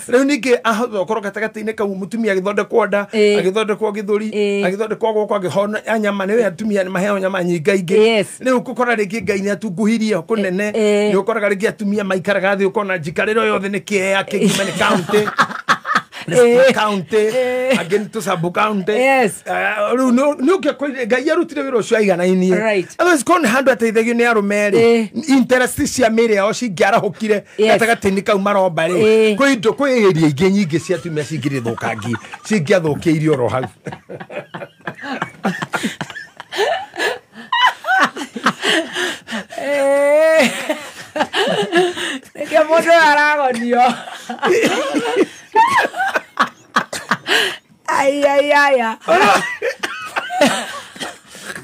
Speaker 4: rĩu ningĩ ahota gũkorwo gatagatĩ-inĩ kau mũtumia agĩthondekwo nda agĩthondekwo gĩthũri agĩthondekwo guoko akĩhona nyama nĩwe atumia nĩ maheo nyama nyingaingĩ rĩu ũkũkora rĩngĩ Ngai nĩ atunguhirie kũnene nĩ ũkoraga rĩngĩ atumia maikaraga thĩ ũkona njikarĩro yothe nĩ kĩea kĩngima nĩ county county again to sub county. Rĩu nĩ ũngĩakorire Ngai arutire wĩra ũcio aiganainie. Otherwise korwo nĩ handũ ateithagio nĩ arũme rĩ interest cia mĩĩrĩ yao cingĩarahũkire gatagatĩ-inĩ kau maromba rĩ kwĩ indo kwĩ area ingĩ nyingĩ cia atumia cingĩrĩthũkangi cingĩathũkĩirio oro hau.
Speaker 1: Nĩkĩo mũndũ aragonio. Ai ai ai.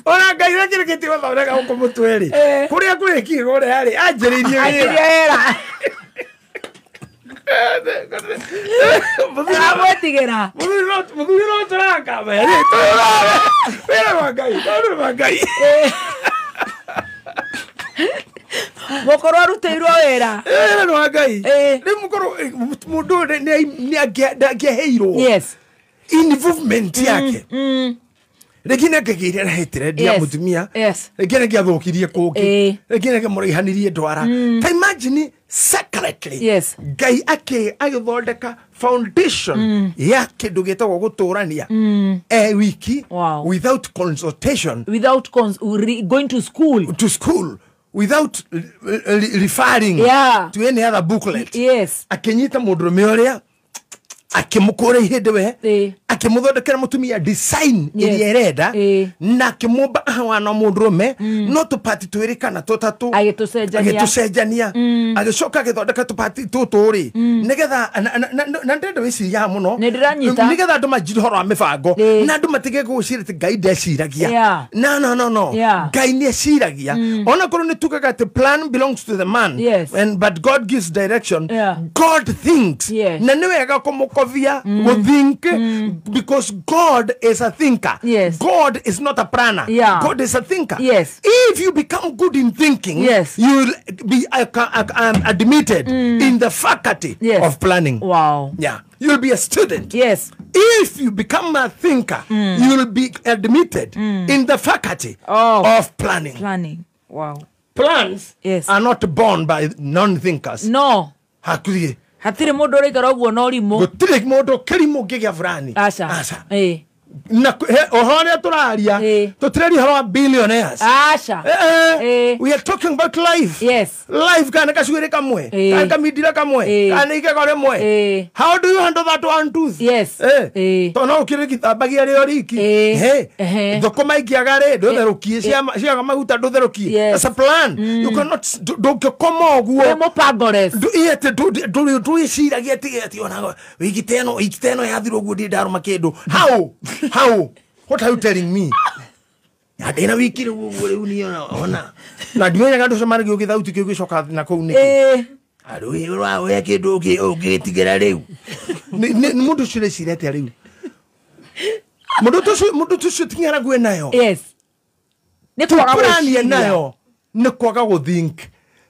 Speaker 4: Ona Ngai ũrĩa gũthondeka gũkũ mũtwe rĩ kũrĩa kwĩkire ũrĩa rĩ anjĩrĩirie
Speaker 1: wĩra. Amwetigĩra.
Speaker 4: Mũthuri no tũrakamba rĩ wĩra wa Ngai wĩra wa Ngai.
Speaker 1: Mũkũrũ arutĩirwo wĩra.
Speaker 4: Wĩra wa Ngai. Rĩu mũkũrũ mũndũ nĩ angĩaheirwo involvement yake. Rĩngĩ nĩ angĩgĩire na hatred ya mũtumia rĩngĩ nĩ angĩathũkirie kũngĩ rĩngĩ nĩ angĩmũraihanirie ndwara. Ta imagine secretly Ngai agĩthondeka foundation ya kĩndũ gĩtagwo gũtũrania e wiki without consultation,
Speaker 1: without going to school,
Speaker 4: to school without referring to any other booklet. Akĩnyita mũndũrũme ũrĩa akĩmũkũra ihĩndĩ we akĩmũthondekera mũtumia design ĩrĩa ĩrenda na akĩmũmba ahana mũndũrũme no tũpati twĩrĩ kana tũtatũ agĩtũcenjania agĩcoka agĩthondeka tũpati tũtũ rĩ nĩgetha na ndĩrenda wĩciria mũno nĩgetha andũ manjire ũhoro wa mĩbango na andũ matige gwĩciria atĩ Ngai ndeciragia. No no no no, Ngai nĩ eciragia ona korwo nĩ tugaga atĩ plan belongs to the man and but God gives direction. God thinks na nĩ wega kũmũkovia gũthink because God is a thinker. God is not a planner. God is a thinker. If you become good in thinking, you will be admitted in the faculty of planning.
Speaker 1: Wow.
Speaker 4: Yeah. You'll be a student. If you become a thinker, you will be admitted in the faculty of planning.
Speaker 1: Planning. Wow.
Speaker 4: Plans are not born by non-thinkers.
Speaker 1: No.
Speaker 4: Hakuthi.
Speaker 1: Hatirĩ mũndũ ũraikara ũguo na ũrimũ.
Speaker 4: Gũtirĩ mũndũ kĩrimũ kĩgĩa burani.
Speaker 1: Aca.
Speaker 4: Aca. Na ũhoro ũrĩa tũraria tũtiraria ũhoro wa billionaires.
Speaker 1: Aca.
Speaker 4: We are talking about life.
Speaker 1: Yes.
Speaker 4: Life kana kacuĩrĩ kamwe, kana kamindira kamwe, kana igego rĩmwe. How do you handle that one tooth?
Speaker 1: Yes.
Speaker 4: Tondũ no ũkĩrĩ gĩthambagia rĩo riki. Thũkũma ingĩaga rĩ ndũtherũkie, ciaga maguta ndũtherũkie. That's a plan. You cannot ndũngĩkoma ũguo.
Speaker 1: Wĩ mũbango less.
Speaker 4: Ndwĩciragia atĩ ona wiki teno yathira ũguo ndirĩ ndarũma kĩndũ. How? How? What are you telling me? Ndĩna wiki rĩu ũguo rĩu niĩ ona na ndimenyaga ndũcemanagia ũgĩthauti kĩu gĩcoka na kũu nĩkĩ. Arũĩ we kĩndũ ũngĩgĩtigĩra rĩu. Mũndũ ũcio ũreciria atĩa rĩu? Mũndũ ũcio ti ng'aragu ĩnayo.
Speaker 1: Yes. Nĩ kwaga
Speaker 4: gwĩciria nayo. Nĩ kwaga gũthink.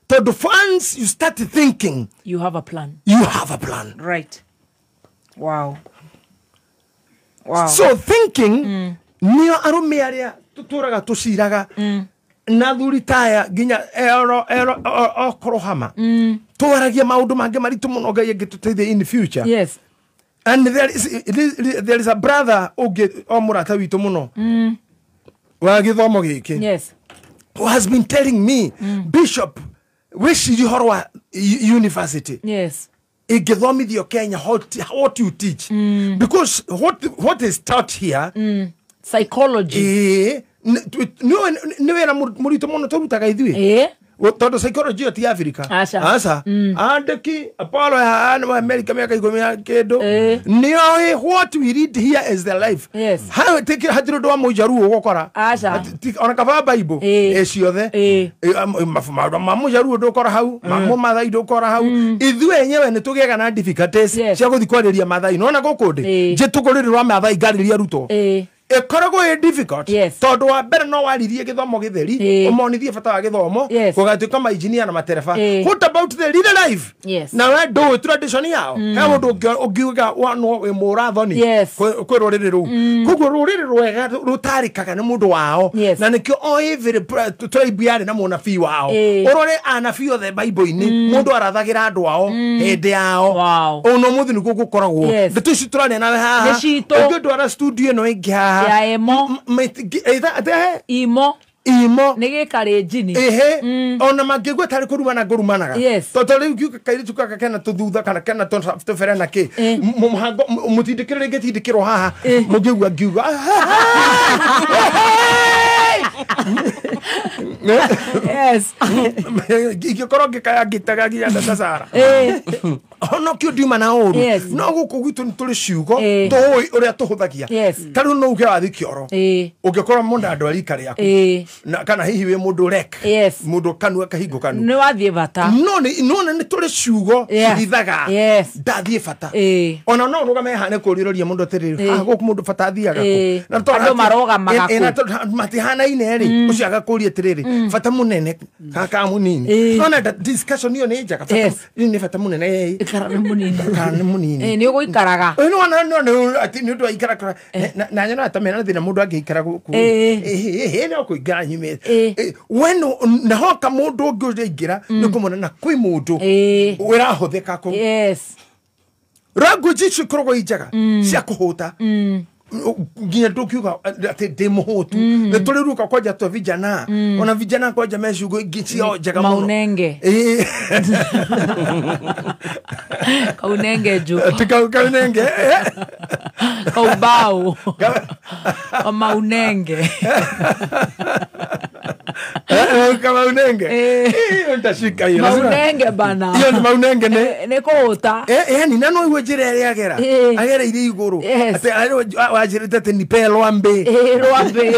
Speaker 4: Tondũ once you start thinking,
Speaker 1: you have a plan.
Speaker 4: You have a plan.
Speaker 1: Right. Wow. Wow.
Speaker 4: So thinking nĩo arũme arĩa tũtũraga tũciraga na thuri taya nginya ero okorwo hama twaragia maũndũ mangĩ maritũ mũno Ngai angĩtũteithia in the future.
Speaker 1: Yes.
Speaker 4: And there is a brother ũngĩ o mũrata witũ mũno wa gĩthomo gĩkĩ.
Speaker 1: Yes.
Speaker 4: Who has been telling me, Bishop, wĩcirie ũhoro wa university.
Speaker 1: Yes.
Speaker 4: Ingĩthomithio Kenya what you teach. Because what is taught here,
Speaker 1: psychology.
Speaker 4: Nĩ wĩra mũritũ mũno tũrutaga ithuĩ. Tondũ psychology ti Africa. Aca. Andĩki Apollo ya America mĩaka ikũmi na kĩndũ. Nĩoĩ what we read here is the life.
Speaker 1: Yes.
Speaker 4: Hatirĩ ũndũ wa mũjaruo ũgũkora.
Speaker 1: Aca.
Speaker 4: Ona kaba Bible ciothe. Maũndũ ma mũjaruo ndũkora hau, ma mũmathai ndũkora hau. Ithuĩ enyewe nĩ tũgĩaga na difficulties cia gũthiĩ kwarĩria mathai. Nĩwona gũkũ ndĩ njĩtũkũrĩrĩ rwa mathai ngarĩria arutwo. Ĩkoragwo ĩ difficult tondũ wa mbere no waririe gĩthomo gĩtheri ũmonithie bata wa gĩthomo gũgatuĩka mainjinia na matereba. What about the real life? Na we ndũĩ tradition yao. He mũndũ ũngiuga wĩ mũrathoni kwĩ rũrĩrĩ rũu. Koguo rũrĩrĩ rwega rũtarĩkaga nĩ mũndũ wao. Na nĩkĩo o every tribe yarĩ na mũnabii wao. Ũrore anabii othe Bible-inĩ mũndũ arathagĩra andũ ao hĩndĩ yao. Ona ũmũthĩ nĩguo gũkoragwo. Ndeto ici tũraria nawe haha ũngĩndwara studio ĩno ĩngĩ haha
Speaker 1: ya emo
Speaker 4: imo
Speaker 1: nĩ gĩkarĩnjini.
Speaker 4: Ehe. Ona mangĩigua tarĩ kũrumana ngũrumanaga. Tondũ rĩu ngiuga kairĩtu gaka kena tũthutha kana kena tũbere na kĩ mũtindĩkĩre rĩngĩ tindĩkĩrwo haha mũngĩigua ngiuga
Speaker 1: Yes.
Speaker 4: Ingĩkorwo ngĩkaya ngĩtaga nginya ndacara. Ona kĩo ndiuma na ũru. No gũkũ gwitũ nĩ tũrĩ ciugo tũĩ ũrĩa tũhũthagia. Ta rĩu no uge wathiĩ kĩoro. Ũngĩkorwo mũndũ andũ a rika rĩaku. Kana hihi wĩ mũndũ rek. Mũndũ kanua kahingo kanua.
Speaker 1: Nĩ wathiĩ bata.
Speaker 4: No nĩ tũrĩ ciugo cihithaga. Ndathiĩ bata. Ona no ũrũgame haha nĩ kũũria mũndũ atĩrĩrĩ, haha gũkũ mũndũ bata athiaga kũ. Na tondũ
Speaker 1: andũ marũgamaga kũ.
Speaker 4: Matihanaine rĩ, ũcio agakũria atĩrĩrĩ, bata mũnene ka mũnini. Nona discussion ĩyo nĩ njega. Nĩ bata mũnene.
Speaker 1: Ikara nĩ mũnini.
Speaker 4: Ikara nĩ mũnini.
Speaker 1: Nĩ ũgũikaraga.
Speaker 4: Nĩ atĩ nĩ ũndũ wa ikara na nyona ta mena thĩna mũndũ angĩikara gũkũ. No kũingĩra nyumĩte. We na hoka mũndũ ũngĩ ũraingĩra nĩ kũmona na kwĩ mũndũ ũrahũthĩka kũu.
Speaker 1: Yes.
Speaker 4: Language icio ikoragwo i njega cia kũhũta. Nginya ndũkiuga atĩ ndĩ mũhũtu. Nĩ tũrĩ ruka kwanja twa vijana. Ona vijana kwanja me ciugo ingĩ ciao njega mũno.
Speaker 1: Maunenge. Kaunenge ju.
Speaker 4: Ti kaunenge.
Speaker 1: Kaubao. Maunenge.
Speaker 4: Kama unenge. Hiyo nitashika hiyo.
Speaker 1: Maunenge bana.
Speaker 4: Hiyo ni maunenge ne.
Speaker 1: Nĩ kũhũta.
Speaker 4: Yani na no iwe njĩra ĩrĩa agera. Agereire igũrũ. Atĩ wanjĩrĩte atĩ nipe rwambe.
Speaker 1: Rwambe.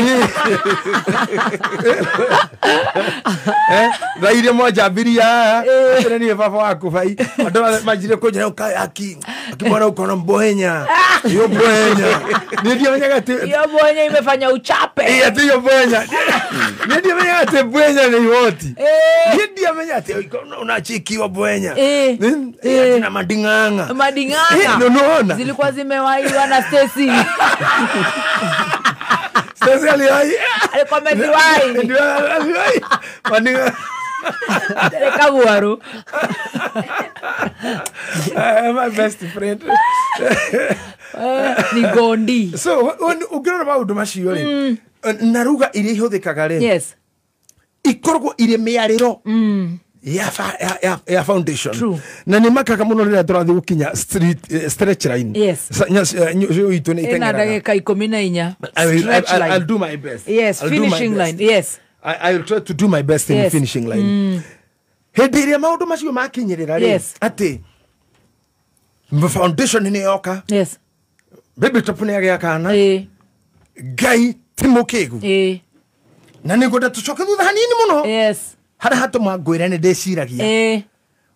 Speaker 4: Thaa iria mwanjambiria. Atĩrĩ niĩ baba waku bai. Andũ manjire kũnjĩra ũka aki. Akimwona uko mbohenya. Hiyo mbohenya. Niĩ ndiamenyaga atĩ
Speaker 1: hiyo mbohenya imefanya uchape.
Speaker 4: Atĩ hiyo mbohenya. Niĩ ndiamenyaga atĩ mbohenya nĩ ihoti. Niĩ ndiamenyaga atĩ unachikiwa mbohenya. Ati na mading'ang'a.
Speaker 1: Mading'ang'a.
Speaker 4: Unaona?
Speaker 1: Zilikuwa zimewaiwa na Stacy.
Speaker 4: Stacy aliwahi.
Speaker 1: Alikuwa ameziwahi.
Speaker 4: Ndio aliwahi. Mading'ang'a.
Speaker 1: Kaguaru.
Speaker 4: My best friend.
Speaker 1: Ni gondi.
Speaker 4: So ũngĩrora maũndũ macio rĩ, na ruga iria ihũthĩkaga rĩ,
Speaker 1: yes,
Speaker 4: ikoragwo irĩ mĩarĩro ya foundation.
Speaker 1: True.
Speaker 4: Na nĩ makaga mũno rĩrĩa tũrathiĩ gũkinya stretch line.
Speaker 1: Yes.
Speaker 4: Itũ nĩ
Speaker 1: ĩna
Speaker 4: iteng'eraga.
Speaker 1: ndagĩka 14. Stretch line.
Speaker 4: I'll do my best.
Speaker 1: Yes,
Speaker 4: I'll do my
Speaker 1: finishing
Speaker 4: best.
Speaker 1: line. Yes.
Speaker 4: I will try to do my best in
Speaker 1: yes.
Speaker 4: finishing line. Hĩndĩ ĩrĩa maũndũ macio makinyĩrĩra rĩ,
Speaker 1: yes,
Speaker 4: atĩ foundation nĩ yoka.
Speaker 1: Yes.
Speaker 4: Baby top nĩ agĩa kana. Ngai ti mũkĩgu. Na nĩ ngwenda tũcoke thutha hanini mũno.
Speaker 1: Yes.
Speaker 4: Harĩa hatũma ngwĩre nĩ ndĩciragia.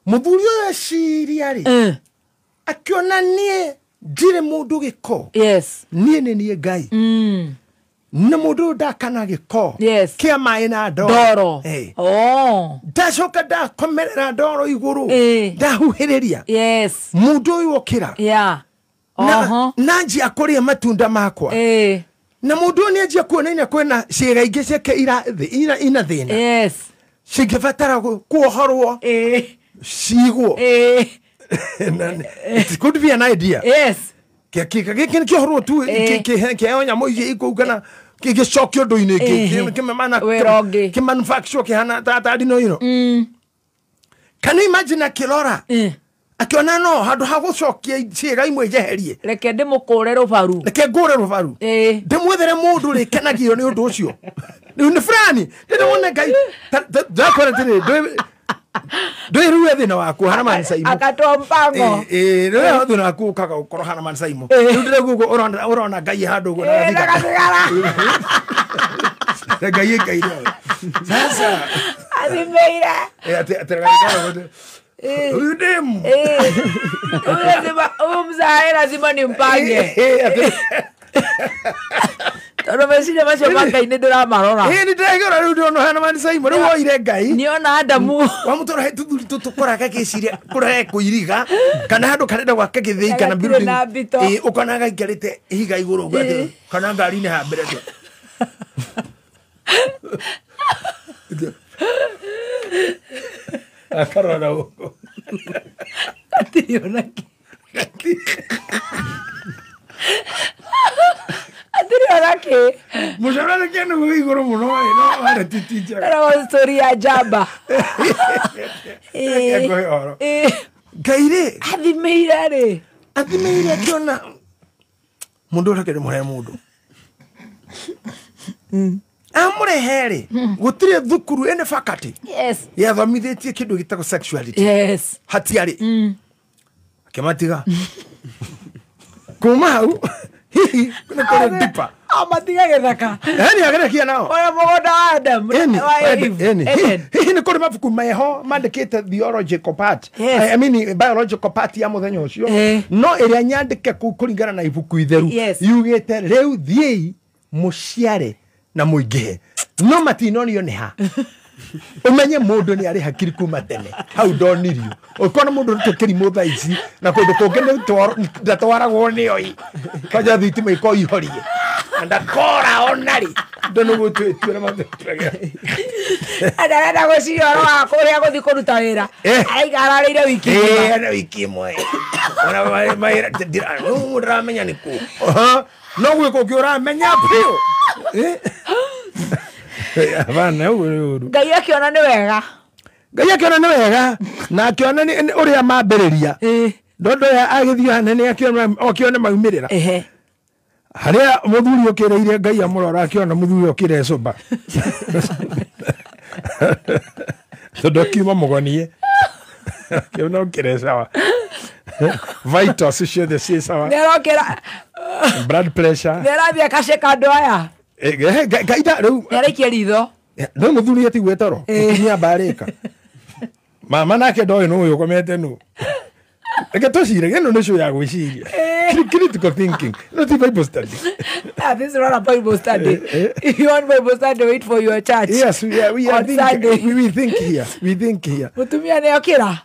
Speaker 4: Mũthuri ũyũ eciria rĩ, akĩona niĩ ndirĩ mũndũ gĩko.
Speaker 1: Yes.
Speaker 4: Niĩ nĩ niĩ Ngai. Na mũndũ ũyũ ndakana gĩko.
Speaker 1: Yes.
Speaker 4: Kĩa maĩ na ndoro.
Speaker 1: Oh.
Speaker 4: Ndacoka ndakomerera ndoro igũrũ. Ndahuhĩrĩria.
Speaker 1: Yes.
Speaker 4: Mũndũ ũyũ okĩra.
Speaker 1: Yeah.
Speaker 4: Na njia kũrĩa matunda makwa. Na mũndũ ũyũ nĩanjia kuona ina kwĩna ciĩga ingĩ ciake ina thĩna.
Speaker 1: Yes.
Speaker 4: Cingĩbatara kuohorwo. Cigwo. It could be an idea.
Speaker 1: Yes.
Speaker 4: Gĩkĩ kĩohorwo tu kĩheo nyamũ ici ikũu kana gĩcokio ũndũ-inĩ kĩmanufacture kĩhana ta ndino ĩno. Can you imagine akĩrora? Akiona no handũ ha gũcokia ciĩga imwe njeherie,
Speaker 1: reke ndĩmũkũre rũbaru,
Speaker 4: reke ngũre rũbaru, ndĩmwethere mũndũ rĩkenagio nĩ ũndũ ũcio. Rĩu nĩ fulani ndĩrona Ngai ndakwĩra atĩrĩrĩ, ndwĩrue thĩna waku hana Saimo
Speaker 1: akatoa mpango.
Speaker 4: Rĩu thĩna waku ũkaga gũkorwo hana Saimo. Rĩu ndĩraigua ũguo ũrona Ngai handũ ũguo na
Speaker 1: gathigara.
Speaker 4: Ngai Ngai rĩo. Sasa
Speaker 1: athimeire
Speaker 4: atĩ huyu demu
Speaker 1: huyu mzae lazima nimpange. Tondũ meciria macio ma Ngai nĩ ndĩramarora.
Speaker 4: Nĩ ndĩraigua rĩu ndĩrona hana mani Saimo rĩu woire Ngai
Speaker 1: niona Adamu
Speaker 4: wamũtwara he tũthuri tũtũ kũraga gĩciria kũrehe kũiriga kana handũ karenda gwake gĩthĩi kana building ũkona gaikarĩte ihiga igũrũ ũguo atĩ kana ngari-inĩ ha mbere atĩ akarora ũguo
Speaker 1: gatirĩ ona kĩ atirĩ ona kĩ
Speaker 4: mũcara nĩ kĩndũ gwĩ igũrũ mũno no arĩ titi njega.
Speaker 1: Ĩragwo story ya njamba.
Speaker 4: Reke ngũhe ũhoro. Ngai rĩ
Speaker 1: athimĩire rĩ,
Speaker 4: athimĩire akĩona mũndũ ũrĩa ndĩmũhe mũndũ amũrehe rĩ, gũtirĩ thukuru ĩnĩ faculty
Speaker 1: yes
Speaker 4: yathomithĩtie kĩndũ gĩtagwo sexuality.
Speaker 1: Yes.
Speaker 4: Hatiarĩ. Akĩmatiga kuma hau hihi nĩ kũrĩ deeper.
Speaker 1: Amatiga gĩthaka.
Speaker 4: Ĩni agerekia nao
Speaker 1: ũrĩa mũgũnda wa Adam wa Eve.
Speaker 4: Hihi nĩ kũrĩ mabuku meho mandĩkĩte theological part.
Speaker 1: Yes.
Speaker 4: I mean biological part ya mũthenya ũcio. No ĩrĩa nyandĩke kũu kũringana na ibuku itheru yugĩte rĩu thiĩi mũciare na mũingĩhe no matinonio nĩ ha. Ũmenye mũndũ nĩ arĩ hakiri kuma tene hau ndonirio. Ũkona mũndũ nĩ kĩrimũ thaa ici na kũndũ kũngĩ ndatwaragwo nĩo kwanja thitima iko ihorie na ndakora ona rĩ ndũ nĩ gũtuĩtuĩra matũtuaga.
Speaker 1: Ndarenda gwĩciria ũhoro wa kũrĩa gũthiĩ kũruta wĩra araikara arĩire wiki ng'ima.
Speaker 4: Ĩĩ wiki ĩmwe ona mawĩra ndĩramenya nĩ kũ no gwĩ kũngĩ ũramenya biũ. Abana ũguo nĩ ũru.
Speaker 1: Ngai akĩona nĩ wega.
Speaker 4: Ngai akĩona nĩ wega na akĩona nĩ ũrĩa mambĩrĩria. Ndondo ya agĩthiĩ hanene akĩona maumĩrĩra. Harĩa mũthuri ũkĩrĩire Ngai amũrora akĩona mũthuri ũkĩre cũmba. Tondũ akiuma mũgonie akĩona ũkĩre sawa. Vitals ciothe ciĩ sawa.
Speaker 1: Nĩarokĩra
Speaker 4: blood pressure.
Speaker 1: Nĩarathiĩ akaceka andũ aya.
Speaker 4: Ngai rĩu
Speaker 1: nĩaraikia ritho.
Speaker 4: No mũthuri atigwe toro mũtumia mbarĩka mama nake ndoĩ nũ ũyũ ũkomete nũ. Reke tũcire ĩno nĩ show ya gwĩciria. Critical thinking, not Bible study.
Speaker 1: This is not a Bible study. If you want Bible study, wait for your church.
Speaker 4: Yes, we are thinking. We think here. We think here.
Speaker 1: Mũtumia nĩ okĩra.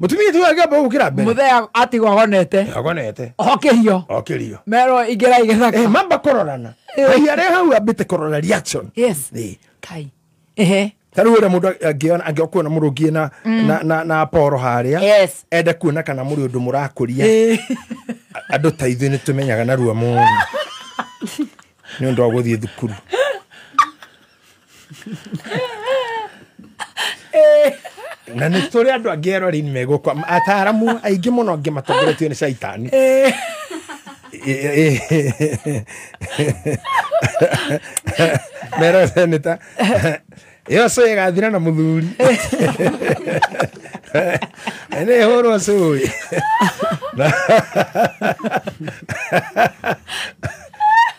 Speaker 4: Mũtumia tu agĩamba gũkĩra mbere.
Speaker 1: Mũthee atigwo agonete.
Speaker 4: Agonete.
Speaker 1: Okĩrio.
Speaker 4: Okĩrio.
Speaker 1: Merwo ingĩra gĩthaka.
Speaker 4: Mamba kũrorana. Ngai arĩ hau ambĩte kũrora reaction.
Speaker 1: Yes. Kai. Ehe.
Speaker 4: Ta rĩu ũrĩa mũndũ angĩona angĩkuona mũrũngiĩ na Apollo harĩa.
Speaker 1: Yes.
Speaker 4: Ende kuona kana mũrĩ ũndũ mũrakũria. Andũ ta ithuĩ nĩ tũmenyaga narua mũno nĩ ũndũ wa gũthiĩ thukuru. Na nĩ tũrĩ andũ angĩ eroreri megũkwa ataaramu aingĩ mũno angĩ matongoretio nĩ caitani. Mero seneta ĩyo cũĩ ĩgathira na mũthuri. Nĩ ĩhũrwo cũĩ.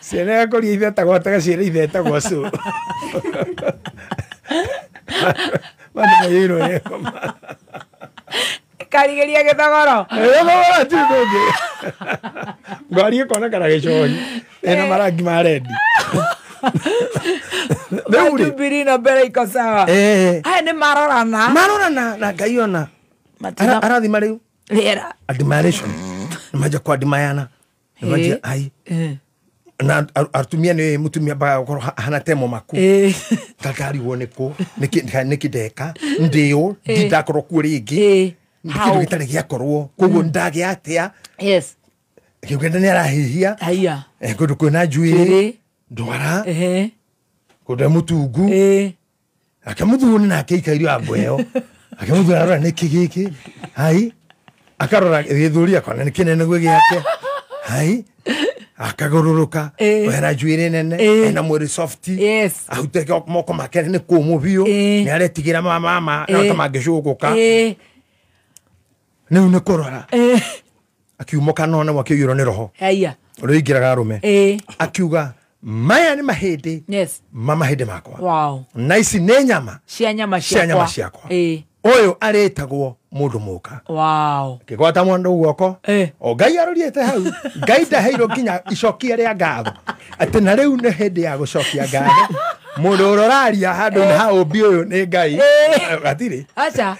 Speaker 4: Ciana ĩgakũria ithe etagwo atega ciĩre ithe etagwo cũ. Mandũ maiyũirwo nĩ ngoma.
Speaker 1: Karigeria gĩthogoro.
Speaker 4: Gĩthogoro hatirĩ ũndũ ũngĩ. Ngari ĩkonekana gĩcori ĩna marangi ma rendi.
Speaker 1: Jubilee na mbere iko sawa. Aya nĩ marorana.
Speaker 4: Marorana na Ngai ona. Arathima rĩu.
Speaker 1: Rĩera.
Speaker 4: Admiration. Nĩmanjia kwadmayana. Nĩmanjia ai. Na atumia nĩ mũtumia mbaga gũkorwo ahana temo maku. Ndarigwo nĩkũ nĩkĩ ndeka ndĩũ ndindakorwo kuo rĩngĩ. Kĩndũ gĩtarĩ gĩakorwo koguo ndagĩa atĩa.
Speaker 1: Yes.
Speaker 4: Kĩugenda nĩ arahihia.
Speaker 1: Haiya.
Speaker 4: Kũndũ kwĩna njuĩrĩ. Ndwara. Kũndũ mũtungu. Ake mũthuri nake aikairio ambo ĩyo. Ake mũthuri arora nĩkĩ gĩkĩ. Hai. Akarora gĩthũri akona nĩ kĩnene gwĩ gĩake. Hai. Akagũrũrũka. Ena njuĩrĩ nene. Ena mwĩrĩ soft.
Speaker 1: Yes.
Speaker 4: Ahutĩke moko make nĩ kũmũ biũ. Nĩ aretigĩra mama no ta mangĩcũgũka. Rĩu nĩ kũrora. Akiumoka none akĩiyũrwo nĩ roho.
Speaker 1: Haiya.
Speaker 4: Ũrĩa ũingĩraga arũme. Akiuga maya nĩ mahĩndĩ.
Speaker 1: Yes.
Speaker 4: Ma mahĩndĩ makwa.
Speaker 1: Wow.
Speaker 4: Na ici nĩ nyama.
Speaker 1: Cia nyama ciakwa.
Speaker 4: Cia nyama ciakwa. Ũyũ arĩtagwo mũndũ mũka.
Speaker 1: Wow.
Speaker 4: Kĩgwata mũndũ guoko. O Ngai arorĩte hau. Ngai ndaheirwo nginya icokia rĩa ngatho. Atĩ na rĩu nĩ hĩndĩ ya gũcokia ngatho. Mũndũ ũrĩa ũraria handũ ha ũmbi ũyũ nĩ Ngai. Hatirĩ.
Speaker 1: Aca.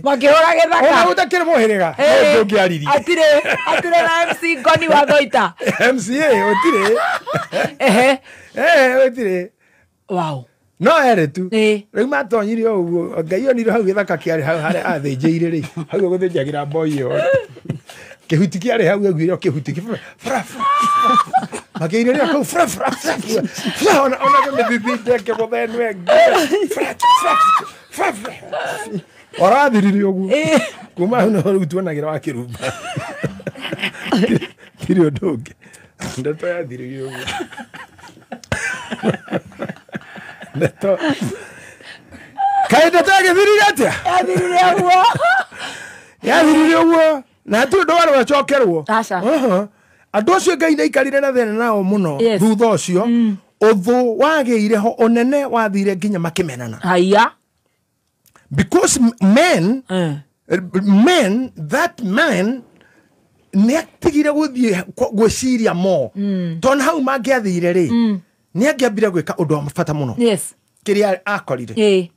Speaker 1: Makĩhũra gĩthaka.
Speaker 4: Ona gũtakĩrĩ mũhĩrĩga. No ndũngĩaririe.
Speaker 1: Hatirĩ na MC Ngoni wa Thoita.
Speaker 4: MCA gũtirĩ. Gũtirĩ.
Speaker 1: Wow.
Speaker 4: No erĩ tu. Rĩu matonyire o ũguo Ngai onire hau gĩthaka kĩarĩ hau harĩa athĩnjĩire rĩ. Hau gũthĩnjagĩra mboi ĩyo. Kĩhuti kĩarĩ hau aiguire o kĩhuti kĩ fra fra. Makĩirĩria kũu fra fra fra. Ona mĩthithinde kĩgũtha ĩno ĩngĩ. Fra fra fra fra. Orathiririe ũguo. Kuma hau nĩho rĩu tuonagĩra wa kĩrumba. Tirĩ ũndũ ũngĩ. Ndeto yathiririe ũguo. Ndeto. Kaĩ ndeto yagĩthirire atĩa?
Speaker 1: Yathirire ũguo.
Speaker 4: Yathirire ũguo. Na hatirĩ ũndũ warĩ wacokerwo.
Speaker 1: Aca.
Speaker 4: Andũ acio Ngai nĩaikarire na thĩna nao mũno thutha ũcio. Ũthũ wagĩire ho ũnene wathire nginya makĩmenana.
Speaker 1: Haiya.
Speaker 4: Because men, that man nĩ atigire gũthiĩ gwĩciria mo. Tondũ hau mangĩathire rĩ, nĩ angĩambire gwĩka ũndũ wa bata mũno.
Speaker 1: Yes.
Speaker 4: Kĩrĩa akorire.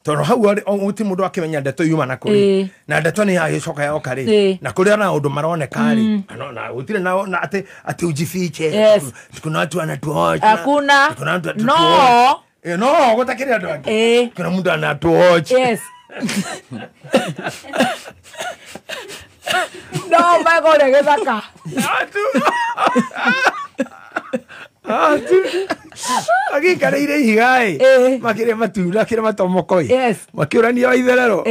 Speaker 4: Tondũ hau gũtirĩ mũndũ akĩmenya ndeto yuma na kũrĩ. Na ndeto nĩ yagĩcoka yoka rĩ. Na kũrĩ ona ũndũ maroneka rĩ. Na gũtirĩ na atĩ ujifiche.
Speaker 1: Yes.
Speaker 4: Kuna watu wanatuocha.
Speaker 1: Hakuna.
Speaker 4: Kuna watu wanatuocha.
Speaker 1: No.
Speaker 4: No, gũtakĩrĩ andũ angĩ. Kuna mũndũ anatuocha.
Speaker 1: Yes. No, megũrĩa gĩthaka.
Speaker 4: Agĩikarĩire ihiga ĩ. Makĩrĩa matunda, akĩrĩa matomoko ĩ.
Speaker 1: Yes.
Speaker 4: Makĩũrania wa itherero.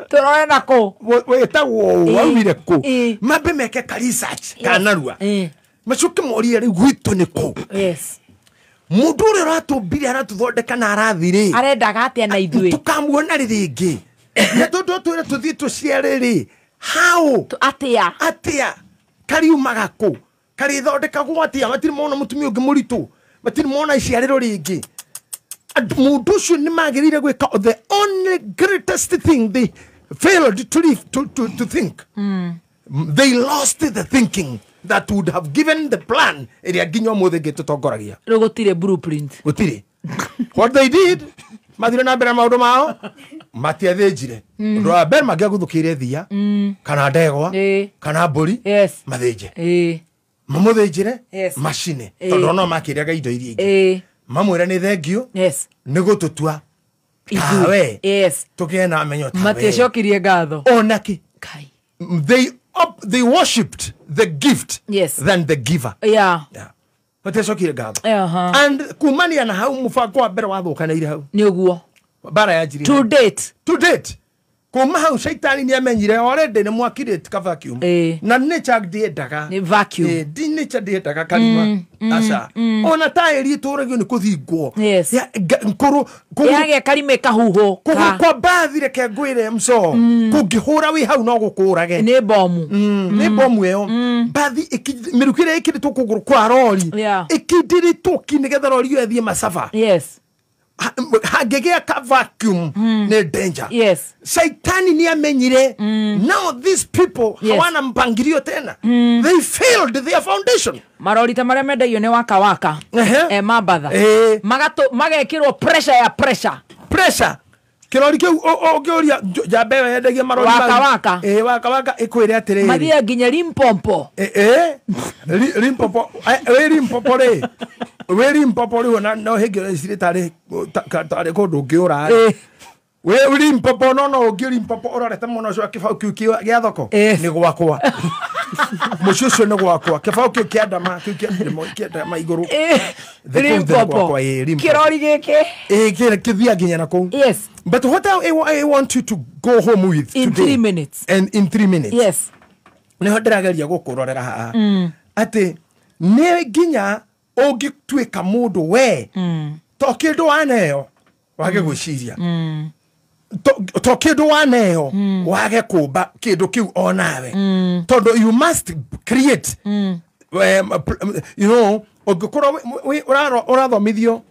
Speaker 1: Tũrore na kũ?
Speaker 4: Wĩtagwo ũũ, waumire kũ? Mambe meke ka research ka narua. Macoke morie rĩu gwitũ nĩ kũ?
Speaker 1: Yes.
Speaker 4: Mũndũ ũrĩa ũratũmbire aratũthondeka na arathi rĩ.
Speaker 1: Arendaga atĩa na ithuĩ?
Speaker 4: Tũkamuona rĩ rĩngĩ. Na tondũ twĩre tũthiĩ tũciare rĩ. How?
Speaker 1: Atĩa?
Speaker 4: Atĩa? Kariumaga kũ? Karĩthondekagwo atĩa? Matirĩ mona mũtumia ũngĩ mũritũ. Matirĩ mona iciarĩro rĩngĩ. Mũndũ ũcio nĩ magĩrĩire gwĩka the only greatest thing they failed to think. They lost the thinking that would have given the plan ĩrĩa nginya ũmũthĩ ĩngĩtũtongoragia.
Speaker 1: Rĩu gũtirĩ blueprint.
Speaker 4: Gũtirĩ. What they did, mathire na mbere maũndũ mao, matiathĩnjire. Ũndũ wa mbere mangĩaguthũkĩire thia, kana ndegwa, kana mbũri, mathĩnje. Mamũthĩnjĩre, macine. Tondũ no makĩrĩaga indo iria ingĩ. Mamwĩre nĩ thengio, nĩ gũtũtua tawe.
Speaker 1: Yes.
Speaker 4: Tũgĩe na menyo tawe.
Speaker 1: Matiacokirie ngatho.
Speaker 4: Ona kĩ. They They worshipped the gift than the giver. Matiacokire ngatho. And kumania na hau mubango wa mbere wathukanĩire hau.
Speaker 1: Nĩ ũguo.
Speaker 4: Mbara yanjirie.
Speaker 1: To date.
Speaker 4: Kuma hau shaitani nĩ amenyire already nĩ mwakirĩte ka vacuum. Na nature ndĩendaga.
Speaker 1: Nĩ vacuum.
Speaker 4: Nature ndĩendaga karima. Aca. Ona taĩri ĩtũragio nĩ kũthingwo.
Speaker 1: Yes.
Speaker 4: Kũrũ
Speaker 1: yagĩa karima ĩkahuhwo.
Speaker 4: Kũgũrũ kwa mbathi reke ngwĩre mco. Kũngĩhũra wĩ hau no gũkũrage.
Speaker 1: Nĩ bomu.
Speaker 4: Nĩ bomu ĩyo. Mbathi mĩrukĩ ĩrĩa ĩkĩrĩtwo kũgũrũ kwa rori. Ĩkindĩrĩtwo ki nĩgetha rori ĩyo ĩthiĩ macaba.
Speaker 1: Yes.
Speaker 4: Hangĩgĩa ka vacuum nĩ danger.
Speaker 1: Yes.
Speaker 4: Shaitani ni amenyire. Now these people hawana mpangilio tena. They failed their foundation.
Speaker 1: Marori ta marĩa mendagio nĩ waka waka. Mambatha. Magekĩrwo pressure ya pressure.
Speaker 4: Pressure. Kĩrori kĩu ũngĩũria njamba ĩyo yendagia marori
Speaker 1: waka waka.
Speaker 4: Waka waka ĩkwĩre atĩrĩrĩ.
Speaker 1: Mathiaga nginya Limpopo.
Speaker 4: Limpopo. Wĩ Limpopo rĩ. Wĩ Limpopo rĩ no hĩngĩ ĩcirĩ tarĩ kũndũ ũngĩũra rĩ. Wĩ Limpopo no ũngĩ Limpopo ũrorete mwena ũcio wa kĩbaũ kĩu gĩa thoko nĩ gwakwa. Mũciĩ ũcio nĩ gwakwa. Kĩbaũ kĩu kĩa ndama kĩu kĩa ndama igũrũ.
Speaker 1: Limpopo. Kĩrori gĩkĩ.
Speaker 4: Kĩthiaga nginya na kũu.
Speaker 1: Yes.
Speaker 4: But what I want you to go home with
Speaker 1: in
Speaker 4: today,
Speaker 1: 3 minutes.
Speaker 4: And in 3 minutes.
Speaker 1: Yes.
Speaker 4: Nĩho ndĩrageria gũkũrorera haha. Atĩ nĩ nginya ũngĩtuĩka mũndũ we to kĩndũ waneo wage gwĩciria. To kĩndũ waneo wage kũmba kĩndũ kĩu onawe. Tondũ you must create. You know, ũngĩkorwo ũrathomithio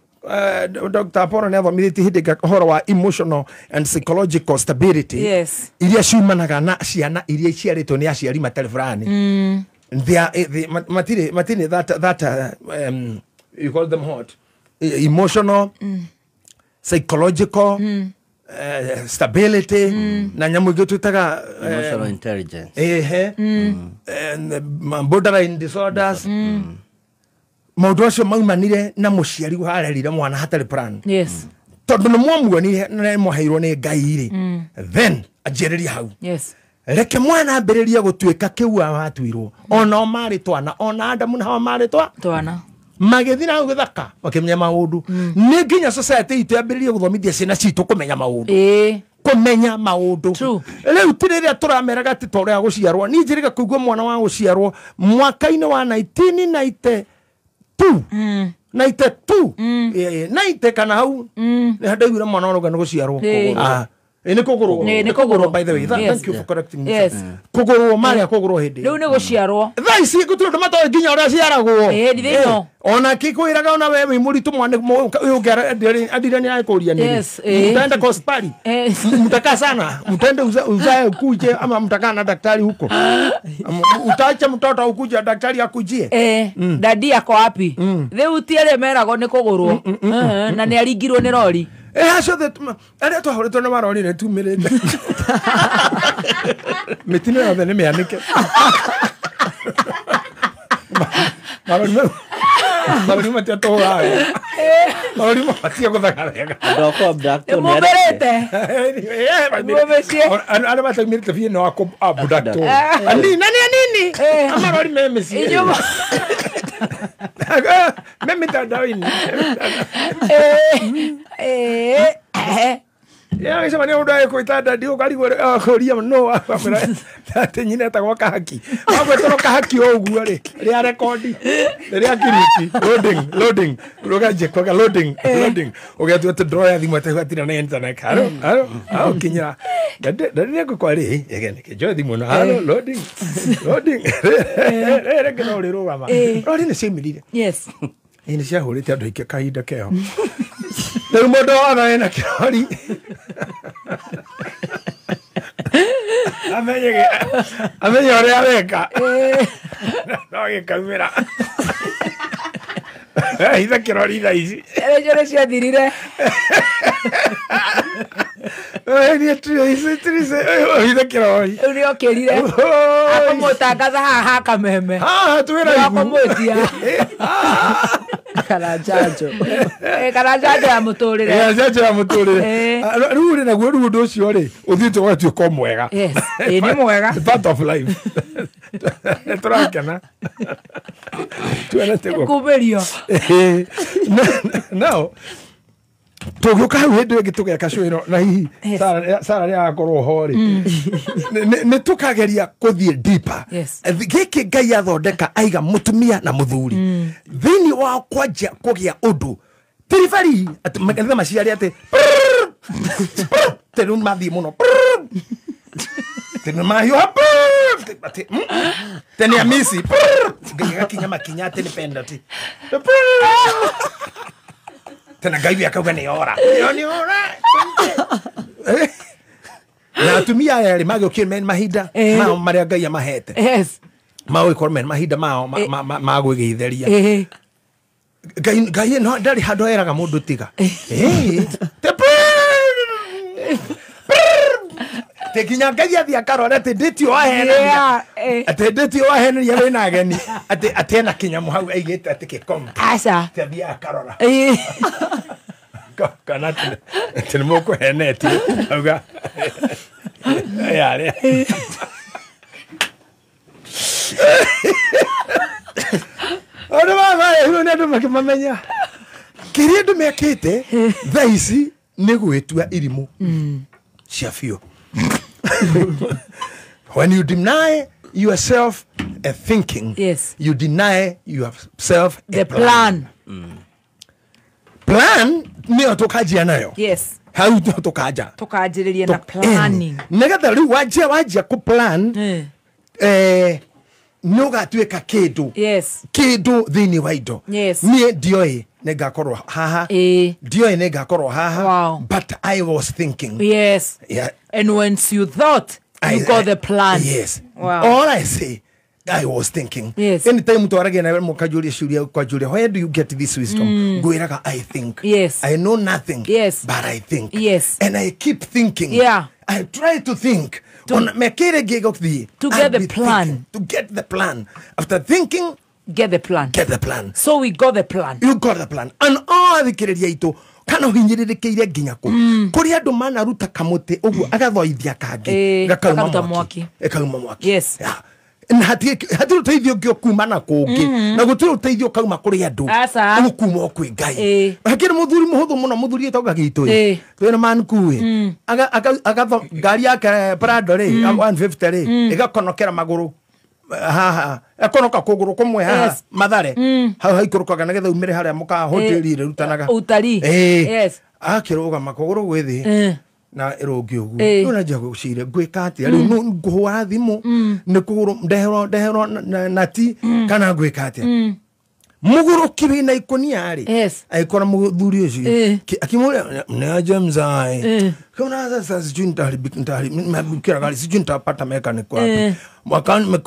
Speaker 4: Dr. Apollo nĩ athomithĩtie hĩndĩ ũhoro wa emotional and psychological stability.
Speaker 1: Yes.
Speaker 4: Iria ciumanaga na ciana iria iciarĩtwo nĩ aciari matarĩ fulani. They are matire that you call them what? Emotional, psychological stability na nyamũ ingĩ twĩtaga
Speaker 5: emotional intelligence.
Speaker 4: Borderline disorders. Maũndũ acio maumanire na mũciari warerire mwana hatarĩ plan.
Speaker 1: Yes.
Speaker 4: Tondũ nĩ mwamuonire na mwaheirwo nĩ Ngai rĩ. Then anjĩrĩria hau.
Speaker 1: Yes.
Speaker 4: Reke mwana ambĩrĩrie gũtuĩka kĩu watuirwo. Ona o marĩ twana, ona Adamu na Hawa marĩ twana. Magĩthiĩ na hau gĩthaka makĩmenya maũndũ. Nĩ nginya society itũ yambĩrĩrie gũthomithia ciana citũ kũmenya maũndũ. Kũmenya maũndũ. Rĩu ti rĩrĩa tũrameraga atĩ ta ũrĩa gũciarwo. Niĩ njĩrĩga kũigua mwana wa gũciarwo mwaka-inĩ wa 1992. 92. 90 kana hau nĩ ndaiguire mwana ũrauga nĩ gũciarwo. Nĩ kũgũrwo.
Speaker 1: Nĩ kũgũrwo,
Speaker 4: by the way. Thank you for correcting me.
Speaker 1: Yes.
Speaker 4: Kũgũrwo marĩa kũgũrwo hĩndĩ.
Speaker 1: Rĩu nĩ gũciarwo.
Speaker 4: Thaa ici gũtirĩ ũndũ matoĩ nginya ũrĩa aciaragwo.
Speaker 1: Ndithĩno.
Speaker 4: Ona kĩkwĩraga ona we wĩ mũritũ mwana ũyũ ũngĩ andire nĩ akũria nĩ. Mtaenda kwa hospitali. Mtakaa sana. Mtaenda uzae ukuje ama mtakaa na daktari huko. Utaacha mtoto ukuje daktari akujie.
Speaker 1: Dadi ako wapi? Rĩu ti arĩa meragwo nĩ kũgũrwo. Na nĩ aringirwo nĩ rori.
Speaker 4: Acio arĩa twahũrĩtwo nĩ marori nĩ tumĩrĩte. Mĩtino yothe nĩ mĩanĩke. Marori matiatũhũraga wega. Marori matia gũthaka wega.
Speaker 5: Andũ akwa abductwo
Speaker 1: nĩ Mũmbĩrĩte. Mũmĩciĩ.
Speaker 4: Arĩa mataumĩrĩte biũ no abductwo. Anini na nĩ anini. Amarori me mĩciĩ. Me mĩtandao-inĩ. Gĩcemania mũndũ agĩkwĩta dadi ũkarigwo akũria no akwĩra atĩ nyina etagwo Kahaki. Wagwĩtĩrwo Kahaki o ũguo rĩ, rĩa rekondi, rĩa kiriki, loading, loading, ũganjia kuga loading, loading. Ũgatua atĩ ndĩroya thimũ atĩ hatirĩ na internet. Haro, haro, haro kinyĩra. Dadi nĩngũkwa rĩ, ege njoe thimũ ĩno, haro, loading, loading. Rĩngĩ no ũrĩrũgama. Rori nĩ ciaumĩrire.
Speaker 1: Yes.
Speaker 4: Nĩ ciahũrĩte andũ aingĩ kahinda keho. Rĩu mũndũ wothe wĩna kĩrori amenye ũrĩa areka no gĩkaumĩra hitha kĩrori thaa ici.
Speaker 1: Rĩu ciathirire.
Speaker 4: Hitha kĩrori.
Speaker 1: Rĩu nĩokĩrire. Akũmũtangatha haha ha Kameme.
Speaker 4: Haha twĩra
Speaker 1: Akũmwĩtia.
Speaker 2: Kana njanjo.
Speaker 1: Kana njanjo ya mũtũrĩre.
Speaker 4: Njanjo ya mũtũrĩre. Rĩu rĩ naguo rĩu ũndũ ũcio rĩ ũthiĩte ũgatuĩka mwega.
Speaker 1: Yes. Nĩ mwega.
Speaker 4: Part of life. Tũrakena. Tuonete guoko.
Speaker 1: Kumĩrio.
Speaker 4: Now tũgĩũka hau hĩndĩ ĩngĩ tũgeka show ĩno na hihi Sarah nĩ agakorwo ho rĩ nĩ tũkageria kũthiĩ deeper. Gĩkĩ Ngai athondeka aiga mũtumia na mũthuri thĩinĩ wa kwanjia kũgĩa ũndũ tiribari atĩ makanitha maciare atĩ tĩ rĩu mathiĩ mũno tĩ nĩ mahiũha atĩ tĩ nĩ amisi Ngai agakinya makinya atĩ nĩ penalty tena Ngai akauga nĩ ora. Nĩ ora. Na atumia aya rĩ magĩũkire men mahinda mao marĩa Ngai amahete.
Speaker 1: Yes.
Speaker 4: Magũgĩkorwo men mahinda mao ma gwĩgeithĩria. Ngai no ndarĩ handũ eraga mũndũ tiga. Te kinya Ngai athiĩ akarora atĩ ndĩtio wahenania. Atĩ ndĩtio wahenania wĩna ageni. Atĩ atĩ ena kĩnyamũ hau aigĩte atĩ gĩkombe.
Speaker 1: Aca.
Speaker 4: Atĩ athiĩ akarora. Kana atĩ nĩ mũkũhenetie. Auga. Yarĩa. Andũ maya nĩ andũ makĩmamenya. Kĩrĩa andũ mekĩte thaa ici nĩ gwĩtua irimũ cia biũ. When you deny yourself a thinking,
Speaker 1: yes,
Speaker 4: you deny yourself
Speaker 1: the
Speaker 4: a plan. Plan nĩyo tũkanjia nayo.
Speaker 1: Yes.
Speaker 4: Hau nĩho tũkanja.
Speaker 1: Tũkanjĩrĩria na planning.
Speaker 4: Nĩgetha rĩu wanjia kũ plan nĩ ũgatuĩka kĩndũ.
Speaker 1: Yes.
Speaker 4: Kĩndũ thĩinĩ wa indo.
Speaker 1: Yes.
Speaker 4: Niĩ ndioĩ nĩ ngakorwo haha. Ndioĩ nĩ ngakorwo haha.
Speaker 1: Wow.
Speaker 4: But I was thinking.
Speaker 1: Yes.
Speaker 4: Yeah.
Speaker 1: And once you thought, you got the plan.
Speaker 4: Yes.
Speaker 1: Wow.
Speaker 4: All I say, I was thinking.
Speaker 1: Yes.
Speaker 4: Anytime twaragia nawe mũkanjũria ciũria kwanjũria, where do you get this wisdom? Ngwĩraga I think.
Speaker 1: Yes.
Speaker 4: I know nothing.
Speaker 1: Yes.
Speaker 4: But I think.
Speaker 1: Yes.
Speaker 4: And I keep thinking.
Speaker 1: Yeah.
Speaker 4: I try to think. To
Speaker 1: get the plan.
Speaker 4: To get the plan. After thinking,
Speaker 1: get the plan.
Speaker 4: Get the plan.
Speaker 1: So we got the plan.
Speaker 4: You got the plan. And all the kĩrĩria itũ kana ũhinyĩrĩrĩkĩire nginya kũ kũrĩ andũ manaruta kamũtĩ ũguo agathoithia kangĩ gakauma mwaki. Gakauma mwaki.
Speaker 1: Yes.
Speaker 4: Yeah. Na hatirĩ ũteithio ũngĩ ũkuma na kũngĩ na gũtirĩ ũteithio ũkauma kũrĩ andũ ũkuma o kwĩ Ngai. Hakĩrĩ mũthuri mũhũthũ mũno mũthuri ĩtonga gitũ ĩ twĩna manku ĩ agatho ngari yake Prado rĩ 150 rĩ ĩgakonokera magũrũ haha akonoka kũgũrũ kũmwe haha Mathare hau haikũrũkaga nĩgetha umĩre harĩa mũkawa hoteli ĩrutanaga
Speaker 1: utari. Yes.
Speaker 4: Akĩrũgama kũgũrũ gwĩ thĩ na ĩrũngi ũguo rĩu nanjia gwĩciria ngwĩka atĩa rĩu ngũhũra thimũ nĩ kũgũrũ ndeherwo nati kana ngwĩka atĩa mũgũrũki wĩna ikũnia rĩ agĩkora mũthuri ũcio akimũria nĩ mzae kuna sasa sijui nitaharibika gari sijui nitapata mechanic wapi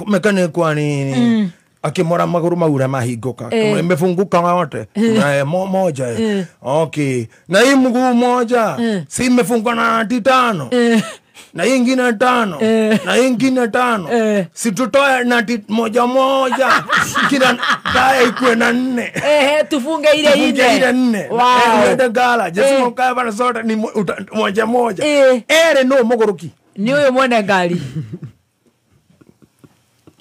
Speaker 4: mechanic wa nini akimora magũrũ maura mahingũka imefunguka yote moja okay na hii mguu moja si imefungwa na nati 5 na hii ingine 5 na hii ingine 5 si tutoe nati moja moja kila taya ikuwe na 4
Speaker 1: tufunge ile 4. Wow.
Speaker 4: Ende gala jesu mkae bana sote ni moja moja ere no mũgũrũki
Speaker 1: ni ũyũ mwene ngari.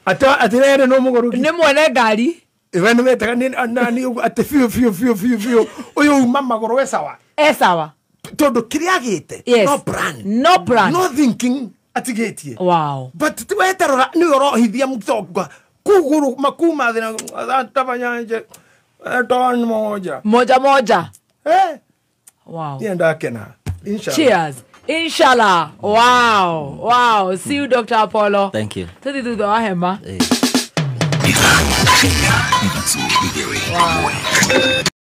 Speaker 4: Ata atirere no mũgũrũki
Speaker 1: nĩ mwene ngari
Speaker 4: iwe nĩ wetaga nani atĩ biũ biũ biũ biũ biũ ũyũ uma magũrũ e sawa
Speaker 1: e sawa
Speaker 4: tondũ kĩrĩa agĩte no plan
Speaker 1: no plan
Speaker 4: no thinking atigĩtie.
Speaker 1: Wow.
Speaker 4: But weterora nĩ ũrohithia mũtonga kũgũrũ makuma thĩ na tabanyanje ton moja
Speaker 1: moja moja. Wow.
Speaker 4: Niĩ ndakena. Inshallah.
Speaker 1: Cheers. Inshallah. Wow. Wow. See you, Dr. Apollo.
Speaker 5: Thank you.
Speaker 1: Tuthi thutha wa hema. Wow.